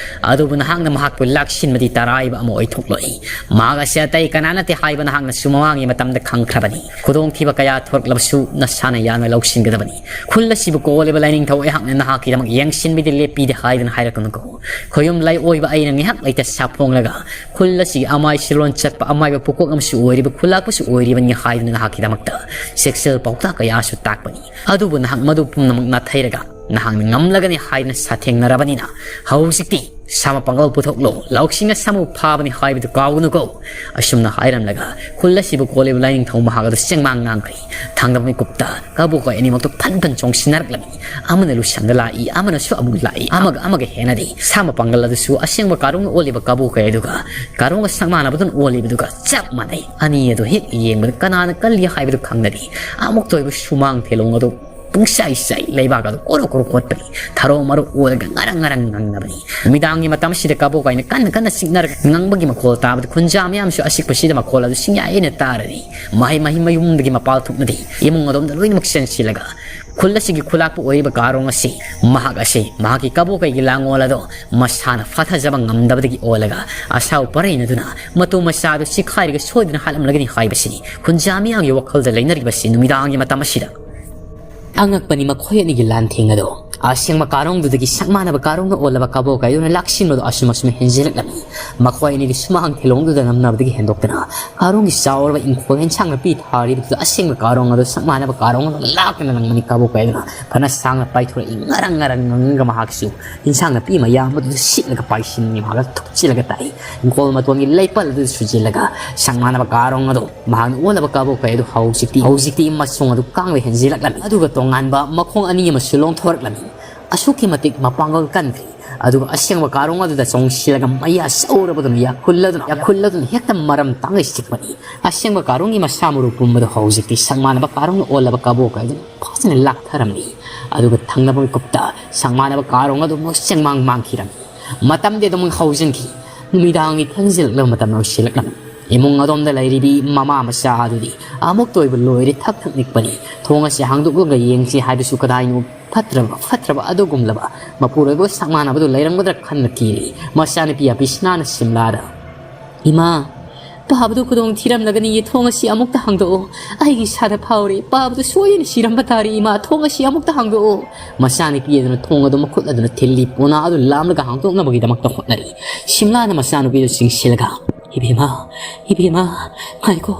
ꯑꯗꯨꯕꯨ ꯅꯍꯥꯛꯅ ꯃꯍꯥꯛꯄꯨ ꯂꯥꯛꯁꯤꯟꯕꯗꯤ ꯇꯔꯥꯏꯕ ꯑꯃ ꯑꯣꯏꯊꯣꯛꯂꯣꯏ꯫ ꯃꯍꯥꯛ ꯑꯁꯤ ꯑꯇꯩ ꯀꯅꯥ ꯅꯠꯇꯦ ꯍꯥꯏꯕ ꯅꯍꯥꯛꯅꯁꯨ ꯃꯃꯥꯡꯒꯤ ꯃꯇꯝꯗ ꯈꯪꯈ꯭ꯔꯕꯅꯤ꯫ ꯈꯨꯗꯣꯡꯊꯤꯕ ꯀꯌꯥ ꯊꯣꯔꯛꯂꯕꯁꯨ ꯅꯁꯥꯅ ꯌꯥꯅ ꯂꯧꯁꯤꯟꯒꯗꯕꯅꯤ꯫ ꯈꯨꯜ ꯑꯁꯤꯕꯨ ꯀꯣꯜꯂꯤꯕ ꯂꯥꯏꯅꯤꯡꯊꯧ ꯑꯩꯍꯥꯛꯅ ꯅꯍꯥꯛꯀꯤꯗꯃꯛ ꯌꯦꯡꯁꯤꯟꯕꯤꯗꯦ, ꯂꯦꯞꯄꯤꯗꯦ ꯍꯥꯏꯗꯨꯅ ꯍꯥꯏꯔꯛꯀꯅꯨꯀꯣ꯫ ꯈꯣꯌꯨꯝ ꯂꯩ ꯑꯣꯏꯕ ꯑꯩꯅ ꯉꯥꯏꯍꯥꯛ ꯂꯩꯇ ꯁꯥꯐꯣꯡꯂꯒ ꯈꯨꯜ ꯑꯁꯤꯒꯤ ꯑꯃꯥꯏ ꯁꯤꯔꯣꯟ ꯆꯠꯄ ꯑꯃꯥꯏꯕ ꯄꯨꯀꯣꯛ ꯑꯃꯁꯨ ꯑꯣꯏꯔꯤꯕ ꯈꯨꯜꯂꯥꯛꯄꯁꯨ ꯑꯣꯏꯔꯤꯕꯅꯤ ꯍꯥꯏꯗꯨꯅ ꯅꯍꯥꯛꯀꯤꯗꯃꯛꯇ ꯆꯦꯛꯁꯤꯜ ꯄꯥꯎꯇꯥꯛ ꯀꯌꯥꯁꯨ ꯇꯥꯛꯄꯅꯤ꯫ ꯑꯗꯨꯕꯨ ꯅꯍꯥꯛ ꯃꯗꯨ ꯄꯨꯝꯅꯃꯛ ꯅꯥꯊꯩꯔꯒ ꯅꯍꯥꯛꯅ ꯉꯝꯂꯒꯅꯤ ꯍꯥꯏꯗꯨꯅ ꯁꯥꯊꯦꯡꯅꯔꯕꯅꯤꯅ ꯍꯧꯖꯤꯛꯇꯤ ꯁꯥ ꯃꯄꯥꯡꯒꯜ ꯄꯨꯊꯣꯛꯂꯣ, ꯂꯧꯁꯤꯡꯅ ꯁꯥꯃꯨ ꯐꯥꯕꯅꯤ ꯍꯥꯏꯕꯗꯨ ꯀꯥꯎꯒꯅꯨꯀꯣ꯫ ꯑꯁꯨꯝꯅ ꯍꯥꯏꯔꯝꯂꯒ ꯈꯨꯜ ꯑꯁꯤꯕꯨ ꯀꯣꯜꯂꯤꯕ ꯂꯥꯏꯅꯤꯡꯊꯧ ꯃꯍꯥꯛ ꯑꯗꯨ ꯆꯦꯡꯃꯥꯡ ꯉꯥꯡꯈ꯭ꯔꯤ꯫ ꯊꯥꯡꯗꯕ ꯃꯤꯀꯨꯞꯇ ꯀꯕꯣꯛꯀꯥꯏ ꯑꯅꯤꯃꯛꯇꯨ ꯐꯟ ꯐꯟ ꯆꯣꯡꯁꯤꯟꯅꯔꯛꯂꯝꯃꯤ꯫ ꯑꯃꯅ ꯂꯨꯁꯪꯗ ꯂꯥꯛꯏ, ꯑꯃꯅꯁꯨ ꯑꯃꯨꯛ ꯂꯥꯛꯏ, ꯑꯃꯒ ꯑꯃꯒ ꯍꯦꯟꯅꯗꯦ꯫ ꯁꯥ ꯃꯄꯥꯡꯒꯜ ꯑꯗꯨꯁꯨ ꯑꯁꯦꯡꯕ ꯀꯥꯔꯣꯡꯅ ꯑꯣꯜꯂꯤꯕ ꯀꯕꯣꯛꯀꯥꯏ ꯑꯗꯨꯒ ꯀꯥꯔꯣꯡꯒ ꯁꯛ ꯃꯥꯟꯅꯕꯗꯨꯅ ꯑꯣꯜꯂꯤꯕꯗꯨꯒ ꯆꯞ ꯃꯥꯟꯅꯩ꯫ ꯑꯅꯤ ꯑꯗꯨ ꯍꯦꯛ ꯌꯦꯡꯕꯗ ꯀꯅꯥꯅ ꯀꯜꯂꯤ ꯍꯥꯏꯕꯗꯨ ꯈꯪꯅꯗꯦ꯫ ꯑꯃꯨꯛꯇ ꯑꯣꯏꯕ ꯁꯨꯃꯥꯡ ꯊꯦꯂꯣꯡ ꯑꯗꯨ ꯄꯨꯡꯆꯥꯏ ꯆꯥꯏ, ꯂꯩꯕꯥꯛ ꯑꯗꯨ ꯀꯣꯔꯣ ꯀꯣꯔꯣ ꯀꯣꯠꯄꯅꯤ꯫ ꯊꯔꯣ ꯃꯔꯨ ꯑꯣꯜꯂꯒ ꯉꯔꯪ ꯉꯔꯪ ꯉꯪꯅꯕꯅꯤ꯫ ꯅꯨꯃꯤꯗꯥꯡꯒꯤ ꯃꯇꯝ ꯑꯁꯤꯗ ꯀꯕꯣꯛꯀꯥꯏꯅ ꯀꯟꯅ ꯀꯟꯅ ꯆꯤꯛꯅꯔꯒ ꯉꯪꯕꯒꯤ ꯃꯈꯣꯜ ꯇꯥꯕꯗ ꯈꯨꯟꯖꯥ ꯃꯤꯌꯥꯝꯁꯨ ꯑꯆꯤꯛꯄꯁꯤꯗ ꯃꯈꯣꯜ ꯑꯗꯨ ꯁꯤꯡꯌꯥ ꯌꯥꯏꯅ ꯇꯥꯔꯅꯤ꯫ ꯃꯍꯩ ꯃꯍꯩ ꯃꯌꯨꯝꯗꯒꯤ ꯃꯄꯥꯜ ꯊꯣꯛꯅꯗꯦ꯫ ꯏꯃꯨꯡ ꯑꯗꯣꯝꯗ ꯂꯣꯏꯅꯃꯛ ꯆꯦꯟꯁꯤꯜꯂꯒ ꯈꯨꯜ ꯑꯁꯤꯒꯤ ꯈꯨꯂꯥꯛꯄ ꯑꯣꯏꯔꯤꯕ ꯀꯥꯔꯣꯡ ꯑꯁꯤ ꯃꯍꯥꯛ ꯑꯁꯤ ꯃꯍꯥꯛꯀꯤ ꯀꯕꯣꯛꯀꯥꯏꯒꯤ ꯂꯥꯡꯑꯣꯜ ꯑꯗꯣ ꯃꯁꯥꯅ ꯐꯥꯊꯖꯕ ꯉꯝꯗꯕꯗꯒꯤ ꯑꯣꯜꯂꯒ ꯑꯁꯥꯎ ꯄꯔꯩꯅꯗꯨꯅ ꯃꯇꯨ ꯃꯆꯥ ꯑꯗꯨ ꯆꯤꯈꯥꯏꯔꯒ ꯁꯣꯏꯗꯅ ꯍꯥꯠꯂꯝꯂꯒꯅꯤ ꯍꯥꯏꯕꯁꯤꯅꯤ ꯈꯨꯟꯖꯥ ꯃꯤꯌꯥꯝꯒꯤ ꯋꯥꯈꯜꯗ ꯂꯩꯅꯔꯤꯕꯁꯤ ꯅꯨꯃꯤꯗꯥꯡꯒꯤ ꯃꯇꯝ ꯑꯁꯤꯗ꯫ ꯑꯉꯛꯄꯅꯤ ꯃꯈꯣꯏ ꯑꯅꯤꯒꯤ ꯂꯥꯟꯊꯦꯡ ꯑꯗꯣ꯫ ꯑꯁꯦꯡꯕ ꯀꯥꯔꯣꯡꯗꯨꯗꯒꯤ ꯁꯛ ꯃꯥꯟꯅꯕ ꯀꯥꯔꯣꯡꯅ ꯑꯣꯜꯂꯕ ꯀꯕꯣꯛꯀꯥꯏꯗꯨꯅ ꯂꯥꯛꯁꯤꯟꯕꯗꯣ ꯑꯁꯨꯝ ꯑꯁꯨꯝ ꯍꯦꯟꯖꯤꯜꯂꯛꯂꯝꯃꯤ꯫ ꯃꯈꯣꯏ ꯑꯅꯤꯗꯤ ꯁꯨꯃꯥꯡ ꯊꯦꯂꯣꯡꯗꯨꯗ ꯅꯝꯅꯕꯗꯒꯤ ꯍꯦꯟꯗꯣꯛꯇꯅ ꯀꯥꯔꯣꯡꯒꯤ ꯆꯥꯎꯔꯕ ꯏꯪꯈꯣꯜ ꯍꯦꯟꯁꯥꯡ ꯅꯥꯄꯤ ꯊꯥꯔꯤꯕꯗꯨꯗ ꯑꯁꯦꯡꯕ ꯀꯥꯔꯣꯡ ꯑꯗꯣ ꯁꯛ ꯃꯥꯟꯅꯕ ꯀꯥꯔꯣꯡ ꯑꯗꯨꯅ ꯂꯥꯛꯇꯅ ꯂꯪꯕꯅꯤ꯫ ꯀꯕꯣꯛꯀꯥꯏꯗꯨꯅ ꯐꯅ ꯁꯥꯡꯅ ꯄꯥꯏꯊꯣꯔꯛꯏ꯫ ꯉꯔꯪ ꯉꯔꯪ ꯉꯪꯉꯒ ꯃꯍꯥꯛꯁꯨ ꯍꯦꯟꯁꯥꯡ ꯅꯥꯄꯤ ꯃꯌꯥꯝ ꯑꯗꯨꯗ ꯁꯤꯠꯂꯒ ꯄꯥꯏꯁꯤꯟꯅꯤ꯫ ꯃꯍꯥꯛ ꯊꯨꯞꯆꯤꯜꯂꯒ ꯇꯥꯛꯏ꯫ ꯏꯪꯈꯣꯜ ꯃꯇꯣꯟꯒꯤ ꯂꯩꯄꯜ ꯑꯗꯨꯗ ꯁꯨꯖꯤꯜꯂꯒ ꯁꯛ ꯃꯥꯟꯅꯕ ꯀꯥꯔꯣꯡ ꯑꯗꯣ ꯃꯍꯥꯛꯅ ꯑꯣꯜꯂꯕ ꯀꯕꯣꯛꯀꯥꯏ ꯑꯗꯨ ꯍꯧꯖꯤꯛꯇꯤ, ꯍꯧꯖꯤꯛꯇꯤ ꯃꯁꯣꯡ ꯑꯗꯨ ꯀꯥꯡꯕ ꯍꯦꯟꯖꯤꯜꯂꯛꯂꯝꯃꯤ꯫ ꯑꯗꯨꯒ ꯇꯣꯉꯥꯟꯕ ꯃꯈꯣꯡ ꯑꯅꯤ ꯑꯃꯁꯨ ꯂꯣꯡꯊꯣꯔꯛꯂꯝꯃꯤ꯫ ꯑꯁꯨꯛꯀꯤ ꯃꯇꯤꯛ ꯃꯄꯥꯡꯒꯜ ꯀꯟꯈ꯭ꯔꯤ꯫ ꯑꯗꯨꯒ ꯑꯁꯦꯡꯕ ꯀꯥꯔꯣꯡ ꯑꯗꯨꯗ ꯆꯣꯡꯁꯤꯜꯂꯒ ꯃꯌꯥ ꯆꯧꯔꯕꯗꯨꯅ ꯌꯥꯈꯨꯜꯂꯗꯨꯅ, ꯌꯥꯈꯨꯜꯂꯗꯨꯅ ꯍꯦꯛꯇ ꯃꯔꯝ ꯇꯥꯡꯒꯩ ꯆꯤꯛꯄꯅꯤ꯫ ꯑꯁꯦꯡꯕ ꯀꯥꯔꯣꯡꯒꯤ ꯃꯁꯥ ꯃꯔꯨ ꯄꯨꯝꯕꯗꯨ ꯍꯧꯖꯤꯛꯇꯤ ꯁꯛ ꯃꯥꯟꯅꯕ ꯀꯥꯔꯣꯡꯅ ꯑꯣꯜꯂꯕ ꯀꯕꯣꯛꯀꯥꯏꯗꯨꯅ ꯐꯖꯅ ꯂꯥꯛꯊꯔꯝꯃꯤ꯫ ꯑꯗꯨꯒ ꯊꯪꯅꯕ ꯃꯤꯀꯨꯞꯇ ꯁꯛ ꯃꯥꯟꯅꯕ ꯀꯥꯔꯣꯡ ꯑꯗꯨ ꯑꯃꯨꯛ ꯆꯦꯡꯃꯥꯡ ꯃꯥꯡꯈꯤꯔꯝꯃꯤ꯫ ꯃꯇꯝꯗꯤ ꯑꯗꯨꯝ ꯍꯧꯖꯤꯟꯈꯤ꯫ ꯅꯨꯃꯤꯗꯥꯡꯒꯤ ꯊꯦꯡꯖꯤꯜꯂꯛꯂꯕ ꯃꯇꯝ ꯌꯧꯁꯤꯜꯂꯛꯂꯝꯃꯤ꯫ ꯏꯃꯨꯡ ꯑꯗꯣꯝꯗ ꯂꯩꯔꯤꯕꯤ ꯃꯃꯥ ꯃꯆꯥ ꯑꯗꯨꯗꯤ ꯑꯃꯨꯛꯇ ꯑꯣꯏꯕ ꯂꯣꯏꯔꯦ, ꯊꯛ ꯊꯛ ꯅꯤꯛꯄꯅꯤ꯫ ꯊꯣꯡ ꯑꯁꯤ ꯍꯥꯡꯗꯣꯛꯂꯒ ꯌꯦꯡꯁꯤ ꯍꯥꯏꯕꯁꯨ ꯀꯗꯥꯏꯅꯣ ꯐꯠꯇ꯭ꯔꯕ, ꯐꯠꯇ꯭ꯔꯕ ꯑꯗꯨꯒꯨꯝꯂꯕ ꯃꯄꯨꯔꯣꯏꯕꯒ ꯁꯛ ꯃꯥꯟꯅꯕꯗꯨ ꯂꯩꯔꯝꯒꯗ꯭ꯔꯥ ꯈꯟꯅ ꯀꯤꯔꯤ꯫ ꯃꯆꯥꯅꯨꯄꯤ ꯑꯕꯤꯁꯅꯥꯅ ꯁꯤꯝꯂꯥꯗ, "ꯏꯃꯥ, ꯄꯥꯕꯗꯨ ꯈꯨꯗꯣꯡ ꯊꯤꯔꯝꯂꯒꯅꯤꯌꯦ, ꯊꯣꯡ ꯑꯁꯤ ꯑꯃꯨꯛꯇ ꯍꯥꯡꯗꯣꯛꯑꯣ꯫ ꯑꯩꯒꯤ ꯏꯁꯥꯗ ꯐꯥꯎꯔꯦ, ꯄꯥꯕꯗꯨ ꯁꯣꯏꯗꯅ ꯁꯤꯔꯝꯕ ꯇꯥꯔꯦ꯫ ꯏꯃꯥ, ꯊꯣꯡ ꯑꯁꯤ ꯑꯃꯨꯛꯇ ꯍꯥꯡꯗꯣꯛꯑꯣ"꯫ ꯃꯆꯥꯅꯨꯄꯤ ꯑꯗꯨꯅ ꯊꯣꯡ ꯑꯗꯨ ꯃꯈꯨꯠ ꯑꯗꯨꯅ ꯊꯤꯜꯂꯤ, ꯄꯣꯅꯥ ꯑꯗꯨ ꯂꯥꯝꯂꯒ ꯍꯥꯡꯗꯣꯛꯅꯕꯒꯤꯗꯃꯛꯇ ꯍꯣꯠꯅꯔꯤ꯫ ꯁꯤꯝꯂꯥꯅ ꯃꯆꯥꯅꯨꯄꯤꯗꯨ ꯆꯤꯡꯁꯤꯜꯂꯒ, "ꯏꯕꯦꯝꯃ, ꯏꯕꯦꯝꯃ, ꯉꯥꯏꯈꯣ,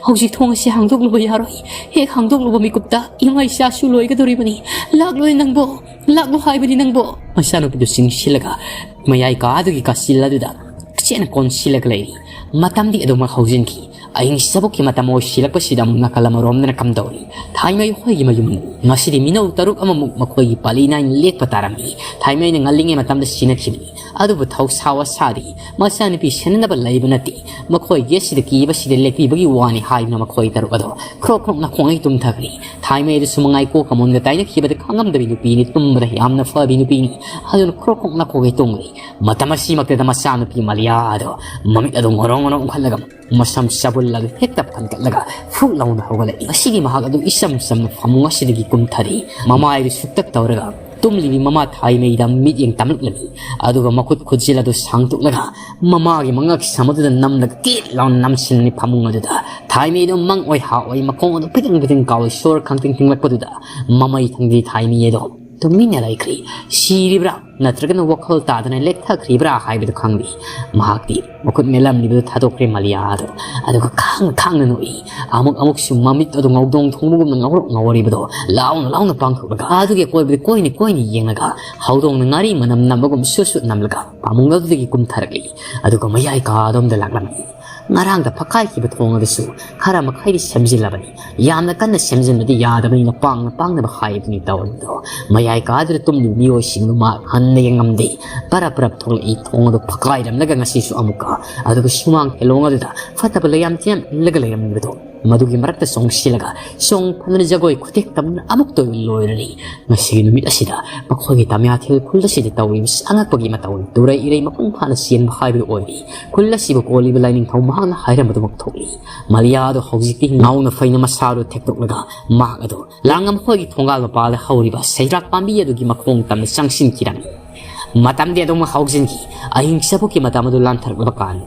ꯍꯧꯖꯤꯛ ꯊꯣꯡ ꯑꯁꯤ ꯍꯥꯡꯗꯣꯛꯂꯨꯕ ꯌꯥꯔꯣꯏ꯫ ꯍꯦꯛ ꯍꯥꯡꯗꯣꯛꯂꯨꯕ ꯃꯤꯀꯨꯞꯇ ꯏꯃꯥ ꯏꯆꯥꯁꯨ ꯂꯣꯏꯒꯗꯧꯔꯤꯕꯅꯤ꯫ ꯂꯥꯛꯂꯣꯏ ꯅꯪꯕꯣ, ꯂꯥꯛꯂꯣ ꯍꯥꯏꯕꯅꯤ ꯅꯪꯕꯣ"꯫ ꯃꯆꯥꯅꯨꯄꯤꯗꯨ ꯆꯤꯡꯁꯤꯜꯂꯒ ꯃꯌꯥꯏ ꯀꯥꯗꯨꯒꯤ ꯀꯥꯆꯤꯜ ꯑꯗꯨꯗ ꯆꯦꯠꯅ ꯀꯣꯟꯁꯤꯜꯂꯒ ꯂꯩꯔꯤ꯫ ꯃꯇꯝꯗꯤ ꯑꯗꯨꯃꯛ ꯍꯧꯖꯤꯟꯈꯤ꯫ ꯑꯍꯤꯡ ꯆꯕꯨꯛꯀꯤ ꯃꯇꯝ ꯑꯣꯏꯁꯤꯜꯂꯛꯄꯁꯤꯗ ꯑꯃꯨꯛ ꯅꯥꯀꯜ ꯑꯃꯔꯣꯝꯗꯅ ꯀꯝꯗꯧꯔꯤ? ꯊꯥꯏꯃꯩ ꯍꯣꯏꯒꯤ ꯃꯌꯨꯝ꯫ ꯉꯁꯤꯗꯤ ꯃꯤꯅꯧ ꯇꯔꯨꯛ ꯑꯃꯃꯨꯛ ꯃꯈꯣꯏꯒꯤ ꯄꯥꯂꯤ ꯅꯥꯏꯅ ꯂꯦꯛꯄ ꯇꯥꯔꯝꯃꯤ꯫ ꯊꯥꯏꯃꯩꯅ ꯉꯜꯂꯤꯉꯩ ꯃꯇꯝꯗ ꯁꯤꯟꯅꯈꯤꯕꯅꯤ꯫ ꯑꯗꯨꯕꯨ ꯊꯧꯁꯥ ꯋꯥꯁꯥꯗꯤ ꯃꯆꯥꯅꯨꯄꯤ ꯁꯦꯟꯅꯅꯕ ꯂꯩꯕ ꯅꯠꯇꯦ꯫ ꯃꯈꯣꯏꯒꯤ ꯑꯁꯤꯗ ꯀꯤꯕꯁꯤꯗ ꯂꯦꯛꯄꯤꯕꯒꯤ ꯋꯥꯅꯤ ꯍꯥꯏꯗꯨꯅ ꯃꯈꯣꯏ ꯇꯔꯨꯛ ꯑꯗꯣ ꯈ꯭ꯔꯣꯛ ꯈ꯭ꯔꯣꯛ ꯅꯥꯈꯣꯡꯉꯩ ꯇꯨꯝꯊꯈ꯭ꯔꯦ꯫ ꯊꯥꯏꯃꯩ ꯑꯗꯨꯁꯨ ꯃꯉꯥꯏ ꯀꯣꯛꯀ ꯃꯣꯟꯒ ꯇꯥꯏꯅꯈꯤꯕꯗ ꯈꯪꯉꯝꯗꯕꯤ ꯅꯨꯄꯤꯅꯤ, ꯇꯨꯝꯕꯗ ꯌꯥꯝꯅ ꯐꯕꯤ ꯅꯨꯄꯤꯅꯤ꯫ ꯑꯗꯨꯅ ꯈ꯭ꯔꯣꯛ ꯈ꯭ꯔꯣꯛ ꯅꯥꯈꯣꯡꯉꯩ ꯇꯨꯝꯈ꯭ꯔꯦ꯫ ꯃꯇꯝ ꯑꯁꯤꯃꯛꯇꯗ ꯃꯆꯥꯅꯨꯄꯤ ꯃꯥꯂꯤꯌꯥ ꯑꯗꯣ ꯃꯃꯤꯠ ꯑꯗꯨ ꯉꯣꯔꯣꯡ ꯉꯣꯔꯣꯡ ꯎꯪꯈꯠꯂꯒ ꯃꯁꯝ ꯆꯥꯕꯨꯜꯂꯒ ꯍꯦꯛꯇ ꯐꯟꯒꯠꯂꯒ ꯐꯨꯛ ꯂꯥꯎꯅ ꯍꯧꯒꯠꯂꯛꯏ꯫ ꯉꯁꯤꯒꯤ ꯃꯍꯥꯛ ꯑꯗꯨ ꯏꯆꯝ ꯆꯝꯅ ꯐꯃꯨꯡ ꯑꯁꯤꯗꯒꯤ ꯀꯨꯝꯊꯔꯤ꯫ ꯃꯃꯥꯏꯗꯨ ꯁꯨꯛꯇꯛ ꯇꯧꯔꯒ ꯇꯨꯝꯂꯤꯕꯤ ꯃꯃꯥ ꯊꯥꯏꯃꯩꯗ ꯃꯤꯠꯌꯦꯡ ꯇꯝꯂꯛꯂꯝꯃꯤ꯫ ꯑꯗꯨꯒ ꯃꯈꯨꯠ ꯈꯨꯠꯁꯤꯜ ꯑꯗꯨ ꯁꯥꯡꯗꯣꯛꯂꯒ ꯃꯃꯥꯒꯤ ꯃꯉꯛ ꯁꯝ ꯑꯗꯨꯗ ꯅꯝꯂꯒ ꯀꯤꯠ ꯂꯥꯎꯅ ꯅꯝꯁꯤꯟꯅꯤ ꯐꯃꯨꯡ ꯑꯗꯨꯗ꯫ ꯊꯥꯏꯃꯩꯗꯣ ꯃꯪ ꯑꯣꯏ ꯍꯥ ꯑꯣꯏ ꯃꯈꯣꯡ ꯑꯗꯨ ꯐꯤꯇꯤꯡ ꯐꯤꯇꯤꯡ ꯀꯥꯎꯏ ꯁꯣꯔ ꯈꯪꯇꯤꯡ ꯇꯤꯡꯂꯛꯄꯗꯨꯗ ꯃꯃꯩ ꯊꯪꯗꯤ ꯊꯥꯏꯃꯩ ꯑꯗꯣ ꯇꯨꯃꯤꯟꯅ ꯂꯩꯈ꯭ꯔꯤ꯫ ꯁꯤꯔꯤꯕ꯭ꯔꯥ ꯅꯠꯇ꯭ꯔꯒꯅ ꯋꯥꯈꯜ ꯇꯥꯗꯅ ꯂꯦꯛꯊꯈ꯭ꯔꯤꯕ꯭ꯔꯥ ꯍꯥꯏꯕꯗꯨ ꯈꯪꯗꯦ꯫ ꯃꯍꯥꯛꯇꯤ ꯃꯈꯨꯠ ꯃꯦꯜꯂꯝꯂꯤꯕꯗꯨ ꯊꯥꯗꯣꯛꯈ꯭ꯔꯦ ꯃꯥꯂꯤꯌꯥ ꯑꯗꯨ꯫ ꯑꯗꯨꯒ ꯈꯥꯡꯅ ꯈꯥꯡꯅ ꯅꯣꯛꯏ꯫ ꯑꯃꯨꯛ ꯑꯃꯨꯛꯁꯨ ꯃꯃꯤꯠ ꯑꯗꯨ ꯉꯧꯗꯣꯡ ꯊꯣꯡꯕꯒꯨꯝꯅ ꯉꯧꯔꯣꯛ ꯉꯧꯔꯤꯕꯗꯣ ꯂꯥꯎꯅ ꯂꯥꯎꯅ ꯄꯥꯡꯊꯣꯛꯂꯒ ꯑꯗꯨꯒꯤ ꯑꯀꯣꯏꯕꯗ ꯀꯣꯏꯅ ꯀꯣꯏꯅ ꯌꯦꯡꯂꯒ ꯍꯧꯗꯣꯡꯅ ꯉꯥꯔꯤ ꯃꯅꯝ ꯅꯝꯕꯒꯨꯝ ꯁꯨꯠ ꯁꯨꯠ ꯅꯝꯂꯒ ꯐꯃꯨꯡ ꯑꯗꯨꯗꯒꯤ ꯀꯨꯝꯊꯔꯛꯂꯤ꯫ ꯑꯗꯨꯒ ꯃꯌꯥꯏ ꯀꯥꯗꯣꯝꯗ ꯂꯥꯛꯂꯝꯃꯤ꯫ ꯉꯔꯥꯡꯗ ꯐꯛꯀꯥꯏꯈꯤꯕ ꯊꯣꯡ ꯑꯗꯨꯁꯨ ꯈꯔ ꯃꯈꯩꯗꯤ ꯁꯦꯝꯖꯤꯜꯂꯕꯅꯤ꯫ ꯌꯥꯝꯅ ꯀꯟꯅ ꯁꯦꯝꯖꯤꯟꯕꯗꯤ ꯌꯥꯗꯕꯅꯤꯅ ꯄꯥꯡꯅ ꯄꯥꯡꯅꯕ ꯍꯥꯏꯕꯅꯤ ꯇꯧꯔꯤꯕꯗꯣ꯫ ꯃꯌꯥꯏ ꯀꯥꯗꯨꯗ ꯇꯨꯝꯂꯤꯕ ꯃꯤꯑꯣꯏꯁꯤꯡꯗꯨ ꯃꯍꯥꯛ ꯍꯟꯅ ꯌꯦꯡꯉꯝꯗꯦ꯫ ꯄꯔꯞ ꯄꯔꯞ ꯊꯣꯛꯂꯛꯏ ꯊꯣꯡ ꯑꯗꯨ ꯐꯛꯀꯥꯏꯔꯝꯂꯒ ꯉꯁꯤꯁꯨ ꯑꯃꯨꯛꯀ꯫ ꯑꯗꯨꯒ ꯁꯨꯃꯥꯡ ꯈꯦꯂꯣꯡ ꯑꯗꯨꯗ ꯐꯠꯇꯕ ꯂꯩꯌꯥꯝ ꯇꯤꯌꯥꯝ ꯏꯜꯂꯒ ꯂꯩꯔꯝꯂꯤꯕꯗꯣ ꯃꯗꯨꯒꯤ ꯃꯔꯛꯇ ꯆꯣꯡꯁꯤꯜꯂꯒ ꯆꯣꯡ ꯐꯟꯗꯨꯅ ꯖꯒꯣꯏ ꯈꯨꯊꯦꯛ ꯇꯝꯗꯨꯅ ꯑꯃꯨꯛꯇ ꯑꯣꯏꯕ ꯂꯣꯏꯔꯅꯤ꯫ ꯉꯁꯤꯒꯤ ꯅꯨꯃꯤꯠ ꯑꯁꯤꯗ ꯃꯈꯣꯏꯒꯤ ꯇꯥꯃꯤꯌꯥꯊꯦꯜ ꯈꯨꯜ ꯑꯁꯤꯗ ꯇꯧꯔꯤꯕꯁꯤ ꯑꯉꯛꯄꯒꯤ ꯃꯇꯧꯅꯤ꯫ ꯇꯨꯔꯩ ꯏꯔꯩ ꯃꯄꯨꯡ ꯐꯥꯅ ꯆꯦꯟꯕ ꯍꯥꯏꯕꯗꯨ ꯑꯣꯏꯔꯤ꯫ ꯈꯨꯜ ꯑꯁꯤꯕꯨ ꯀꯣꯜꯂꯤꯕ ꯂꯥꯏꯅꯤꯡꯊꯧ ꯃꯍꯥꯛꯅ ꯍꯥꯏꯔꯝꯕꯗꯨꯃꯛ ꯊꯣꯛꯂꯤ꯫ ꯃꯥꯂꯤꯌꯥ ꯑꯗꯨ ꯍꯧꯖꯤꯛꯇꯤ ꯉꯥꯎꯅ ꯐꯩꯅ ꯃꯁꯥꯗꯨ ꯊꯦꯛꯇꯣꯛꯂꯒ ꯃꯍꯥꯛ ꯑꯗꯨ ꯂꯥꯡꯉꯝ ꯍꯣꯏꯒꯤ ꯊꯣꯡꯒꯥꯜ ꯃꯄꯥꯗ ꯍꯧꯔꯤꯕ ꯁꯩꯗ꯭ꯔꯥꯛ ꯄꯥꯝꯕꯤ ꯑꯗꯨꯒꯤ ꯃꯈꯣꯡ ꯇꯝꯅ ꯆꯪꯁꯤꯟꯈꯤꯔꯝꯃꯤ꯫ ꯃꯇꯝꯗꯤ ꯑꯗꯨꯃꯛ ꯍꯧꯖꯤꯟꯈꯤ꯫ ꯑꯍꯤꯡ ꯆꯕꯨꯛꯀꯤ ꯃꯇꯝ ꯑꯗꯨ ꯂꯥꯟꯊꯔꯛꯂꯕ ꯀꯥꯟ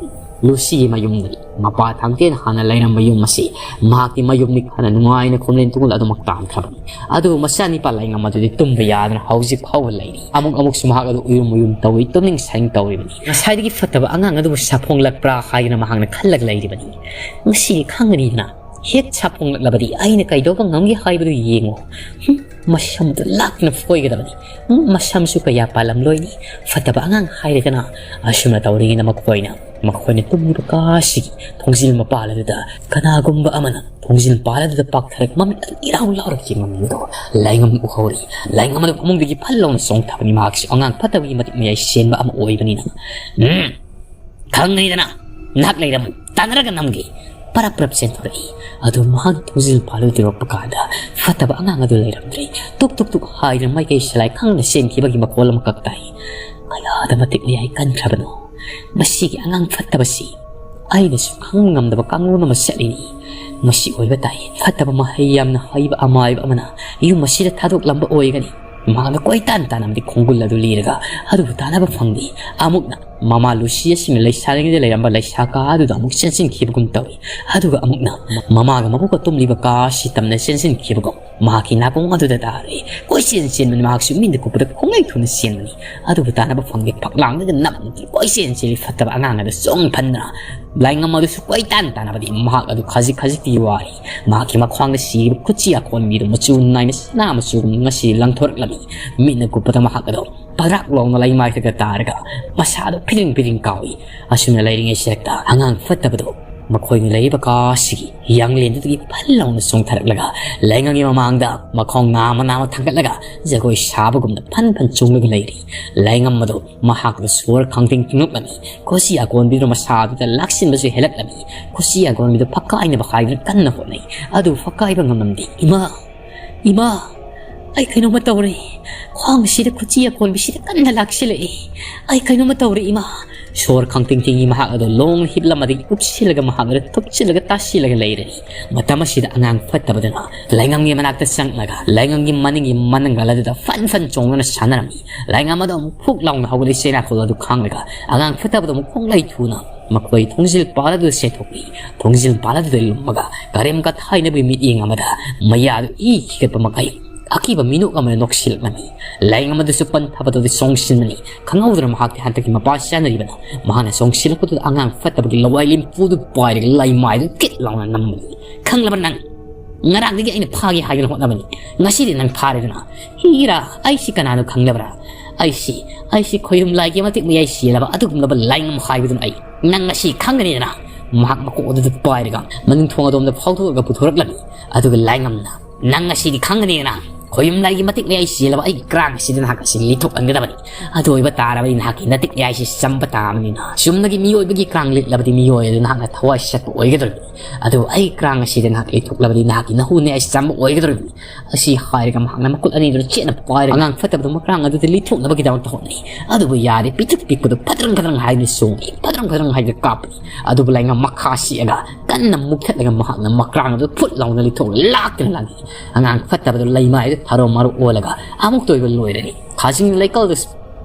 ꯂꯨꯁꯤꯒꯤ ꯃꯌꯨꯝꯗꯅꯤ꯫ ꯃꯄꯥ ꯊꯥꯡꯇꯦꯟ ꯍꯥꯟꯅ ꯂꯩꯔꯝꯕ ꯌꯨꯝ ꯑꯁꯤ ꯃꯍꯥꯛꯀꯤ ꯃꯌꯨꯝꯅꯤ ꯍꯥꯏꯅ ꯅꯨꯡꯉꯥꯏꯅ ꯈꯣꯝꯖꯤꯟ ꯇꯨꯡꯂ ꯑꯗꯨꯃꯛ ꯇꯥꯟꯈ꯭ꯔꯕꯅꯤ꯫ ꯑꯗꯨꯕꯨ ꯃꯆꯥꯅꯤꯄꯥ ꯂꯥꯏꯉꯝ ꯑꯗꯨꯗꯤ ꯇꯨꯝꯕ ꯌꯥꯗꯅ ꯍꯧꯖꯤꯛ ꯐꯥꯎꯕ ꯂꯩꯔꯤ꯫ ꯑꯃꯨꯛ ꯑꯃꯨꯛꯁꯨ ꯃꯍꯥꯛ ꯑꯗꯨ ꯎꯏꯔꯨꯝ ꯎꯏꯔꯨꯝ ꯇꯧꯏ, ꯇꯨꯝꯅꯤꯡ ꯁꯥꯏꯅꯤꯡ ꯇꯧꯔꯤꯕꯅꯤ꯫ ꯉꯁꯥꯏꯗꯒꯤ ꯐꯠꯇꯕ ꯑꯉꯥꯡ ꯑꯗꯨꯕꯨ ꯁꯥꯐꯣꯡꯂꯛꯄ꯭ꯔꯥ ꯍꯥꯏꯗꯅ ꯃꯍꯥꯛꯅ ꯈꯜꯂꯒ ꯂꯩꯔꯤꯕꯅꯤ꯫ ꯉꯁꯤꯗꯤ ꯈꯪꯒꯅꯤꯗꯅ, ꯍꯦꯛ ꯁꯥꯐꯣꯡꯂꯛꯂꯕꯗꯤ ꯑꯩꯅ ꯀꯩꯗꯧꯕ ꯉꯝꯒꯦ ꯍꯥꯏꯕꯗꯨ ꯌꯦꯡꯉꯨ꯫ ꯍꯨꯝ, ꯃꯁꯝꯗꯨ ꯂꯥꯛꯅ ꯐꯣꯏꯒꯗꯕꯅꯤ꯫ ꯎꯝ, ꯃꯁꯝꯁꯨ ꯀꯌꯥ ꯄꯥꯜꯂꯝꯂꯣꯏꯅꯤ꯫ ꯐꯠꯇꯕ ꯑꯉꯥꯡ ꯍꯥꯏꯔꯗꯅ꯫ ꯑꯁꯨꯝꯅ ꯇꯧꯔꯤꯉꯩꯗ ꯃꯈꯣꯏꯅ, ꯃꯈꯣꯏꯅ ꯇꯨꯝꯂꯤꯕ ꯀꯥꯁꯤꯒꯤ ꯊꯣꯡꯖꯤꯜ ꯃꯄꯥꯜ ꯑꯗꯨꯗ ꯀꯅꯥꯒꯨꯝꯕ ꯑꯃꯅ ꯊꯣꯡꯖꯤꯜ ꯃꯄꯥꯜ ꯑꯗꯨꯗ ꯄꯥꯛꯊꯔꯛ ꯃꯃꯤꯠ ꯑꯗꯨ ꯏꯔꯥꯎ ꯂꯥꯎꯔꯒ ꯌꯦꯡꯂꯝꯃꯤꯕꯗꯣ ꯂꯥꯏꯉꯝ ꯎꯍꯧꯔꯤ꯫ ꯂꯥꯏꯉꯝ ꯑꯗꯨ ꯐꯃꯨꯡꯗꯒꯤ ꯐꯜ ꯂꯥꯎꯅ ꯆꯣꯡꯊꯕꯅꯤ꯫ ꯃꯍꯥꯛꯁꯨ ꯑꯉꯥꯡ ꯐꯠꯇꯕꯒꯤ ꯃꯇꯤꯛ ꯃꯌꯥꯏ ꯆꯦꯟꯕ ꯑꯃ ꯑꯣꯏꯕꯅꯤꯅ꯫ ꯎꯝ, ꯈꯪꯒꯅꯤꯗꯅ, ꯅꯍꯥꯛ ꯂꯩꯔꯝꯃꯨ, ꯇꯥꯟꯅꯔꯒ ꯅꯝꯒꯦ꯫ ꯄꯔꯞ ꯄꯔꯞ ꯆꯦꯟꯊꯣꯔꯛꯏ꯫ ꯑꯗꯨ ꯃꯍꯥꯛꯅ ꯊꯣꯡꯖꯤꯜ ꯃꯄꯥꯜ ꯑꯗꯨ ꯌꯧꯔꯛꯄ ꯀꯥꯟꯗ ꯐꯠꯇꯕ ꯑꯉꯥꯡ ꯑꯗꯨ ꯂꯩꯔꯝꯗ꯭ꯔꯦ꯫ ꯇꯨꯛ ꯇꯨꯛ ꯇꯨꯛ ꯍꯥꯏꯗꯨꯅ ꯃꯥꯏꯀꯩ ꯁꯂꯥꯏ ꯈꯪꯗ ꯆꯦꯟꯈꯤꯕꯒꯤ ꯃꯈꯣꯜ ꯑꯃꯈꯛ ꯇꯥꯏ꯫ ꯀꯌꯥꯗ ꯃꯇꯤꯛ ꯃꯌꯥꯏ ꯀꯟꯈ꯭ꯔꯕꯅꯣ ꯃꯁꯤꯒꯤ ꯑꯉꯥꯡ ꯐꯠꯇꯕꯁꯤ! ꯑꯩꯅꯁꯨ ꯈꯪꯕ ꯉꯝꯗꯕ ꯀꯥꯡꯂꯣꯟ ꯑꯃ ꯆꯠꯂꯤꯅꯤ꯫ ꯃꯁꯤ ꯑꯣꯏꯕ ꯇꯥꯏ꯫ ꯐꯠꯇꯕ ꯃꯍꯩ ꯌꯥꯝꯅ ꯍꯩꯕ ꯑꯃꯥꯏꯕ ꯑꯃꯅ ꯌꯨꯝ ꯑꯁꯤꯗ ꯊꯥꯗꯣꯛꯂꯝꯕ ꯑꯣꯏꯒꯅꯤ꯫ ꯃꯍꯥꯛꯅ ꯀꯣꯏꯇꯥꯟ ꯇꯥꯟꯅꯕꯗꯤ ꯈꯣꯡꯒꯨꯜ ꯑꯗꯨ ꯂꯤꯔꯒ ꯑꯗꯨꯕꯨ ꯇꯥꯟꯅꯕ ꯐꯪꯗꯦ꯫ ꯑꯃꯨꯛꯅ ꯃꯃꯥ ꯂꯨꯁꯤ ꯑꯁꯤꯅ ꯂꯩꯁꯥꯔꯤꯉꯩꯗ ꯂꯩꯔꯝꯕ ꯂꯩꯁꯥ ꯀꯥ ꯑꯗꯨꯗ ꯑꯃꯨꯛ ꯆꯦꯟꯁꯤꯟꯈꯤꯕꯒꯨꯝ ꯇꯧꯏ꯫ ꯑꯗꯨꯒ ꯑꯃꯨꯛꯅ ꯃꯃꯥꯒ ꯃꯕꯨꯒ ꯇꯨꯝꯂꯤꯕ ꯀꯥ ꯑꯁꯤ ꯇꯝꯅ ꯆꯦꯟꯁꯤꯟꯈꯤꯕꯒꯨꯝ ꯃꯍꯥꯛꯀꯤ ꯅꯥꯀꯣꯡ ꯑꯗꯨꯗ ꯇꯥꯔꯦ꯫ ꯀꯣꯏꯆꯦꯟ ꯆꯦꯟꯕꯅꯤ꯫ ꯃꯍꯥꯛꯁꯨ ꯃꯤꯅ ꯀꯨꯞꯄꯗ ꯈꯣꯡꯂꯩ ꯊꯨꯅ ꯆꯦꯟꯕꯅꯤ꯫ ꯑꯗꯨꯕꯨ ꯇꯥꯟꯅꯕ ꯐꯪꯗꯦ꯫ ꯐꯛꯂꯥꯡꯗꯒ ꯅꯝꯗꯨꯅ ꯀꯣꯏꯆꯦꯟ ꯆꯦꯜꯂꯤ꯫ ꯐꯠꯇꯕ ꯑꯉꯥꯡ ꯑꯗꯨ ꯆꯣꯡ ꯐꯟꯗꯅ ꯂꯥꯏꯉꯝ ꯑꯗꯨꯁꯨ ꯀꯣꯏꯇꯥꯟ ꯇꯥꯟꯅꯕꯗꯤ ꯃꯍꯥꯛ ꯑꯗꯨ ꯈꯖꯤꯛ ꯈꯖꯤꯛꯇꯤ ꯋꯥꯔꯤ꯫ ꯃꯍꯥꯛꯀꯤ ꯃꯈ꯭ꯋꯥꯡꯗ ꯁꯤꯔꯤꯕ ꯈꯨꯠꯁꯤ ꯑꯀꯣꯟꯕꯤꯗꯨ ꯃꯆꯨ ꯅꯥꯏꯅ ꯁꯅꯥ ꯃꯆꯨꯒꯨꯝ ꯉꯁꯤ ꯂꯪꯊꯣꯔꯛꯂꯝꯃꯤ꯫ ꯃꯤꯠꯅ ꯀꯨꯞꯄꯗ ꯃꯍꯥꯛ ꯑꯗꯨ ꯄꯗ꯭ꯔꯥꯛ ꯂꯥꯎꯅ ꯂꯩꯃꯥꯏꯗꯒ ꯇꯥꯔꯒ ꯃꯁꯥꯗꯨ ꯐꯤꯗꯤꯡ ꯐꯤꯗꯤꯡ ꯀꯥꯎꯏ꯫ ꯑꯁꯨꯝꯅ ꯂꯩꯔꯤꯉꯩꯁꯤꯗ ꯑꯉꯥꯡ ꯐꯠꯇꯕꯗꯨ ꯃꯈꯣꯏꯅ ꯂꯩꯔꯤꯕ ꯀꯥꯁꯤꯒꯤ ꯌꯥꯡꯂꯦꯟꯗꯨꯗꯒꯤ ꯐꯜ ꯂꯥꯎꯅ ꯆꯣꯡꯊꯔꯛꯂꯒ ꯂꯥꯏꯉꯝꯒꯤ ꯃꯃꯥꯡꯗ ꯃꯈꯣꯡ ꯅꯥꯝꯃ ꯅꯥꯝꯃ ꯊꯥꯡꯒꯠꯂꯒ ꯖꯒꯣꯏ ꯁꯥꯕꯒꯨꯝꯅ ꯐꯟ ꯐꯟ ꯆꯣꯡꯂꯒ ꯂꯩꯔꯤ꯫ ꯂꯥꯏꯉꯝ ꯑꯗꯨ ꯃꯍꯥꯛꯇ ꯁꯣꯔ ꯈꯥꯡꯇꯤꯡ ꯇꯤꯡꯂꯛꯂꯝꯃꯤ꯫ ꯈꯨꯠꯁꯤ ꯑꯀꯣꯟꯕꯤꯗꯨꯅ ꯃꯁꯥꯗꯨꯗ ꯂꯥꯛꯁꯤꯟꯕꯁꯨ ꯍꯦꯜꯂꯛꯂꯝꯃꯤ꯫ ꯈꯨꯠꯁꯤ ꯑꯀꯣꯟꯕꯤꯗꯨ ꯐꯛꯀꯥꯏꯅꯕ ꯍꯥꯏꯗꯨꯅ ꯀꯟꯅ ꯍꯣꯠꯅꯩ꯫ ꯑꯗꯨꯕꯨ ꯐꯛꯀꯥꯏꯕ ꯉꯝꯂꯝꯗꯦ꯫ "ꯏꯃꯥ! ꯏꯃꯥ!" ꯑꯩ ꯀꯩꯅꯣꯝꯃ ꯇꯧꯔꯦ꯫ ꯈ꯭ꯋꯥꯡꯁꯤꯗ ꯈꯨꯠꯆꯤ ꯑꯀꯣꯟꯕꯤꯁꯤꯗ ꯀꯟꯅ ꯂꯥꯛꯁꯤꯜꯂꯛꯏ꯫ ꯑꯩ ꯀꯩꯅꯣꯝꯃ ꯇꯧꯔꯦ, ꯏꯃꯥ꯫ ꯁꯣꯔ ꯈꯪꯇꯤꯡ ꯊꯤꯡꯉꯤ ꯃꯍꯥꯛ ꯑꯗꯣ ꯂꯣꯡꯅ ꯍꯤꯞꯂꯝꯃꯗꯒꯤ ꯎꯞꯁꯤꯜꯂꯒ ꯃꯍꯥꯛ ꯑꯗꯨ ꯊꯨꯞꯆꯤꯜꯂꯒ ꯇꯥꯁꯤꯜꯂꯒ ꯂꯩꯔꯦ꯫ ꯃꯇꯝ ꯑꯁꯤꯗ ꯑꯉꯥꯡ ꯐꯠꯇꯕꯗꯨꯅ ꯂꯩꯉꯝꯒꯤ ꯃꯅꯥꯛꯇ ꯆꯪꯂꯒ ꯂꯩꯉꯝꯒꯤ ꯃꯅꯤꯡꯒꯤ ꯃꯅꯪꯒꯜ ꯑꯗꯨꯗ ꯐꯟ ꯐꯟ ꯆꯣꯡꯗꯨꯅ ꯁꯥꯟꯅꯔꯝꯃꯤ꯫ ꯂꯩꯉꯝ ꯑꯗꯣ ꯑꯃꯨꯛ ꯐꯨꯛ ꯂꯥꯎꯅ ꯍꯧꯒꯠꯂꯛꯏ, ꯆꯩꯅꯥꯈꯣꯜ ꯑꯗꯨ ꯈꯥꯡꯂꯒ ꯑꯉꯥꯡ ꯐꯠꯇꯕꯗꯣ ꯑꯃꯨꯛ ꯈꯣꯡꯂꯩ ꯊꯨꯅ ꯃꯈꯣꯏ ꯊꯣꯡꯖꯤꯜ ꯄꯥꯜ ꯑꯗꯨꯗ ꯆꯦꯟꯊꯣꯛꯏ꯫ ꯊꯣꯡꯖꯤꯜ ꯄꯥꯜ ꯑꯗꯨꯗ ꯂꯨꯝꯃꯒ ꯀꯔꯦꯝ ꯀꯊꯥꯏꯅꯕꯒꯤ ꯃꯤꯠꯌꯦꯡ ꯑꯃꯗ ꯃꯌꯥꯗꯨ ꯏ ꯈꯤꯒꯠꯄ ꯃꯈꯩ ꯑꯀꯤꯕ ꯃꯤꯅꯣꯛ ꯑꯃꯅ ꯅꯣꯛꯁꯤꯜꯂꯛꯂꯝꯃꯤ꯫ ꯂꯥꯏꯌꯦꯡ ꯑꯃꯗꯁꯨ ꯄꯟ ꯊꯥꯕꯗꯨꯗꯤ ꯆꯣꯡꯁꯤꯟꯕꯅꯤ꯫ ꯈꯪꯍꯧꯗꯅ ꯃꯍꯥꯛꯇꯤ ꯍꯟꯗꯛꯀꯤ ꯃꯄꯥ ꯆꯥꯅꯔꯤꯕꯅ ꯃꯍꯥꯛꯅ ꯆꯣꯡꯁꯤꯜꯂꯛꯄꯗꯨꯗ ꯑꯉꯥꯡ ꯐꯠꯇꯕꯒꯤ ꯂꯋꯥꯏ ꯂꯦꯝꯐꯨꯗꯨ ꯄꯥꯏꯔꯒ ꯂꯩꯃꯥꯏꯗꯨ ꯀꯤꯠ ꯂꯥꯎꯅ ꯅꯝꯕꯅꯤ꯫ "ꯈꯪꯂꯕ ꯅꯪ? ꯉꯔꯥꯡꯗꯒꯤ ꯑꯩꯅ ꯐꯥꯒꯦ ꯍꯥꯏꯗꯨꯅ ꯍꯣꯠꯅꯕꯅꯤ꯫ ꯉꯁꯤꯗꯤ ꯅꯪ ꯐꯥꯔꯦꯗꯅ꯫ ꯍꯤꯔꯥ, ꯑꯩꯁꯤ ꯀꯅꯥꯅꯣ ꯈꯪꯂꯕ꯭ꯔꯥ? ꯑꯩꯁꯤ, ꯑꯩꯁꯤ ꯈꯣꯏꯔꯨꯝ ꯂꯥꯏꯒꯤ ꯃꯇꯤꯛ ꯃꯌꯥꯏ ꯆꯦꯜꯂꯕ ꯑꯗꯨꯒꯨꯝꯂꯕ ꯂꯥꯏꯉꯝ ꯍꯥꯏꯕꯗꯨꯅ ꯑꯩ꯫ ꯅꯪ ꯉꯁꯤ ꯈꯪꯒꯅꯤꯗꯅ!" ꯃꯍꯥꯛ ꯃꯀꯣꯛ ꯑꯗꯨꯗ ꯄꯥꯏꯔꯒ ꯃꯅꯤꯡ ꯊꯣꯡ ꯑꯗꯣꯝꯗ ꯐꯥꯎꯗꯣꯛꯂꯒ ꯄꯨꯊꯣꯔꯛꯂꯝꯃꯤ꯫ ꯑꯗꯨꯒ ꯂꯥꯏꯉꯝꯅ, "ꯅꯪ ꯉꯁꯤꯗꯤ ꯈꯪꯒꯅꯤꯗꯅ! ꯈꯣꯌꯨꯝ ꯂꯥꯏꯒꯤ ꯃꯇꯤꯛ ꯃꯌꯥꯏ ꯆꯦꯜꯂꯕ ꯑꯩꯒꯤ ꯀ꯭ꯔꯥꯡ ꯑꯁꯤꯗ ꯅꯍꯥꯛ ꯑꯁꯤ ꯂꯤꯊꯣꯛꯍꯟꯒꯗꯕꯅꯤ꯫ ꯑꯗꯨ ꯑꯣꯏꯕ ꯇꯥꯔꯕꯗꯤ ꯅꯍꯥꯛꯀꯤ ꯅꯇꯤꯛ ꯃꯌꯥꯏꯁꯤ ꯆꯝꯕ ꯇꯥꯕꯅꯤꯅ꯫ ꯆꯨꯝꯅꯒꯤ ꯃꯤꯑꯣꯏꯕꯒꯤ ꯀ꯭ꯔꯥꯡ ꯂꯤꯠꯂꯕꯗꯤ ꯃꯤꯑꯣꯏ ꯑꯗꯨ ꯅꯍꯥꯛꯅ ꯊꯋꯥꯏ ꯆꯠꯄ ꯑꯣꯏꯒꯗꯧꯔꯤꯕꯅꯤ꯫ ꯑꯗꯨꯕꯨ ꯑꯩ ꯀ꯭ꯔꯥꯡ ꯑꯁꯤꯗ ꯅꯍꯥꯛ ꯂꯤꯊꯣꯛꯂꯕꯗꯤ ꯅꯍꯥꯛꯀꯤ ꯅꯍꯨ ꯃꯌꯥꯏ ꯆꯝꯕ ꯑꯣꯏꯒꯗꯧꯔꯤꯕꯅꯤ꯫" ꯑꯁꯤ ꯍꯥꯏꯔꯒ ꯃꯍꯥꯛꯅ ꯃꯈꯨꯠ ꯑꯅꯤꯗꯨꯅ ꯆꯦꯠꯅ ꯄꯥꯏꯔꯒ ꯑꯉꯥꯡ ꯐꯠꯇꯕꯗꯨ ꯃꯀ꯭ꯔꯥꯡ ꯑꯗꯨꯗ ꯂꯤꯊꯣꯛꯅꯕꯒꯤꯗꯃꯛꯇ ꯍꯣꯠꯅꯩ꯫ ꯑꯗꯨꯕꯨ ꯌꯥꯗꯦ꯫ ꯄꯤꯛꯇ꯭ꯔꯨ ꯄꯤꯛꯄꯗꯨ ꯐꯗ꯭ꯔꯪ ꯐꯗ꯭ꯔꯪ ꯍꯥꯏꯗꯨꯅ ꯆꯣꯡꯏ꯫ ꯐꯗ꯭ꯔꯪ ꯐꯗ꯭ꯔꯪ ꯍꯥꯏꯗꯨꯅ ꯀꯥꯞꯄꯤ꯫ ꯑꯗꯨꯕꯨ ꯂꯥꯏꯉꯝ ꯃꯈꯥ ꯁꯤꯛꯑꯒ ꯀꯟꯅ ꯃꯨꯛꯊꯠꯂꯒ ꯃꯍꯥꯛꯅ ꯃꯀ꯭ꯔꯥꯡ ꯑꯗꯨ ꯐꯨꯠ ꯂꯥꯎꯅ ꯂꯤꯊꯣꯛꯂꯒ ꯂꯥꯛꯇꯨꯅ ꯂꯥꯛꯏ꯫ ꯑꯉꯥꯡ ꯐꯠꯇꯕꯗꯨ ꯂꯩꯃꯥꯏꯗ ꯊꯔꯣ ꯃꯔꯣ ꯑꯣꯜꯂꯒ ꯑꯃꯨꯛꯇ ꯑꯣꯏꯕ ꯂꯣꯏꯔꯅꯤ꯫ ꯈꯥꯖꯤꯡ ꯂꯩꯀꯜꯗ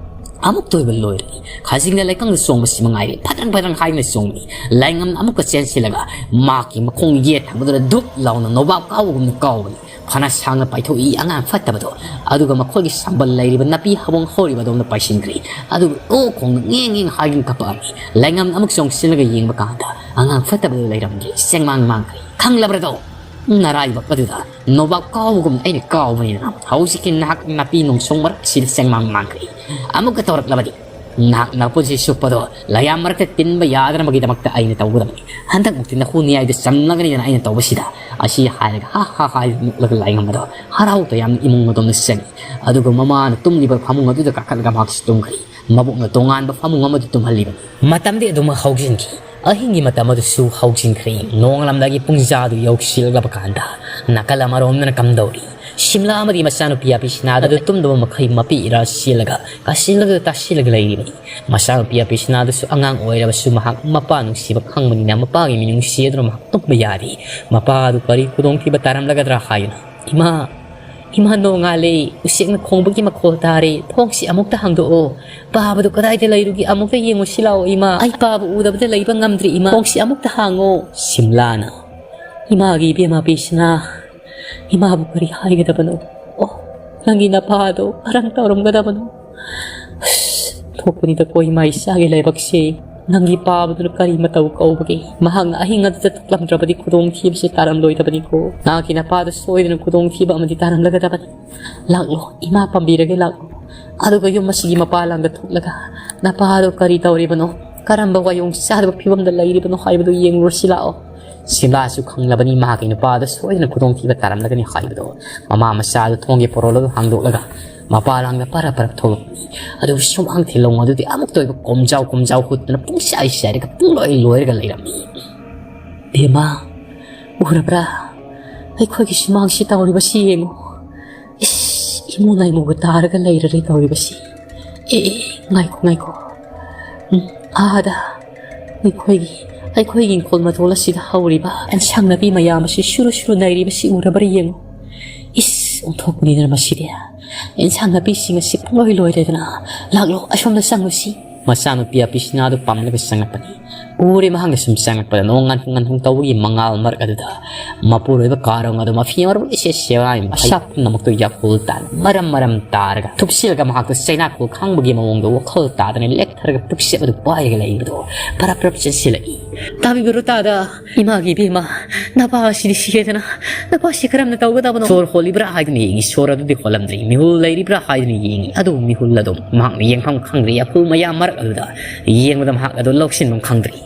ꯑꯃꯨꯛꯇ ꯑꯣꯏꯕ ꯂꯣꯏꯔꯅꯤ꯫ ꯈꯥꯖꯤꯡꯅ ꯂꯩꯀꯪꯗ ꯆꯣꯡꯕꯁꯤ ꯃꯉꯥꯏꯔꯦ꯫ ꯐꯗ꯭ꯔꯪ ꯐꯗ꯭ꯔꯪ ꯍꯥꯏꯗꯨꯅ ꯆꯣꯡꯕꯅꯤ꯫ ꯂꯥꯏꯉꯝꯅ ꯑꯃꯨꯛꯀ ꯆꯦꯟꯁꯤꯜꯂꯒ ꯃꯍꯥꯛꯀꯤ ꯃꯈꯣꯡ ꯌꯦꯠ ꯊꯪꯕꯗꯨꯗ ꯙꯨꯞ ꯂꯥꯎꯅ ꯅꯣꯕꯥꯞ ꯀꯥꯎꯕꯒꯨꯝꯅ ꯀꯥꯎꯕꯅꯤ꯫ ꯐꯅ ꯁꯥꯡꯅ ꯄꯥꯏꯊꯣꯛꯏ ꯑꯉꯥꯡ ꯐꯠꯇꯕꯗꯣ꯫ ꯑꯗꯨꯒ ꯃꯈꯣꯏꯒꯤ ꯁꯝꯕꯜ ꯂꯩꯔꯤꯕ ꯅꯥꯄꯤ ꯍꯧꯕꯣꯡ ꯍꯧꯔꯤꯕ ꯑꯗꯣꯝꯗ ꯄꯥꯏꯁꯤꯟꯈ꯭ꯔꯦ꯫ ꯑꯗꯨꯒ ꯑꯣ ꯈꯣꯡꯅ ꯉꯦꯡ ꯉꯦꯡ ꯍꯥꯏꯗꯨꯅ ꯀꯞꯄꯛꯑꯝꯃꯤ꯫ ꯂꯥꯏꯉꯝꯅ ꯑꯃꯨꯛ ꯆꯣꯡꯁꯤꯜꯂꯒ ꯌꯦꯡꯕ ꯀꯥꯟꯗ ꯑꯉꯥꯡ ꯐꯠꯇꯕꯗꯨ ꯂꯩꯔꯝꯗ꯭ꯔꯦ꯫ ꯆꯦꯡꯃꯥꯡ ꯃꯥꯡꯈ꯭ꯔꯦ꯫ "ꯈꯪꯂꯕ꯭ꯔꯗꯣ? ꯅꯔꯥꯏꯕꯛ ꯑꯗꯨꯗ ꯅꯣꯕꯥꯞ ꯀꯥꯎꯕꯒꯨꯝꯅ ꯑꯩꯅ ꯀꯥꯎꯕꯅꯤꯗꯅ꯫ ꯍꯧꯖꯤꯛꯀꯤ ꯅꯍꯥꯛ ꯅꯥꯄꯤ ꯅꯣꯡꯁꯣꯡ ꯃꯔꯛꯁꯤꯗ ꯆꯦꯡꯃꯥꯡ ꯃꯥꯡꯈ꯭ꯔꯦ꯫ ꯑꯃꯨꯛꯀ ꯇꯧꯔꯛꯂꯕꯗꯤ ꯅꯍꯥꯛ ꯅꯄꯨꯟꯁꯤ ꯆꯨꯞꯄꯗꯣ ꯂꯩꯌꯥꯝ ꯃꯔꯛꯇ ꯇꯤꯟꯕ ꯌꯥꯗꯅꯕꯒꯤꯗꯃꯛꯇ ꯑꯩꯅ ꯇꯧꯒꯗꯕꯅꯤ꯫ ꯍꯟꯗꯛꯃꯨꯛꯇꯤ ꯅꯈꯨ ꯅꯤꯌꯥꯏꯗ ꯆꯝꯂꯒꯅꯤꯗꯅ ꯑꯩꯅ ꯇꯧꯕꯁꯤꯗ", ꯑꯁꯤ ꯍꯥꯏꯔꯒ ꯍꯥ ꯍꯥ ꯍꯥꯏꯗꯨꯅ ꯅꯣꯛꯂꯒ ꯂꯥꯏꯉꯝꯕꯗꯣ ꯍꯔꯥꯎ ꯇꯌꯥꯝꯅ ꯏꯃꯨꯡ ꯑꯗꯣꯝꯗ ꯆꯪꯉꯤ꯫ ꯑꯗꯨꯒ ꯃꯃꯥꯅ ꯇꯨꯝꯂꯤꯕ ꯐꯃꯨꯡ ꯑꯗꯨꯗ ꯀꯥꯈꯠꯂꯒ ꯃꯍꯥꯛꯁꯨ ꯇꯨꯝꯈ꯭ꯔꯦ꯫ ꯃꯕꯣꯛꯅ ꯇꯣꯉꯥꯟꯕ ꯐꯃꯨꯡ ꯑꯃꯗ ꯇꯨꯝꯍꯜꯂꯤꯕꯅꯤ꯫ ꯃꯇꯝꯗꯤ ꯑꯗꯨꯃꯛ ꯍꯧꯖꯤꯟꯈꯤ꯫ ꯑꯍꯤꯡꯒꯤ ꯃꯇꯝ ꯑꯗꯨꯁꯨ ꯍꯧꯖꯤꯟꯈ꯭ꯔꯦ꯫ ꯅꯣꯡꯉꯥꯜꯂꯝꯗꯥꯏꯒꯤ ꯄꯨꯡꯖꯥꯗꯨ ꯌꯧꯁꯤꯜꯂꯛꯂꯕ ꯀꯥꯟꯗ ꯅꯥꯀꯜ ꯑꯃꯔꯣꯝꯗꯅ ꯀꯝꯗꯧꯔꯤ? ꯁꯤꯝꯂꯥ ꯑꯃꯗꯤ ꯃꯆꯥꯅꯨꯄꯤ ꯑꯄꯤꯁꯤꯅꯥꯗ ꯑꯗꯨ ꯇꯨꯝꯗꯕ ꯃꯈꯩ ꯃꯄꯤ ꯏꯔꯥ ꯆꯦꯜꯂꯒ ꯀꯥꯁꯤꯜꯂꯒ ꯇꯥꯁꯤꯜꯂꯒ ꯂꯩꯔꯤꯕꯅꯤ꯫ ꯃꯆꯥꯅꯨꯄꯤ ꯑꯄꯤꯁꯤꯅꯥꯗꯨꯁꯨ ꯑꯉꯥꯡ ꯑꯣꯏꯔꯕꯁꯨ ꯃꯍꯥꯛ ꯃꯄꯥ ꯅꯨꯡꯁꯤꯕ ꯈꯪꯕꯅꯤꯅ ꯃꯄꯥꯒꯤ ꯃꯤꯅꯨꯡꯁꯤ ꯑꯗꯨꯅ ꯃꯍꯥꯛ ꯇꯨꯝꯕ ꯌꯥꯗꯦ꯫ ꯃꯄꯥ ꯑꯗꯨ ꯀꯔꯤ ꯈꯨꯗꯣꯡꯊꯤꯕ ꯇꯥꯔꯝꯂꯒꯗ꯭ꯔꯥ ꯍꯥꯏꯗꯨꯅ, "ꯏꯃꯥ, ꯏꯃꯥ, ꯅꯣꯡꯉꯥꯜꯂꯦ, ꯎꯆꯦꯛꯅ ꯈꯣꯡꯕꯒꯤ ꯃꯈꯣꯜ ꯇꯥꯔꯦ, ꯊꯣꯡꯁꯤ ꯑꯃꯨꯛꯇ ꯍꯥꯡꯗꯣꯛꯑꯣ, ꯄꯥꯕꯗꯨ ꯀꯗꯥꯏꯗ ꯂꯩꯔꯨꯒꯦ ꯑꯃꯨꯛꯇ ꯌꯦꯡꯉꯨꯁꯤ ꯂꯥꯛꯑꯣ ꯏꯃꯥ, ꯑꯩ ꯄꯥꯕ ꯎꯗꯕꯗ ꯂꯩꯕ ꯉꯝꯗ꯭ꯔꯦ ꯏꯃꯥ, ꯊꯣꯡꯁꯤ ꯑꯃꯨꯛꯇ ꯍꯥꯡꯉꯣ꯫" ꯁꯤꯝꯂꯥꯅ, "ꯏꯃꯥꯒꯤ ꯏꯕꯦꯝꯃ ꯄꯤꯁꯅꯥ, ꯏꯃꯥꯕꯨ ꯀꯔꯤ ꯍꯥꯏꯒꯗꯕꯅꯣ? ꯑꯣ, ꯅꯪꯒꯤ ꯅꯄꯥꯗꯣ ꯀꯔꯝ ꯇꯧꯔꯝꯒꯗꯕꯅꯣ? ꯑꯁ, ꯊꯣꯛꯄꯅꯤꯗꯀꯣ ꯏꯃꯥ ꯏꯆꯥꯒꯤ ꯂꯥꯏꯕꯛꯁꯦ꯫ ꯅꯪꯒꯤ ꯄꯥꯕꯗꯨꯅ ꯀꯔꯤ ꯃꯇꯧ ꯀꯧꯕꯒꯦ? ꯃꯍꯥꯛꯅ ꯑꯍꯤꯡ ꯑꯗꯨꯗ ꯊꯣꯛꯂꯝꯗ꯭ꯔꯕꯗꯤ ꯈꯨꯗꯣꯡꯊꯤꯕꯁꯦ ꯇꯥꯔꯝꯂꯣꯏꯗꯕꯅꯤꯀꯣ꯫ ꯅꯍꯥꯛꯀꯤ ꯅꯄꯥꯗ ꯁꯣꯏꯗꯅ ꯈꯨꯗꯣꯡꯊꯤꯕ ꯑꯃꯗꯤ ꯇꯥꯔꯝꯂꯒꯗꯕꯅꯤ꯫ ꯂꯥꯛꯂꯣ, ꯏꯃꯥ ꯄꯥꯝꯕꯤꯔꯒꯦ, ꯂꯥꯛꯂꯣ꯫ ꯑꯗꯨꯒ ꯌꯨꯝ ꯑꯁꯤꯒꯤ ꯃꯄꯥꯂꯥꯡꯗ ꯊꯣꯛꯂꯒ ꯅꯄꯥꯗꯣ ꯀꯔꯤ ꯇꯧꯔꯤꯕꯅꯣ, ꯀꯔꯝꯕ ꯋꯥꯌꯣꯡ ꯆꯥꯗꯕ ꯐꯤꯕꯝꯗ ꯂꯩꯔꯤꯕꯅꯣ ꯍꯥꯏꯕꯗꯨ ꯌꯦꯡꯂꯨꯔꯁꯤ ꯂꯥꯛꯑꯣ꯫" ꯁꯤꯝꯂꯥꯁꯨ ꯈꯪꯂꯕꯅꯤ ꯃꯍꯥꯛꯀꯤ ꯅꯨꯄꯥꯗ ꯁꯣꯏꯗꯅ ꯈꯨꯗꯣꯡꯊꯤꯕ ꯇꯥꯔꯝꯂꯒꯅꯤ ꯍꯥꯏꯕꯗꯣ꯫ ꯃꯃꯥ ꯃꯆꯥꯗꯨ ꯊꯣꯡꯒꯤ ꯄꯣꯔꯣꯜ ꯑꯗꯨ ꯍꯥꯡꯗꯣꯛꯂꯒ ꯃꯄꯥꯂꯥꯡꯗ ꯄꯔꯞ ꯄꯔꯞ ꯊꯣꯛꯂꯛꯄꯅꯤ꯫ ꯑꯗꯨꯕꯨ ꯁꯨꯃꯥꯡ ꯊꯤꯜꯂꯣꯡ ꯑꯗꯨꯗꯤ ꯑꯃꯨꯛꯇ ꯑꯣꯏꯕ ꯀꯣꯝꯖꯥꯎ ꯀꯣꯝꯖꯥꯎ ꯍꯨꯠꯇꯨꯅ ꯄꯨꯡꯆꯥꯏ ꯆꯥꯏꯔꯒ ꯄꯨꯡꯂꯣꯏ ꯂꯣꯏꯔꯒ ꯂꯩꯔꯝꯃꯤ꯫ "ꯕꯦꯝꯃ, ꯎꯔꯕ꯭ꯔꯥ? ꯑꯩꯈꯣꯏꯒꯤ ꯁꯨꯃꯥꯡꯁꯤ ꯇꯧꯔꯤꯕꯁꯤ ꯌꯦꯡꯉꯨ꯫ ꯏꯁ, ꯏꯃꯨ ꯂꯥꯏꯃꯨꯒ ꯇꯥꯔꯒ ꯂꯩꯔꯔꯦ ꯇꯧꯔꯤꯕꯁꯤ꯫ ꯑꯦ, ꯑꯦ, ꯉꯥꯏꯈꯣ, ꯉꯥꯏꯈꯣ꯫ ꯎꯝ, ꯑꯥꯗ ꯑꯩꯈꯣꯏꯒꯤ, ꯑꯩꯈꯣꯏꯒꯤ ꯏꯪꯈꯣꯜ ꯃꯇꯣꯜ ꯑꯁꯤꯗ ꯍꯧꯔꯤꯕ ꯑꯦꯟꯁꯥꯡ ꯅꯥꯄꯤ ꯃꯌꯥꯝ ꯑꯁꯤ ꯁꯨꯔꯨ ꯁꯨꯔꯨ ꯅꯩꯔꯤꯕꯁꯤ ꯎꯔꯕ꯭ꯔꯥ ꯌꯦꯡꯉꯨ꯫ ꯏꯁ, ꯑꯣꯟꯊꯣꯛꯄꯅꯤꯗꯅ ꯃꯁꯤꯗꯤ꯫ ꯑꯦꯟꯁꯥꯡ ꯅꯥꯄꯤꯁꯤꯡ ꯑꯁꯤ ꯄꯨꯡꯂꯣꯏ ꯂꯣꯏꯔꯦꯗꯅ꯫ ꯂꯥꯛꯂꯣ, ꯑꯁꯣꯝꯗ ꯆꯪꯂꯨꯁꯤ꯫" ꯃꯆꯥꯅꯨꯄꯤ ꯑꯄꯤꯁꯤꯅꯥꯗꯨ ꯄꯥꯝꯂꯒ ꯆꯪꯂꯛꯄꯅꯤ꯫ ꯎꯔꯦ ꯃꯍꯥꯛꯅ ꯁꯨꯝ ꯆꯪꯂꯛꯄꯗ ꯅꯣꯡ ꯉꯥꯟ ꯉꯥꯟ ꯇꯧꯕꯒꯤ ꯃꯉꯥꯜ ꯃꯔꯛ ꯑꯗꯨꯗ ꯃꯄꯨꯔꯣꯏꯕ ꯀꯥꯔꯣꯡ ꯑꯗꯨ ꯃꯐꯤ ꯃꯔꯣꯜ ꯏꯁꯦ ꯁꯦꯒꯥꯏ ꯃꯁꯥ ꯄꯨꯝꯅꯃꯛꯇꯨ ꯌꯥꯐꯨꯜ ꯇꯥꯅ ꯃꯔꯝ ꯃꯔꯝ ꯇꯥꯔꯒ ꯊꯨꯞꯁꯤꯜꯂꯒ ꯃꯍꯥꯛꯇꯨ ꯆꯩꯅꯥꯈꯣꯜ ꯈꯥꯡꯕꯒꯤ ꯃꯑꯣꯡꯗ ꯋꯥꯈꯜ ꯇꯥꯗꯅ ꯂꯦꯛꯊꯔꯒ ꯄꯨꯛꯆꯦꯞ ꯑꯗꯨ ꯄꯥꯏꯔꯒ ꯂꯩꯕꯗꯣ ꯄꯔꯞ ꯄꯔꯞ ꯆꯦꯟꯁꯤꯜꯂꯛꯏ꯫ "ꯇꯥꯕꯤꯕꯔꯣ ꯇꯥꯗ? ꯏꯃꯥꯒꯤ ꯏꯕꯦꯝꯃ, ꯅꯄꯥ ꯑꯁꯤꯗꯤ ꯁꯤꯔꯦꯗꯅ, ꯅꯄꯥꯁꯤ ꯀꯔꯝꯅ ꯇꯧꯒꯗꯕꯅꯣ?" "ꯁꯣꯔ ꯍꯣꯜꯂꯤꯕ꯭ꯔꯥ ꯍꯥꯏꯗꯨꯅ ꯌꯦꯡꯉꯤ, ꯁꯣꯔ ꯑꯗꯨꯗꯤ ꯍꯣꯜꯂꯝꯗ꯭ꯔꯤ꯫ ꯃꯤꯍꯨꯜ ꯂꯩꯔꯤꯕ꯭ꯔꯥ ꯍꯥꯏꯗꯨꯅ ꯌꯦꯡꯉꯤ, ꯑꯗꯨꯕꯨ ꯃꯤꯍꯨꯜ ꯑꯗꯨ ꯃꯍꯥꯛꯅ ꯌꯦꯡꯐꯝ ꯈꯪꯗ꯭ꯔꯤ꯫ ꯌꯥꯐꯨ ꯃꯌꯥꯝ ꯃꯔꯛ ꯑꯗꯨꯗ ꯌꯦꯡꯕꯗ ꯃꯍꯥꯛ ꯑꯗꯨ ꯂꯧꯁꯤꯟꯐꯝ ꯈꯪꯗ꯭ꯔꯤ꯫"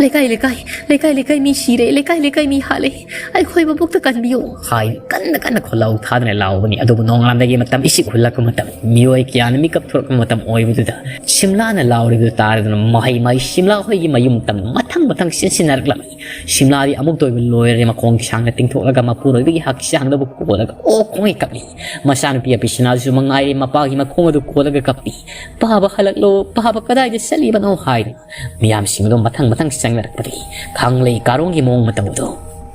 "ꯂꯩꯀꯥꯏ, ꯂꯩꯀꯥꯏ, ꯂꯩꯀꯥꯏ, ꯂꯩꯀꯥꯏ ꯃꯤ ꯁꯤꯔꯦ, ꯂꯩꯀꯥꯏ, ꯂꯩꯀꯥꯏ ꯃꯤ ꯍꯥꯠꯂꯦ, ꯑꯩꯈꯣꯏ ꯃꯕꯨꯛꯇ ꯀꯟꯕꯤꯌꯨ" ꯍꯥꯏ ꯀꯟꯅ ꯀꯟꯅ ꯈꯣꯜꯂꯥꯎ ꯊꯥꯗꯅ ꯂꯥꯎꯕꯅꯤ꯫ ꯑꯗꯨꯕꯨ ꯅꯣꯡꯉꯥꯟꯕꯒꯤ ꯃꯇꯝ ꯏꯁꯤꯛ ꯍꯨꯜꯂꯛꯄ ꯃꯇꯝ, ꯃꯤꯑꯣꯏ ꯀꯌꯥꯅ ꯃꯤꯀꯞ ꯊꯣꯛꯂꯛꯄ ꯃꯇꯝ ꯑꯣꯏꯕꯗꯨꯗ ꯁꯤꯝꯂꯥꯅ ꯂꯥꯎꯔꯤꯕꯗꯨ ꯇꯥꯔꯗꯨꯅ ꯃꯍꯩ ꯃꯍꯩ ꯁꯤꯝꯂꯥ ꯍꯣꯏꯒꯤ ꯃꯌꯨꯝ ꯇꯝꯅ ꯃꯊꯪ ꯃꯊꯪ ꯆꯦꯟꯁꯤꯟꯅꯔꯛꯂꯝꯃꯤ꯫ ꯁꯤꯝꯂꯥꯗꯤ ꯑꯃꯨꯛꯇ ꯑꯣꯏꯕ ꯂꯣꯏꯔꯦ꯫ ꯃꯈꯣꯡ ꯁꯥꯡꯅ ꯇꯤꯡꯊꯣꯛꯂꯒ ꯃꯄꯨꯔꯣꯏꯕꯒꯤ ꯍꯛꯆꯥꯡꯗꯕꯨ ꯀꯣꯜꯂꯒ ꯑꯣꯛ ꯈꯣꯡꯉꯩ ꯀꯞꯂꯤ꯫ ꯃꯆꯥꯅꯨꯄꯤ ꯑꯄꯤꯁꯅꯥꯗꯨꯁꯨ ꯃꯉꯥꯏꯔꯦ, ꯃꯄꯥꯒꯤ ꯃꯈꯣꯡ ꯑꯗꯨ ꯀꯣꯜꯂꯒ ꯀꯞꯄꯤ꯫ "ꯄꯥꯕ ꯍꯜꯂꯛꯂꯣ, ꯄꯥꯕ ꯀꯗꯥꯏꯗ ꯆꯠꯂꯤꯕꯅꯣ?" ꯍꯥꯏꯗꯨꯅ ꯃꯤꯌꯥꯝꯁꯤꯡ ꯑꯗꯨ ꯃꯊꯪ ꯃꯊꯪ ꯆꯪꯅꯔꯛꯄꯗꯒꯤ ꯈꯪꯂꯩ ꯀꯥꯔꯣꯡꯒꯤ ꯃꯑꯣꯡ ꯃꯇꯧ ꯑꯗꯨ꯫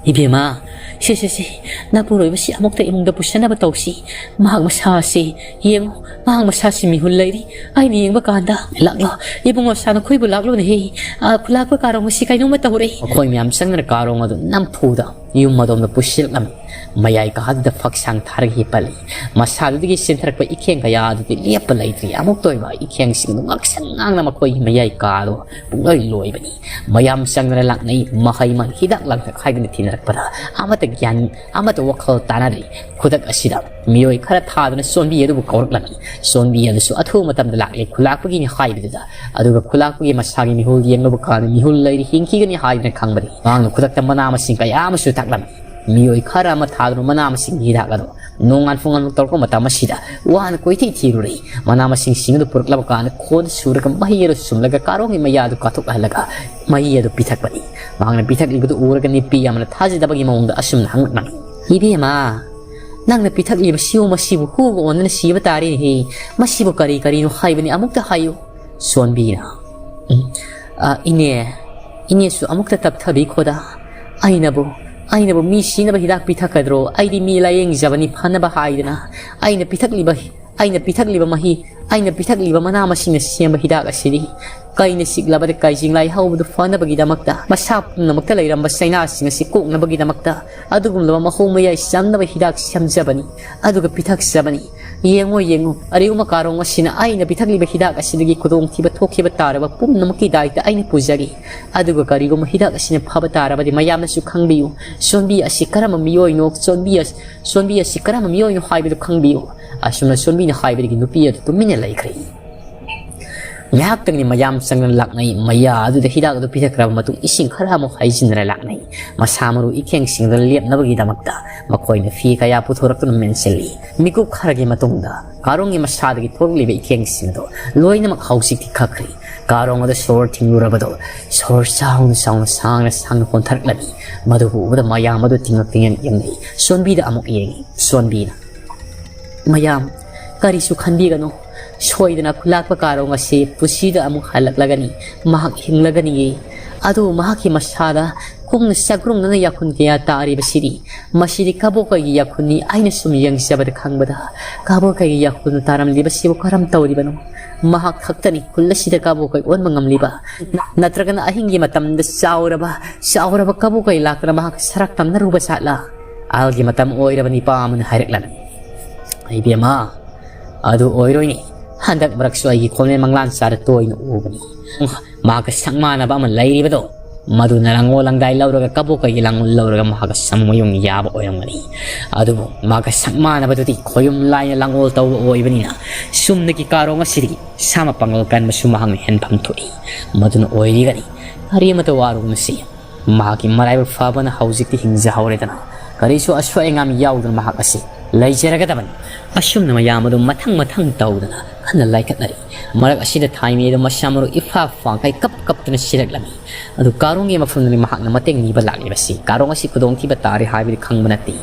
"ꯏꯕꯦꯝꯃ, ꯁꯦ, ꯁꯦ, ꯁꯦ, ꯅꯄꯨꯔꯣꯏꯕꯁꯤ ꯑꯃꯨꯛꯇ ꯏꯃꯨꯡꯗ ꯄꯨꯁꯟꯅꯕ ꯇꯧꯁꯤ꯫ ꯃꯍꯥꯛ ꯃꯁꯥꯁꯤ ꯌꯦꯡꯉꯨ, ꯃꯍꯥꯛ ꯃꯁꯥꯁꯤ ꯃꯤꯍꯨꯜ ꯂꯩꯔꯤ꯫ ꯑꯩꯅ ꯌꯦꯡꯕ ꯀꯥꯟꯗ, ꯂꯥꯛꯂꯣ, ꯏꯕꯨꯡꯉꯣ, ꯁꯥ ꯅꯈꯣꯏꯕꯨ ꯂꯥꯛꯂꯣꯅꯦꯍꯦ꯫ ꯑꯥ, ꯈꯨꯂꯥꯛꯄ ꯀꯥꯔꯣꯡ ꯑꯁꯤ ꯀꯩꯅꯣꯝꯃ ꯇꯧꯔꯦ꯫" ꯃꯈꯣꯏ ꯃꯌꯥꯝ ꯆꯪꯗꯨꯅ ꯀꯥꯔꯣꯡ ꯑꯗꯨ ꯅꯝꯐꯨꯗ ꯌꯨꯝ ꯑꯗꯣꯝꯗ ꯄꯨꯁꯤꯜꯂꯛꯂꯝꯃꯤ꯫ ꯃꯌꯥꯏ ꯀꯥꯗꯨꯗ ꯐꯛꯁꯥꯡ ꯊꯥꯔꯒ ꯍꯤꯞꯍꯜꯂꯤ꯫ ꯃꯁꯥꯗꯨꯗꯒꯤ ꯆꯦꯟꯊꯔꯛꯄ ꯏꯈꯦꯡ ꯀꯌꯥ ꯑꯗꯨꯗꯤ ꯂꯦꯞꯄ ꯂꯩꯇ꯭ꯔꯤ꯫ ꯑꯃꯨꯛꯇ ꯑꯣꯏꯕ ꯏꯈꯦꯡꯁꯤꯡꯗꯨ ꯉꯛꯁꯪ ꯉꯥꯡꯅ ꯃꯈꯣꯏꯒꯤ ꯃꯌꯥꯏ ꯀꯥꯗꯨ ꯄꯨꯡꯂꯣꯏ ꯂꯣꯏꯕꯅꯤ꯫ ꯃꯌꯥꯝ ꯆꯪꯗꯨꯅ ꯂꯥꯛꯅꯩ꯫ ꯃꯍꯩ ꯃꯍꯩ, ꯍꯤꯗꯥꯛ ꯂꯥꯡꯊꯛ ꯍꯥꯏꯗꯨꯅ ꯊꯤꯅꯔꯛꯄꯗ ꯑꯃꯠꯇ ꯒ꯭ꯌꯥꯟ, ꯑꯃꯠꯇ ꯋꯥꯈꯜ ꯇꯥꯅꯗ꯭ꯔꯤ꯫ ꯈꯨꯗꯛ ꯑꯁꯤꯗ ꯃꯤꯑꯣꯏ ꯈꯔ ꯊꯥꯗꯨꯅ ꯆꯣꯟꯕꯤ ꯑꯗꯨꯕꯨ ꯀꯧꯔꯛꯂꯝꯃꯤ꯫ ꯆꯣꯟꯕꯤ ꯑꯗꯨꯁꯨ ꯑꯊꯨꯕ ꯃꯇꯝꯗ ꯂꯥꯛꯂꯦ꯫ ꯈꯨꯂꯥꯛꯄꯒꯤꯅꯤ ꯍꯥꯏꯕꯗꯨꯗ, ꯑꯗꯨꯒ ꯈꯨꯂꯥꯛꯄꯒꯤ ꯃꯁꯥꯒꯤ ꯃꯤꯍꯨꯜ ꯌꯦꯡꯂꯨꯕ ꯀꯥꯟꯗ ꯃꯤꯍꯨꯜ ꯂꯩꯔꯤ, ꯍꯤꯡꯈꯤꯒꯅꯤ ꯍꯥꯏꯗꯨꯅ ꯈꯪꯕꯗꯒꯤ ꯃꯍꯥꯛꯅ ꯈꯨꯗꯛꯇ ꯃꯅꯥ ꯃꯁꯤꯡ ꯀꯌꯥ ꯑꯃꯁꯨ ꯊꯥꯛꯂꯝꯃꯤ꯫ ꯃꯤꯑꯣꯏ ꯈꯔ ꯑꯃ ꯊꯥꯗꯨꯅ ꯃꯅꯥ ꯃꯁꯤꯡꯒꯤ ꯍꯤꯗꯥꯛ ꯑꯗꯨ ꯅꯣꯡꯉꯥꯟ ꯐꯨꯡꯉꯥꯟ ꯇꯧꯔꯛꯄ ꯃꯇꯝ ꯑꯁꯤꯗ ꯋꯥꯅ ꯀꯣꯏꯊꯤ ꯊꯤꯔꯨꯔꯦ꯫ ꯃꯅꯥ ꯃꯁꯤꯡꯁꯤꯡ ꯑꯗꯨ ꯄꯨꯔꯛꯂꯕ ꯀꯥꯟꯗ ꯈꯣꯟꯗ ꯁꯨꯔꯒ ꯃꯍꯤ ꯑꯗꯨ ꯁꯨꯝꯂꯒ ꯀꯥꯔꯣꯡꯒꯤ ꯃꯌꯥ ꯑꯗꯨ ꯀꯥꯊꯣꯛꯍꯜꯂꯒ ꯃꯍꯤ ꯑꯗꯨ ꯄꯤꯊꯛꯄꯅꯤ꯫ ꯃꯍꯥꯛꯅ ꯄꯤꯊꯛꯂꯤꯕꯗꯨ ꯎꯔꯒ ꯅꯨꯄꯤ ꯑꯃꯅ ꯊꯥꯖꯗꯕꯒꯤ ꯃꯑꯣꯡꯗ ꯑꯁꯨꯝꯅ ꯍꯪꯂꯛꯂꯝꯃꯤ, "ꯏꯕꯦꯝꯃ, ꯅꯪꯅ ꯄꯤꯊꯛꯂꯤꯕꯁꯤꯕꯨ, ꯃꯁꯤꯕꯨ ꯍꯨꯒ ꯑꯣꯟꯗꯨꯅ ꯁꯤꯕ ꯇꯥꯔꯦꯅꯦꯍꯦ꯫ ꯃꯁꯤꯕꯨ ꯀꯔꯤ ꯀꯔꯤꯅꯣ ꯍꯥꯏꯕꯅꯤ, ꯑꯃꯨꯛꯇ ꯍꯥꯏꯌꯨ꯫" ꯁꯣꯟꯕꯤꯅ, "ꯎꯝ, ꯑ, ꯏꯅꯦ, ꯏꯅꯦꯁꯨ ꯑꯃꯨꯛꯇ ꯇꯞꯊꯕꯤꯈꯣꯗ꯫ ꯑꯩꯅꯕꯨ, ꯑꯩꯅꯕꯨ ꯃꯤ ꯁꯤꯅꯕ ꯍꯤꯗꯥꯛ ꯄꯤꯊꯛꯀꯗ꯭ꯔꯣ? ꯑꯩꯗꯤ ꯃꯤ ꯂꯥꯌꯦꯡꯖꯕꯅꯤ ꯐꯅꯕ ꯍꯥꯏꯗꯅ꯫ ꯑꯩꯅ ꯄꯤꯊꯛꯂꯤꯕ, ꯑꯩꯅ ꯄꯤꯊꯛꯂꯤꯕ ꯃꯍꯤ, ꯑꯩꯅ ꯄꯤꯊꯛꯂꯤꯕ ꯃꯅꯥ ꯃꯁꯤꯡꯅ ꯁꯦꯝꯕ ꯍꯤꯗꯥꯛ ꯑꯁꯤꯗꯤ ꯀꯩꯅ ꯆꯤꯛꯂꯕꯗ ꯀꯩꯖꯤꯡ ꯂꯥꯏꯍꯧꯕꯗꯨ ꯐꯅꯕꯒꯤꯗꯃꯛꯇ, ꯃꯁꯥ ꯄꯨꯝꯅꯃꯛꯇ ꯂꯩꯔꯝꯕ ꯆꯩꯅꯥꯁꯤꯡ ꯑꯁꯤ ꯀꯣꯛꯅꯕꯒꯤꯗꯃꯛꯇ ꯑꯗꯨꯒꯨꯝꯂꯕ ꯃꯍꯧ ꯃꯌꯥꯏ ꯆꯝꯅꯕ ꯍꯤꯗꯥꯛ ꯁꯦꯝꯖꯕꯅꯤ, ꯑꯗꯨꯒ ꯄꯤꯊꯛꯆꯕꯅꯤ꯫ ꯌꯦꯡꯉꯣ, ꯌꯦꯡꯉꯣ, ꯑꯔꯤꯕ ꯀꯥꯔꯣꯡ ꯑꯁꯤꯅ ꯑꯩꯅ ꯄꯤꯊꯛꯂꯤꯕ ꯍꯤꯗꯥꯛ ꯑꯁꯤꯗꯒꯤ ꯈꯨꯗꯣꯡꯊꯤꯕ ꯊꯣꯛꯈꯤꯕ ꯇꯥꯔꯕ ꯄꯨꯝꯅꯃꯛꯀꯤ ꯗꯥꯏꯇ ꯑꯩꯅ ꯄꯨꯖꯒꯦ꯫ ꯑꯗꯨꯒ ꯀꯔꯤꯒꯨꯝꯕ ꯍꯤꯗꯥꯛ ꯑꯁꯤꯅ ꯐꯕ ꯇꯥꯔꯕꯗꯤ ꯃꯌꯥꯝꯅꯁꯨ ꯈꯪꯕꯤꯌꯨ꯫ ꯆꯣꯟꯕꯤ ꯑꯁꯤ ꯀꯔꯝꯕ ꯃꯤꯑꯣꯏꯅꯣ, ꯆꯣꯟꯕꯤ ꯑꯁꯤ, ꯆꯣꯟꯕꯤ ꯑꯁꯤ ꯀꯔꯝꯕ ꯃꯤꯑꯣꯏꯅꯣ ꯍꯥꯏꯕꯗꯨ ꯈꯪꯕꯤꯌꯨ꯫" ꯑꯁꯨꯝꯅ ꯆꯣꯟꯕꯤꯅ ꯍꯥꯏꯕꯗꯒꯤ ꯅꯨꯄꯤ ꯑꯗꯨ ꯇꯨꯃꯤꯟꯅ ꯂꯩꯈ꯭ꯔꯦ꯫ ꯉꯥꯏꯍꯥꯛꯇꯪꯗꯤ ꯃꯌꯥꯝ ꯆꯪꯗꯅ ꯂꯥꯛꯅꯩ꯫ ꯃꯌꯥ ꯑꯗꯨꯗ ꯍꯤꯗꯥꯛ ꯑꯗꯨ ꯄꯤꯊꯛꯈ꯭ꯔꯕ ꯃꯇꯨꯡ ꯏꯁꯤꯡ ꯈꯔ ꯑꯃꯨꯛ ꯍꯩꯖꯤꯟꯗꯨꯅ ꯂꯥꯛꯅꯩ꯫ ꯃꯁꯥ ꯃꯔꯨ ꯏꯈꯦꯡꯁꯤꯡ ꯑꯗꯨ ꯂꯦꯞꯅꯕꯒꯤꯗꯃꯛꯇ ꯃꯈꯣꯏꯅ ꯐꯤ ꯀꯌꯥ ꯄꯨꯊꯣꯔꯛꯇꯨꯅ ꯃꯦꯟꯁꯤꯜꯂꯤ꯫ ꯃꯤꯀꯨꯞ ꯈꯔꯒꯤ ꯃꯇꯨꯡꯗ ꯀꯥꯔꯣꯡꯒꯤ ꯃꯁꯥꯗꯒꯤ ꯊꯣꯛꯂꯛꯂꯤꯕ ꯏꯈꯦꯡꯁꯤꯡ ꯑꯗꯨ ꯂꯣꯏꯅꯃꯛ ꯍꯧꯖꯤꯛꯇꯤ ꯀꯛꯈ꯭ꯔꯤ꯫ ꯀꯥꯔꯣꯡ ꯑꯗꯨ ꯁꯣꯔ ꯊꯤꯡꯂꯨꯔꯕꯗꯣ, ꯁꯣꯔ ꯆꯥꯎꯅ ꯆꯥꯎꯅ ꯁꯥꯡꯅ ꯁꯥꯡꯅ ꯍꯣꯟꯊꯔꯛꯂꯝꯃꯤ꯫ ꯃꯗꯨꯕꯨ ꯎꯕꯗ ꯃꯌꯥꯝ ꯑꯗꯨ ꯇꯤꯡꯉꯛ ꯇꯤꯡꯉꯛ ꯌꯦꯡꯅꯩ꯫ ꯁꯣꯟꯕꯤꯗ ꯑꯃꯨꯛ ꯌꯦꯡꯉꯤ꯫ ꯁꯣꯟꯕꯤꯅ, "ꯃꯌꯥꯝ, ꯀꯔꯤꯁꯨ ꯈꯟꯕꯤꯒꯅꯨ꯫ ꯁꯣꯏꯗꯅ ꯈꯨꯂꯥꯛꯄ ꯀꯥꯔꯣꯡ ꯑꯁꯤ ꯄꯨꯟꯁꯤꯗ ꯑꯃꯨꯛ ꯍꯜꯂꯛꯂꯒꯅꯤ꯫ ꯃꯍꯥꯛ ꯍꯤꯡꯂꯒꯅꯤꯌꯦ꯫ ꯑꯗꯨꯕꯨ ꯃꯍꯥꯛꯀꯤ ꯃꯁꯥꯗ ꯀꯨꯡꯅ ꯆꯥꯛꯔꯨꯡꯅꯅ ꯌꯥꯈꯨꯟ ꯀꯌꯥ ꯇꯥꯔꯤꯕꯁꯤꯗꯤ, ꯃꯁꯤꯗꯤ ꯀꯕꯣꯀꯩꯒꯤ ꯌꯥꯈꯨꯟꯅꯤ꯫ ꯑꯩꯅ ꯁꯨꯝ ꯌꯦꯡꯖꯕꯗ ꯈꯪꯕꯗ, ꯀꯕꯣꯀꯩꯒꯤ ꯌꯥꯈꯨꯟ ꯇꯥꯔꯝꯂꯤꯕꯁꯤꯕꯨ ꯀꯔꯝ ꯇꯧꯔꯤꯕꯅꯣ? ꯃꯍꯥꯛ ꯈꯛꯇꯅꯤ ꯈꯨꯜ ꯑꯁꯤꯗ ꯀꯕꯣꯀꯩ ꯑꯣꯟꯕ ꯉꯝꯂꯤꯕ꯫ ꯅꯠꯇ꯭ꯔꯒꯅ ꯑꯍꯤꯡꯒꯤ ꯃꯇꯝꯗ ꯆꯥꯎꯔꯕ, ꯆꯥꯎꯔꯕ ꯀꯕꯣꯀꯩ ꯂꯥꯛꯇꯨꯅ ꯃꯍꯥꯛ ꯁꯔꯥꯛ ꯇꯝꯅꯔꯨꯕ ꯖꯥꯠꯂꯥ?" ꯑꯍꯜꯒꯤ ꯃꯇꯝ ꯑꯣꯏꯔꯕ ꯅꯤꯄꯥ ꯑꯃꯅ ꯍꯥꯏꯔꯛꯂꯝꯃꯤ꯫ "ꯏꯕꯦꯝꯃ, ꯑꯗꯨ ꯑꯣꯏꯔꯣꯏꯅꯦ꯫ ꯍꯟꯗꯛ ꯃꯔꯛꯁꯨ ꯑꯩꯒꯤ ꯈꯣꯟꯖꯦꯜ ꯃꯪꯂꯥꯟ ꯆꯥꯔ ꯇꯣꯏꯅ ꯎꯕꯅꯤ꯫ ꯃꯍꯥꯛꯀ ꯁꯛ ꯃꯥꯟꯅꯕ ꯑꯃ ꯂꯩꯔꯤꯕꯗꯣ, ꯃꯗꯨꯅ ꯂꯥꯡꯑꯣꯜ ꯂꯥꯡꯗꯥꯏ ꯂꯧꯔꯒ ꯀꯕꯣꯀꯩꯒꯤ ꯂꯥꯡꯑꯣꯜ ꯂꯧꯔꯒ ꯃꯍꯥꯛꯀ ꯁꯃꯨ ꯃꯌꯨꯡ ꯌꯥꯕ ꯑꯣꯏꯔꯝꯒꯅꯤ꯫ ꯑꯗꯨꯕꯨ ꯃꯍꯥꯛꯀ ꯁꯛ ꯃꯥꯟꯅꯕꯗꯨꯗꯤ ꯈꯣꯌꯨꯝ ꯂꯥꯏꯅ ꯂꯥꯡꯑꯣꯜ ꯇꯧꯕ ꯑꯣꯏꯕꯅꯤꯅ, ꯆꯨꯝꯅꯒꯤ ꯀꯥꯔꯣꯡ ꯑꯁꯤꯗꯒꯤ ꯁꯥ ꯃꯄꯥꯡꯒꯜ ꯀꯟꯕꯁꯨ ꯃꯍꯥꯛꯅ ꯍꯦꯟꯐꯝ ꯊꯣꯛꯏ꯫ ꯃꯗꯨꯅ ꯑꯣꯏꯔꯤꯒꯅꯤ꯫ ꯀꯔꯤ ꯑꯃꯠꯇ ꯋꯥꯔꯨꯅꯨꯁꯤ꯫ ꯃꯍꯥꯛꯀꯤ ꯃꯔꯥꯏꯕꯛ ꯐꯕꯅ ꯍꯧꯖꯤꯛꯇꯤ ꯍꯤꯡꯖꯍꯧꯔꯦꯗꯅ, ꯀꯔꯤꯁꯨ ꯑꯁꯣꯏ ꯑꯉꯥꯝ ꯌꯥꯎꯗꯅ ꯃꯍꯥꯛ ꯑꯁꯤ ꯂꯩꯖꯔꯒꯗꯕꯅꯤ꯫" ꯑꯁꯨꯝꯅ ꯃꯌꯥꯝ ꯑꯗꯨ ꯃꯊꯪ ꯃꯊꯪ ꯇꯧꯗꯅ ꯀꯟꯅ ꯂꯥꯏꯀꯠꯅꯔꯤ꯫ ꯃꯔꯛ ꯑꯁꯤꯗ ꯊꯥꯏꯃꯩ ꯑꯗꯨ ꯃꯁꯥ ꯃꯔꯨ ꯏꯐꯥ ꯐꯥꯡꯈꯩ ꯀꯞ ꯀꯞꯇꯨꯅ ꯁꯤꯔꯛꯂꯝꯃꯤ꯫ ꯑꯗꯨ ꯀꯥꯔꯣꯡꯒꯤ ꯃꯐꯝꯗꯅꯤ ꯃꯍꯥꯛꯅ ꯃꯇꯦꯡ ꯅꯤꯕ ꯂꯥꯛꯂꯤꯕꯁꯤ꯫ ꯀꯥꯔꯣꯡ ꯑꯁꯤ ꯈꯨꯗꯣꯡꯊꯤꯕ ꯇꯥꯔꯦ ꯍꯥꯏꯕꯗꯤ ꯈꯪꯕ ꯅꯠꯇꯦ꯫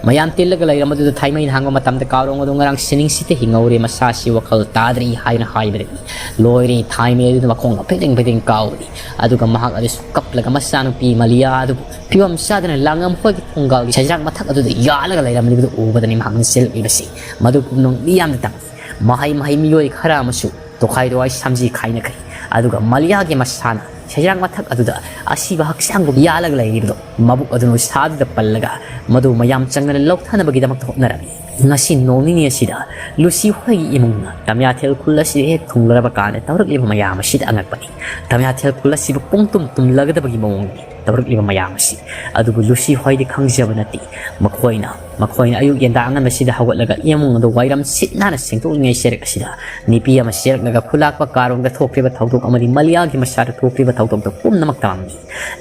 ꯃꯌꯥꯝ ꯇꯤꯜꯂꯒ ꯂꯩꯔꯝꯕꯗꯨꯗ ꯊꯥꯏꯃꯩꯅ ꯍꯪꯕ ꯃꯇꯝꯗ ꯀꯥꯔꯣꯡ ꯑꯗꯨ ꯉꯔꯥꯡ ꯁꯤꯅꯤꯡꯁꯤꯠꯇ ꯍꯤꯡꯍꯧꯔꯦ, ꯃꯁꯥꯁꯤ ꯋꯥꯈꯜ ꯇꯥꯗ꯭ꯔꯤ ꯍꯥꯏꯅ ꯍꯥꯏꯕꯗꯒꯤ ꯂꯣꯏꯔꯦ꯫ ꯊꯥꯏꯃꯩ ꯑꯗꯨꯅ ꯃꯈꯣꯡꯒ ꯐꯩꯗꯦꯡ ꯐꯩꯗꯦꯡ ꯀꯥꯎꯔꯤ꯫ ꯑꯗꯨꯒ ꯃꯍꯥꯛ ꯑꯗꯨꯁꯨ ꯀꯞꯂꯒ ꯃꯆꯥꯅꯨꯄꯤ ꯃꯂꯤꯌꯥ ꯑꯗꯨꯕꯨ ꯐꯤꯕꯝ ꯆꯥꯗꯅ ꯂꯥꯡꯉꯝ ꯍꯣꯏꯒꯤ ꯊꯣꯡꯒꯥꯜꯒꯤ ꯁꯖꯥꯡ ꯃꯊꯛ ꯑꯗꯨꯗ ꯌꯥꯜꯂꯒ ꯂꯩꯔꯝꯂꯤꯕꯗꯨ ꯎꯕꯗꯅꯤ ꯃꯍꯥꯛꯅ ꯆꯦꯜꯂꯛꯂꯤꯕꯁꯤ꯫ ꯃꯗꯨ ꯄꯨꯝꯅꯃꯛ ꯃꯤꯌꯥꯝꯅ ꯇꯝꯃꯤ꯫ ꯃꯍꯩ ꯃꯍꯩ ꯃꯤꯑꯣꯏ ꯈꯔ ꯑꯃꯁꯨ ꯇꯣꯈꯥꯏ ꯇꯣꯈꯥꯏ ꯁꯝꯖꯤ ꯈꯥꯏꯅꯈ꯭ꯔꯦ꯫ ꯑꯗꯨꯒ ꯃꯂꯤꯌꯥꯒꯤ ꯃꯁꯥꯅ ꯁꯖꯥꯡ ꯃꯊꯛ ꯑꯗꯨꯗ ꯑꯁꯤꯕ ꯍꯛꯆꯥꯡꯗꯨ ꯌꯥꯜꯂꯒ ꯂꯩꯔꯤꯕꯗꯣ ꯃꯕꯨꯛ ꯑꯗꯨꯅ ꯎꯁꯥꯗꯨꯗ ꯄꯜꯂꯒ ꯃꯗꯨ ꯃꯌꯥꯝ ꯆꯪꯗꯅ ꯂꯧꯊꯅꯕꯒꯤꯗꯃꯛꯇ ꯍꯣꯠꯅꯔꯝꯃꯤ꯫ ꯉꯁꯤ ꯅꯣꯡ ꯅꯤꯅꯤ ꯑꯁꯤꯗ ꯂꯨꯁꯤ ꯍꯣꯏꯒꯤ ꯏꯃꯨꯡꯅ ꯇꯃꯤꯌꯥꯊꯦꯜ ꯈꯨꯜ ꯑꯁꯤꯗ ꯍꯦꯛ ꯊꯨꯡꯂꯔꯕ ꯀꯥꯟꯗ ꯇꯧꯔꯛꯂꯤꯕ ꯃꯌꯥꯝ ꯑꯁꯤꯗ ꯑꯉꯛꯄꯅꯤ꯫ ꯇꯃꯤꯌꯥꯊꯦꯜ ꯈꯨꯜ ꯑꯁꯤꯕꯨ ꯄꯨꯡ ꯇꯨꯝ ꯇꯨꯝꯂꯒꯗꯕꯒꯤ ꯃꯑꯣꯡꯅꯤ ꯇꯧꯔꯛꯂꯤꯕ ꯃꯌꯥꯝ ꯑꯁꯤ꯫ ꯑꯗꯨꯕꯨ ꯂꯨꯁꯤ ꯍꯣꯏꯗꯤ ꯈꯪꯖꯕ ꯅꯠꯇꯦ꯫ ꯃꯈꯣꯏꯅ ꯃꯈꯣꯏꯅ ꯑꯌꯨꯛ ꯌꯦꯟꯗꯥ ꯑꯉꯟꯕꯁꯤꯗ ꯍꯧꯒꯠꯂꯒ ꯏꯃꯨꯡ ꯑꯗꯨ ꯋꯥꯏꯔꯝ ꯁꯤꯠ ꯅꯥꯟꯅ ꯁꯦꯡꯗꯣꯛꯂꯤꯉꯩ ꯆꯔꯛ ꯑꯁꯤꯗ ꯅꯨꯄꯤ ꯑꯃ ꯆꯦꯜꯂꯛꯂꯒ ꯈꯨꯂꯥꯛꯄ ꯀꯥꯔꯣꯡꯗ ꯊꯣꯛꯈ꯭ꯔꯤꯕ ꯊꯧꯗꯣꯛ ꯑꯃꯗꯤ ꯃꯂꯤꯌꯥꯒꯤ ꯃꯆꯥꯗ ꯊꯣꯛꯈ꯭ꯔꯤꯕ ꯊꯧꯗꯣꯛꯇ ꯄꯨꯝꯅꯃꯛ ꯇꯝꯃꯤ꯫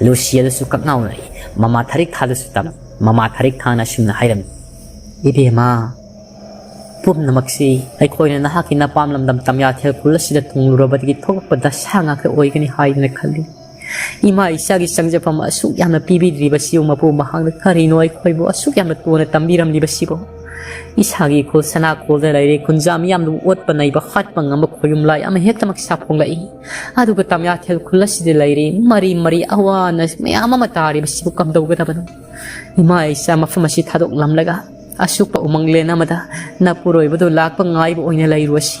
ꯂꯨꯁꯤ ꯑꯗꯨꯁꯨ ꯀꯛꯉꯥꯎꯅꯔꯤ꯫ ꯃꯃꯥ ꯊꯔꯤꯛ ꯊꯥꯗꯨꯁꯨ ꯇꯝꯃꯤ꯫ ꯃꯃꯥ ꯊꯔꯤꯛ ꯊꯥꯅ ꯑꯁꯨꯝꯅ ꯍꯥꯏꯔꯝꯃꯤ, "ꯏꯕꯦꯝꯃ, ꯄꯨꯝꯅꯃꯛꯁꯤ ꯑꯩꯈꯣꯏꯅ ꯅꯍꯥꯛꯀꯤ ꯅꯄꯥꯝ ꯂꯝꯗꯝ ꯇꯝꯌꯥꯊꯦꯜ ꯈꯨꯜ ꯑꯁꯤꯗ ꯊꯨꯡꯂꯨꯔꯕꯗꯒꯤ ꯊꯣꯛꯂꯛꯄ ꯗꯁꯥ ꯉꯥꯛꯇ ꯑꯣꯏꯒꯅꯤ ꯍꯥꯏꯗꯨꯅ ꯈꯜꯂꯤ꯫ ꯏꯃꯥ ꯏꯆꯥꯒꯤ ꯆꯪꯖꯐꯝ ꯑꯁꯨꯛ ꯌꯥꯝꯅ ꯄꯤꯕꯤꯗ꯭ꯔꯤꯕꯁꯤꯕꯨ ꯃꯄꯨ ꯃꯍꯥꯛꯅ ꯀꯔꯤꯅꯣ ꯑꯩꯈꯣꯏꯕꯨ ꯑꯁꯨꯛ ꯌꯥꯝꯅ ꯇꯣꯟꯅ ꯇꯝꯕꯤꯔꯝꯂꯤꯕꯁꯤꯕꯨ? ꯏꯁꯥꯒꯤ ꯏꯈꯣꯜ ꯁꯅꯥ ꯈꯣꯜꯗ ꯂꯩꯔꯦ, ꯈꯨꯟꯖꯥ ꯃꯤꯌꯥꯝꯗꯨ ꯑꯣꯠꯄ ꯅꯩꯕ, ꯍꯥꯠꯄ ꯉꯝꯕ ꯈꯣꯌꯨꯝ ꯂꯥꯏ ꯑꯃꯍꯦꯛꯇꯃꯛ ꯁꯥꯐꯣꯡꯂꯛꯏ꯫ ꯑꯗꯨꯒ ꯇꯝꯌꯥꯊꯦꯜ ꯈꯨꯜ ꯑꯁꯤꯗ ꯂꯩꯔꯦ, ꯃꯔꯤ ꯃꯔꯤ ꯑꯋꯥ ꯑꯅꯥ ꯃꯌꯥꯝ ꯑꯃ ꯇꯥꯔꯤꯕꯁꯤꯕꯨ ꯀꯝꯗꯧꯒꯗꯕꯅꯣ? ꯏꯃꯥ ꯏꯆꯥ ꯃꯐꯝ ꯑꯁꯤ ꯊꯥꯗꯣꯛꯂꯝꯂꯒ ꯑꯁꯨꯛꯄ ꯎꯃꯪꯂꯦꯟ ꯑꯃꯗ ꯅꯄꯨꯔꯣꯏꯕꯗꯨ ꯂꯥꯛꯄ ꯉꯥꯏꯕ ꯑꯣꯏꯅ ꯂꯩꯔꯨꯔꯁꯤ꯫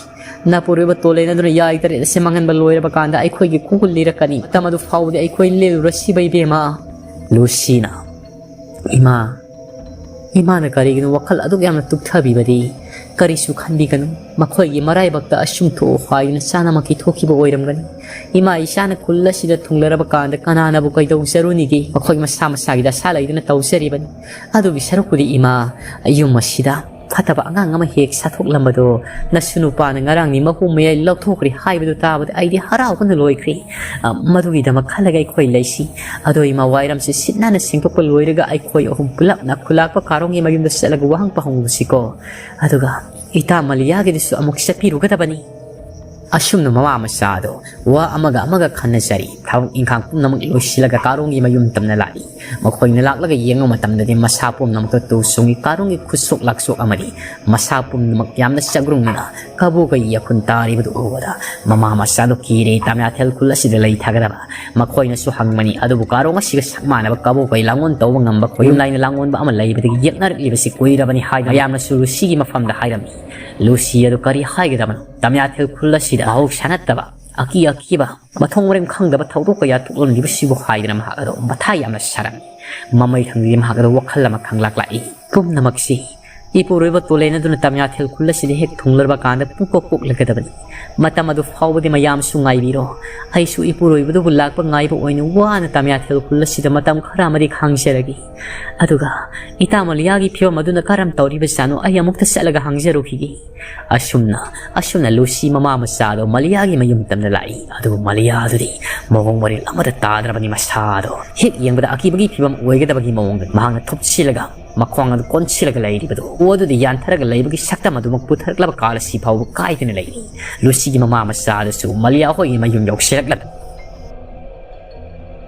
ꯅꯄꯨꯔꯣꯏꯕ ꯇꯣꯂꯦꯟ ꯑꯗꯨꯅ ꯌꯥꯏ ꯇꯔꯦꯠ ꯑꯁꯤ ꯃꯥꯡꯍꯟꯕ ꯂꯣꯏꯔꯕ ꯀꯥꯟꯗ ꯑꯩꯈꯣꯏꯒꯤ ꯈꯣꯡꯒꯨꯜ ꯂꯤꯔꯛꯀꯅꯤ꯫ ꯃꯇꯝ ꯑꯗꯨ ꯐꯥꯎꯕꯗꯤ ꯑꯩꯈꯣꯏ ꯂꯦꯜꯂꯨꯔꯁꯤꯕ ꯏꯕꯦꯝꯃ?" ꯂꯨꯁꯤꯅ, "ꯏꯃꯥ, ꯏꯃꯥꯅ ꯀꯔꯤꯒꯤꯅꯣ ꯋꯥꯈꯜ ꯑꯗꯨꯛ ꯌꯥꯝꯅ ꯇꯨꯛꯊꯕꯤꯕꯗꯤ? ꯀꯔꯤꯁꯨ ꯈꯟꯕꯤꯒꯅꯨ꯫ ꯃꯈꯣꯏꯒꯤ ꯃꯔꯥꯏꯕꯛꯇ ꯑꯁꯨꯝ ꯊꯣꯛꯎ ꯍꯥꯏꯗꯨꯅ ꯆꯥꯅꯃꯛꯀꯤ ꯊꯣꯛꯈꯤꯕ ꯑꯣꯏꯔꯝꯒꯅꯤ꯫ ꯏꯃꯥ ꯏꯆꯥꯅ ꯈꯨꯜ ꯑꯁꯤꯗ ꯊꯨꯡꯂꯔꯕ ꯀꯥꯟꯗ ꯀꯅꯥꯅꯕꯨ ꯀꯩꯗꯧꯖꯔꯨꯅꯤꯒꯦ? ꯃꯈꯣꯏ ꯃꯁꯥ ꯃꯁꯥꯒꯤ ꯗꯁꯥ ꯂꯩꯗꯨꯅ ꯇꯧꯖꯔꯤꯕꯅꯤ꯫ ꯑꯗꯨꯒꯤ ꯁꯔꯨꯛꯄꯨꯗꯤ ꯏꯃꯥ, ꯌꯨꯝ ꯑꯁꯤꯗ ꯐꯠꯇꯕ ꯑꯉꯥꯡ ꯑꯃ ꯍꯦꯛ ꯁꯥꯊꯣꯛꯂꯝꯕꯗꯣ ꯅꯁꯨ ꯅꯨꯄꯥꯅ ꯉꯔꯥꯡꯗꯤ ꯃꯍꯨꯝ ꯃꯌꯥꯏ ꯂꯧꯊꯣꯛꯈ꯭ꯔꯦ ꯍꯥꯏꯕꯗꯨ ꯇꯥꯕꯗ ꯑꯩꯗꯤ ꯍꯔꯥꯎꯕꯅ ꯂꯣꯏꯈ꯭ꯔꯦ꯫ ꯑ, ꯃꯗꯨꯒꯤꯗꯃꯛ ꯈꯜꯂꯒ ꯑꯩꯈꯣꯏ ꯂꯩꯁꯤ꯫ ꯑꯗꯣ ꯏꯃꯥ, ꯋꯥꯏꯔꯝꯁꯦ ꯁꯤꯠ ꯅꯥꯟꯅ ꯁꯦꯡꯗꯣꯛꯄ ꯂꯣꯏꯔꯒ ꯑꯩꯈꯣꯏ ꯑꯍꯨꯝ ꯄꯨꯂꯞꯅ ꯈꯨꯂꯥꯛꯄ ꯀꯥꯔꯣꯡꯒꯤ ꯃꯌꯨꯝꯗ ꯆꯠꯂꯒ ꯋꯥꯍꯪ ꯄꯥꯍꯪꯉꯨꯁꯤꯀꯣ꯫ ꯑꯗꯨꯒ ꯏꯇꯥ ꯃꯂꯤꯌꯥꯒꯤꯗꯨꯁꯨ ꯑꯃꯨꯛ ꯆꯠꯄꯤꯔꯨꯒꯗꯕꯅꯤ꯫" ꯑꯁꯨꯝꯅ ꯃꯃꯥ ꯃꯆꯥꯗꯣ ꯋꯥ ꯑꯃꯒ ꯑꯃꯒ ꯈꯟꯅꯖꯔꯤ꯫ ꯊꯕꯛ ꯏꯪꯈꯥꯡ ꯄꯨꯝꯅꯃꯛ ꯂꯣꯏꯁꯤꯜꯂꯒ ꯀꯥꯔꯣꯡꯒꯤ ꯃꯌꯨꯝ ꯇꯝꯅ ꯂꯥꯛꯏ꯫ ꯃꯈꯣꯏꯅ ꯂꯥꯛꯂꯒ ꯌꯦꯡꯕ ꯃꯇꯝꯗꯗꯤ ꯃꯁꯥ ꯄꯨꯝꯅꯃꯛꯇ ꯇꯨ ꯆꯨꯡꯏ꯫ ꯀꯥꯔꯣꯡꯒꯤ ꯈꯨꯠꯁꯣꯛ ꯂꯥꯛꯁꯣꯛ ꯑꯃꯗꯤ ꯃꯁꯥ ꯄꯨꯝꯅꯃꯛ ꯌꯥꯝꯅ ꯆꯒ꯭ꯔꯨꯡꯅꯅ ꯀꯕꯣꯀꯩ ꯌꯥꯈꯨꯟ ꯇꯥꯔꯤꯕꯗꯨ ꯎꯕꯗ ꯃꯃꯥ ꯃꯆꯥꯗꯨ ꯀꯤꯔꯦ꯫ ꯇꯥꯃꯤꯌꯥꯊꯦꯜ ꯈꯨꯜ ꯑꯁꯤꯗ ꯂꯩꯊꯒꯗꯕ ꯃꯈꯣꯏꯅꯁꯨ ꯍꯪꯕꯅꯤ꯫ ꯑꯗꯨꯕꯨ ꯀꯥꯔꯣꯡ ꯑꯁꯤꯒ ꯁꯛ ꯃꯥꯟꯅꯕ ꯀꯕꯣꯀꯩ ꯂꯥꯡꯑꯣꯟ ꯇꯧꯕ ꯉꯝꯕ ꯈꯣꯌꯨꯝ ꯂꯥꯏꯅ ꯂꯥꯡꯑꯣꯟꯕ ꯑꯃ ꯂꯩꯕꯗꯒꯤ ꯌꯦꯛꯅꯔꯛꯂꯤꯕꯁꯤ ꯀꯨꯏꯔꯕꯅꯤ ꯍꯥꯏꯗꯨꯅ ꯃꯌꯥꯝꯅꯁꯨ ꯂꯨꯁꯤꯒꯤ ꯃꯐꯝꯗ ꯍꯥꯏꯔꯝꯃꯤ꯫ ꯂꯨꯁꯤ ꯑꯗꯨ ꯀꯔꯤ ꯍꯥꯏꯒꯗꯕꯅꯣ? ꯇꯥꯃꯤꯌꯥꯊꯦꯜ ꯈꯨꯜ ꯑꯁꯤꯗ ꯃꯍꯧꯁꯥ ꯅꯠꯇꯕ ꯑꯀꯤ ꯑꯀꯤꯕ ꯃꯊꯣꯡ ꯃꯔꯝ ꯈꯪꯗꯕ ꯊꯧꯗꯣꯛ ꯀꯌꯥ ꯊꯣꯛꯂꯝꯂꯤꯕꯁꯤꯕꯨ ꯍꯥꯏꯗꯅ ꯃꯍꯥꯛ ꯑꯗꯨ ꯃꯊꯥ ꯌꯥꯝꯅ ꯁꯥꯔꯝꯃꯤ꯫ ꯃꯃꯩ ꯊꯪꯗꯗꯤ ꯃꯍꯥꯛ ꯑꯗꯨ ꯋꯥꯈꯜ ꯑꯃ ꯈꯪꯂꯥꯛꯂꯛꯏ꯫ ꯄꯨꯝꯅꯃꯛꯁꯤ ꯏꯄꯨꯔꯣꯏꯕ ꯇꯣꯂꯦꯟ ꯑꯗꯨꯅ ꯇꯃꯤꯌꯥꯊꯦꯜ ꯈꯨꯜ ꯑꯁꯤꯗ ꯍꯦꯛ ꯊꯨꯡꯂꯔꯕ ꯀꯥꯟꯗ ꯄꯨꯡꯀꯣꯛ ꯀꯣꯛꯂꯒꯗꯕꯅꯤ꯫ ꯃꯇꯝ ꯑꯗꯨ ꯐꯥꯎꯕꯗꯤ ꯃꯌꯥꯝꯁꯨ ꯉꯥꯏꯕꯤꯔꯣ꯫ ꯑꯩꯁꯨ ꯏꯄꯨꯔꯣꯏꯕꯗꯨꯕꯨ ꯂꯥꯛꯄ ꯉꯥꯏꯕ ꯑꯣꯏꯅ ꯋꯥꯅ ꯇꯃꯤꯌꯥꯊꯦꯜ ꯈꯨꯜ ꯑꯁꯤꯗ ꯃꯇꯝ ꯈꯔ ꯑꯃꯗꯤ ꯈꯥꯡꯖꯔꯒꯦ꯫ ꯑꯗꯨꯒ ꯏꯇꯥ ꯃꯂꯤꯌꯥꯒꯤ ꯐꯤꯕꯝ ꯑꯗꯨꯅ ꯀꯔꯝ ꯇꯧꯔꯤꯕꯖꯥꯠꯅꯣ, ꯑꯩ ꯑꯃꯨꯛꯇ ꯆꯠꯂꯒ ꯍꯪꯖꯔꯨꯈꯤꯒꯦ꯫ ꯑꯁꯨꯝꯅ, ꯑꯁꯨꯝꯅ ꯂꯨꯁꯤ ꯃꯃꯥ ꯃꯆꯥꯗꯣ ꯃꯂꯤꯌꯥꯒꯤ ꯃꯌꯨꯝ ꯇꯝꯅ ꯂꯥꯛꯏ꯫ ꯑꯗꯨꯕꯨ ꯃꯂꯤꯌꯥ ꯑꯗꯨꯗꯤ ꯃꯑꯣꯡ ꯃꯔꯤꯜ ꯑꯃꯗ ꯇꯥꯗ꯭ꯔꯕꯅꯤ꯫ ꯃꯁꯥꯗꯣ ꯍꯦꯛ ꯌꯦꯡꯕꯗ ꯑꯀꯤꯕꯒꯤ ꯐꯤꯕꯝ ꯑꯣꯏꯒꯗꯕꯒꯤ ꯃꯑꯣꯡꯗ ꯃꯍꯥꯛꯅ ꯊꯨꯞꯆꯤꯜꯂꯒ ꯃꯈ꯭ꯋꯥꯡ ꯑꯗꯨ ꯀꯣꯟꯁꯤꯜꯂꯒ ꯂꯩꯔꯤꯕꯗꯨ, ꯎ ꯑꯗꯨꯗ ꯌꯥꯟꯊꯔꯒ ꯂꯩꯕꯒꯤ ꯁꯛꯇꯝ ꯑꯗꯨꯃꯛ ꯄꯨꯊꯔꯛꯂꯕ ꯀꯥꯜ ꯑꯁꯤ ꯐꯥꯎꯕ ꯀꯥꯏꯗꯅ ꯂꯩꯔꯤ꯫ ꯂꯨꯁꯤꯒꯤ ꯃꯃꯥ ꯃꯆꯥ ꯑꯗꯨꯁꯨ ꯃꯂꯤꯌꯥ ꯍꯣꯏꯒꯤ ꯃꯌꯨꯝ ꯌꯧꯁꯤꯜꯂꯛꯂꯕ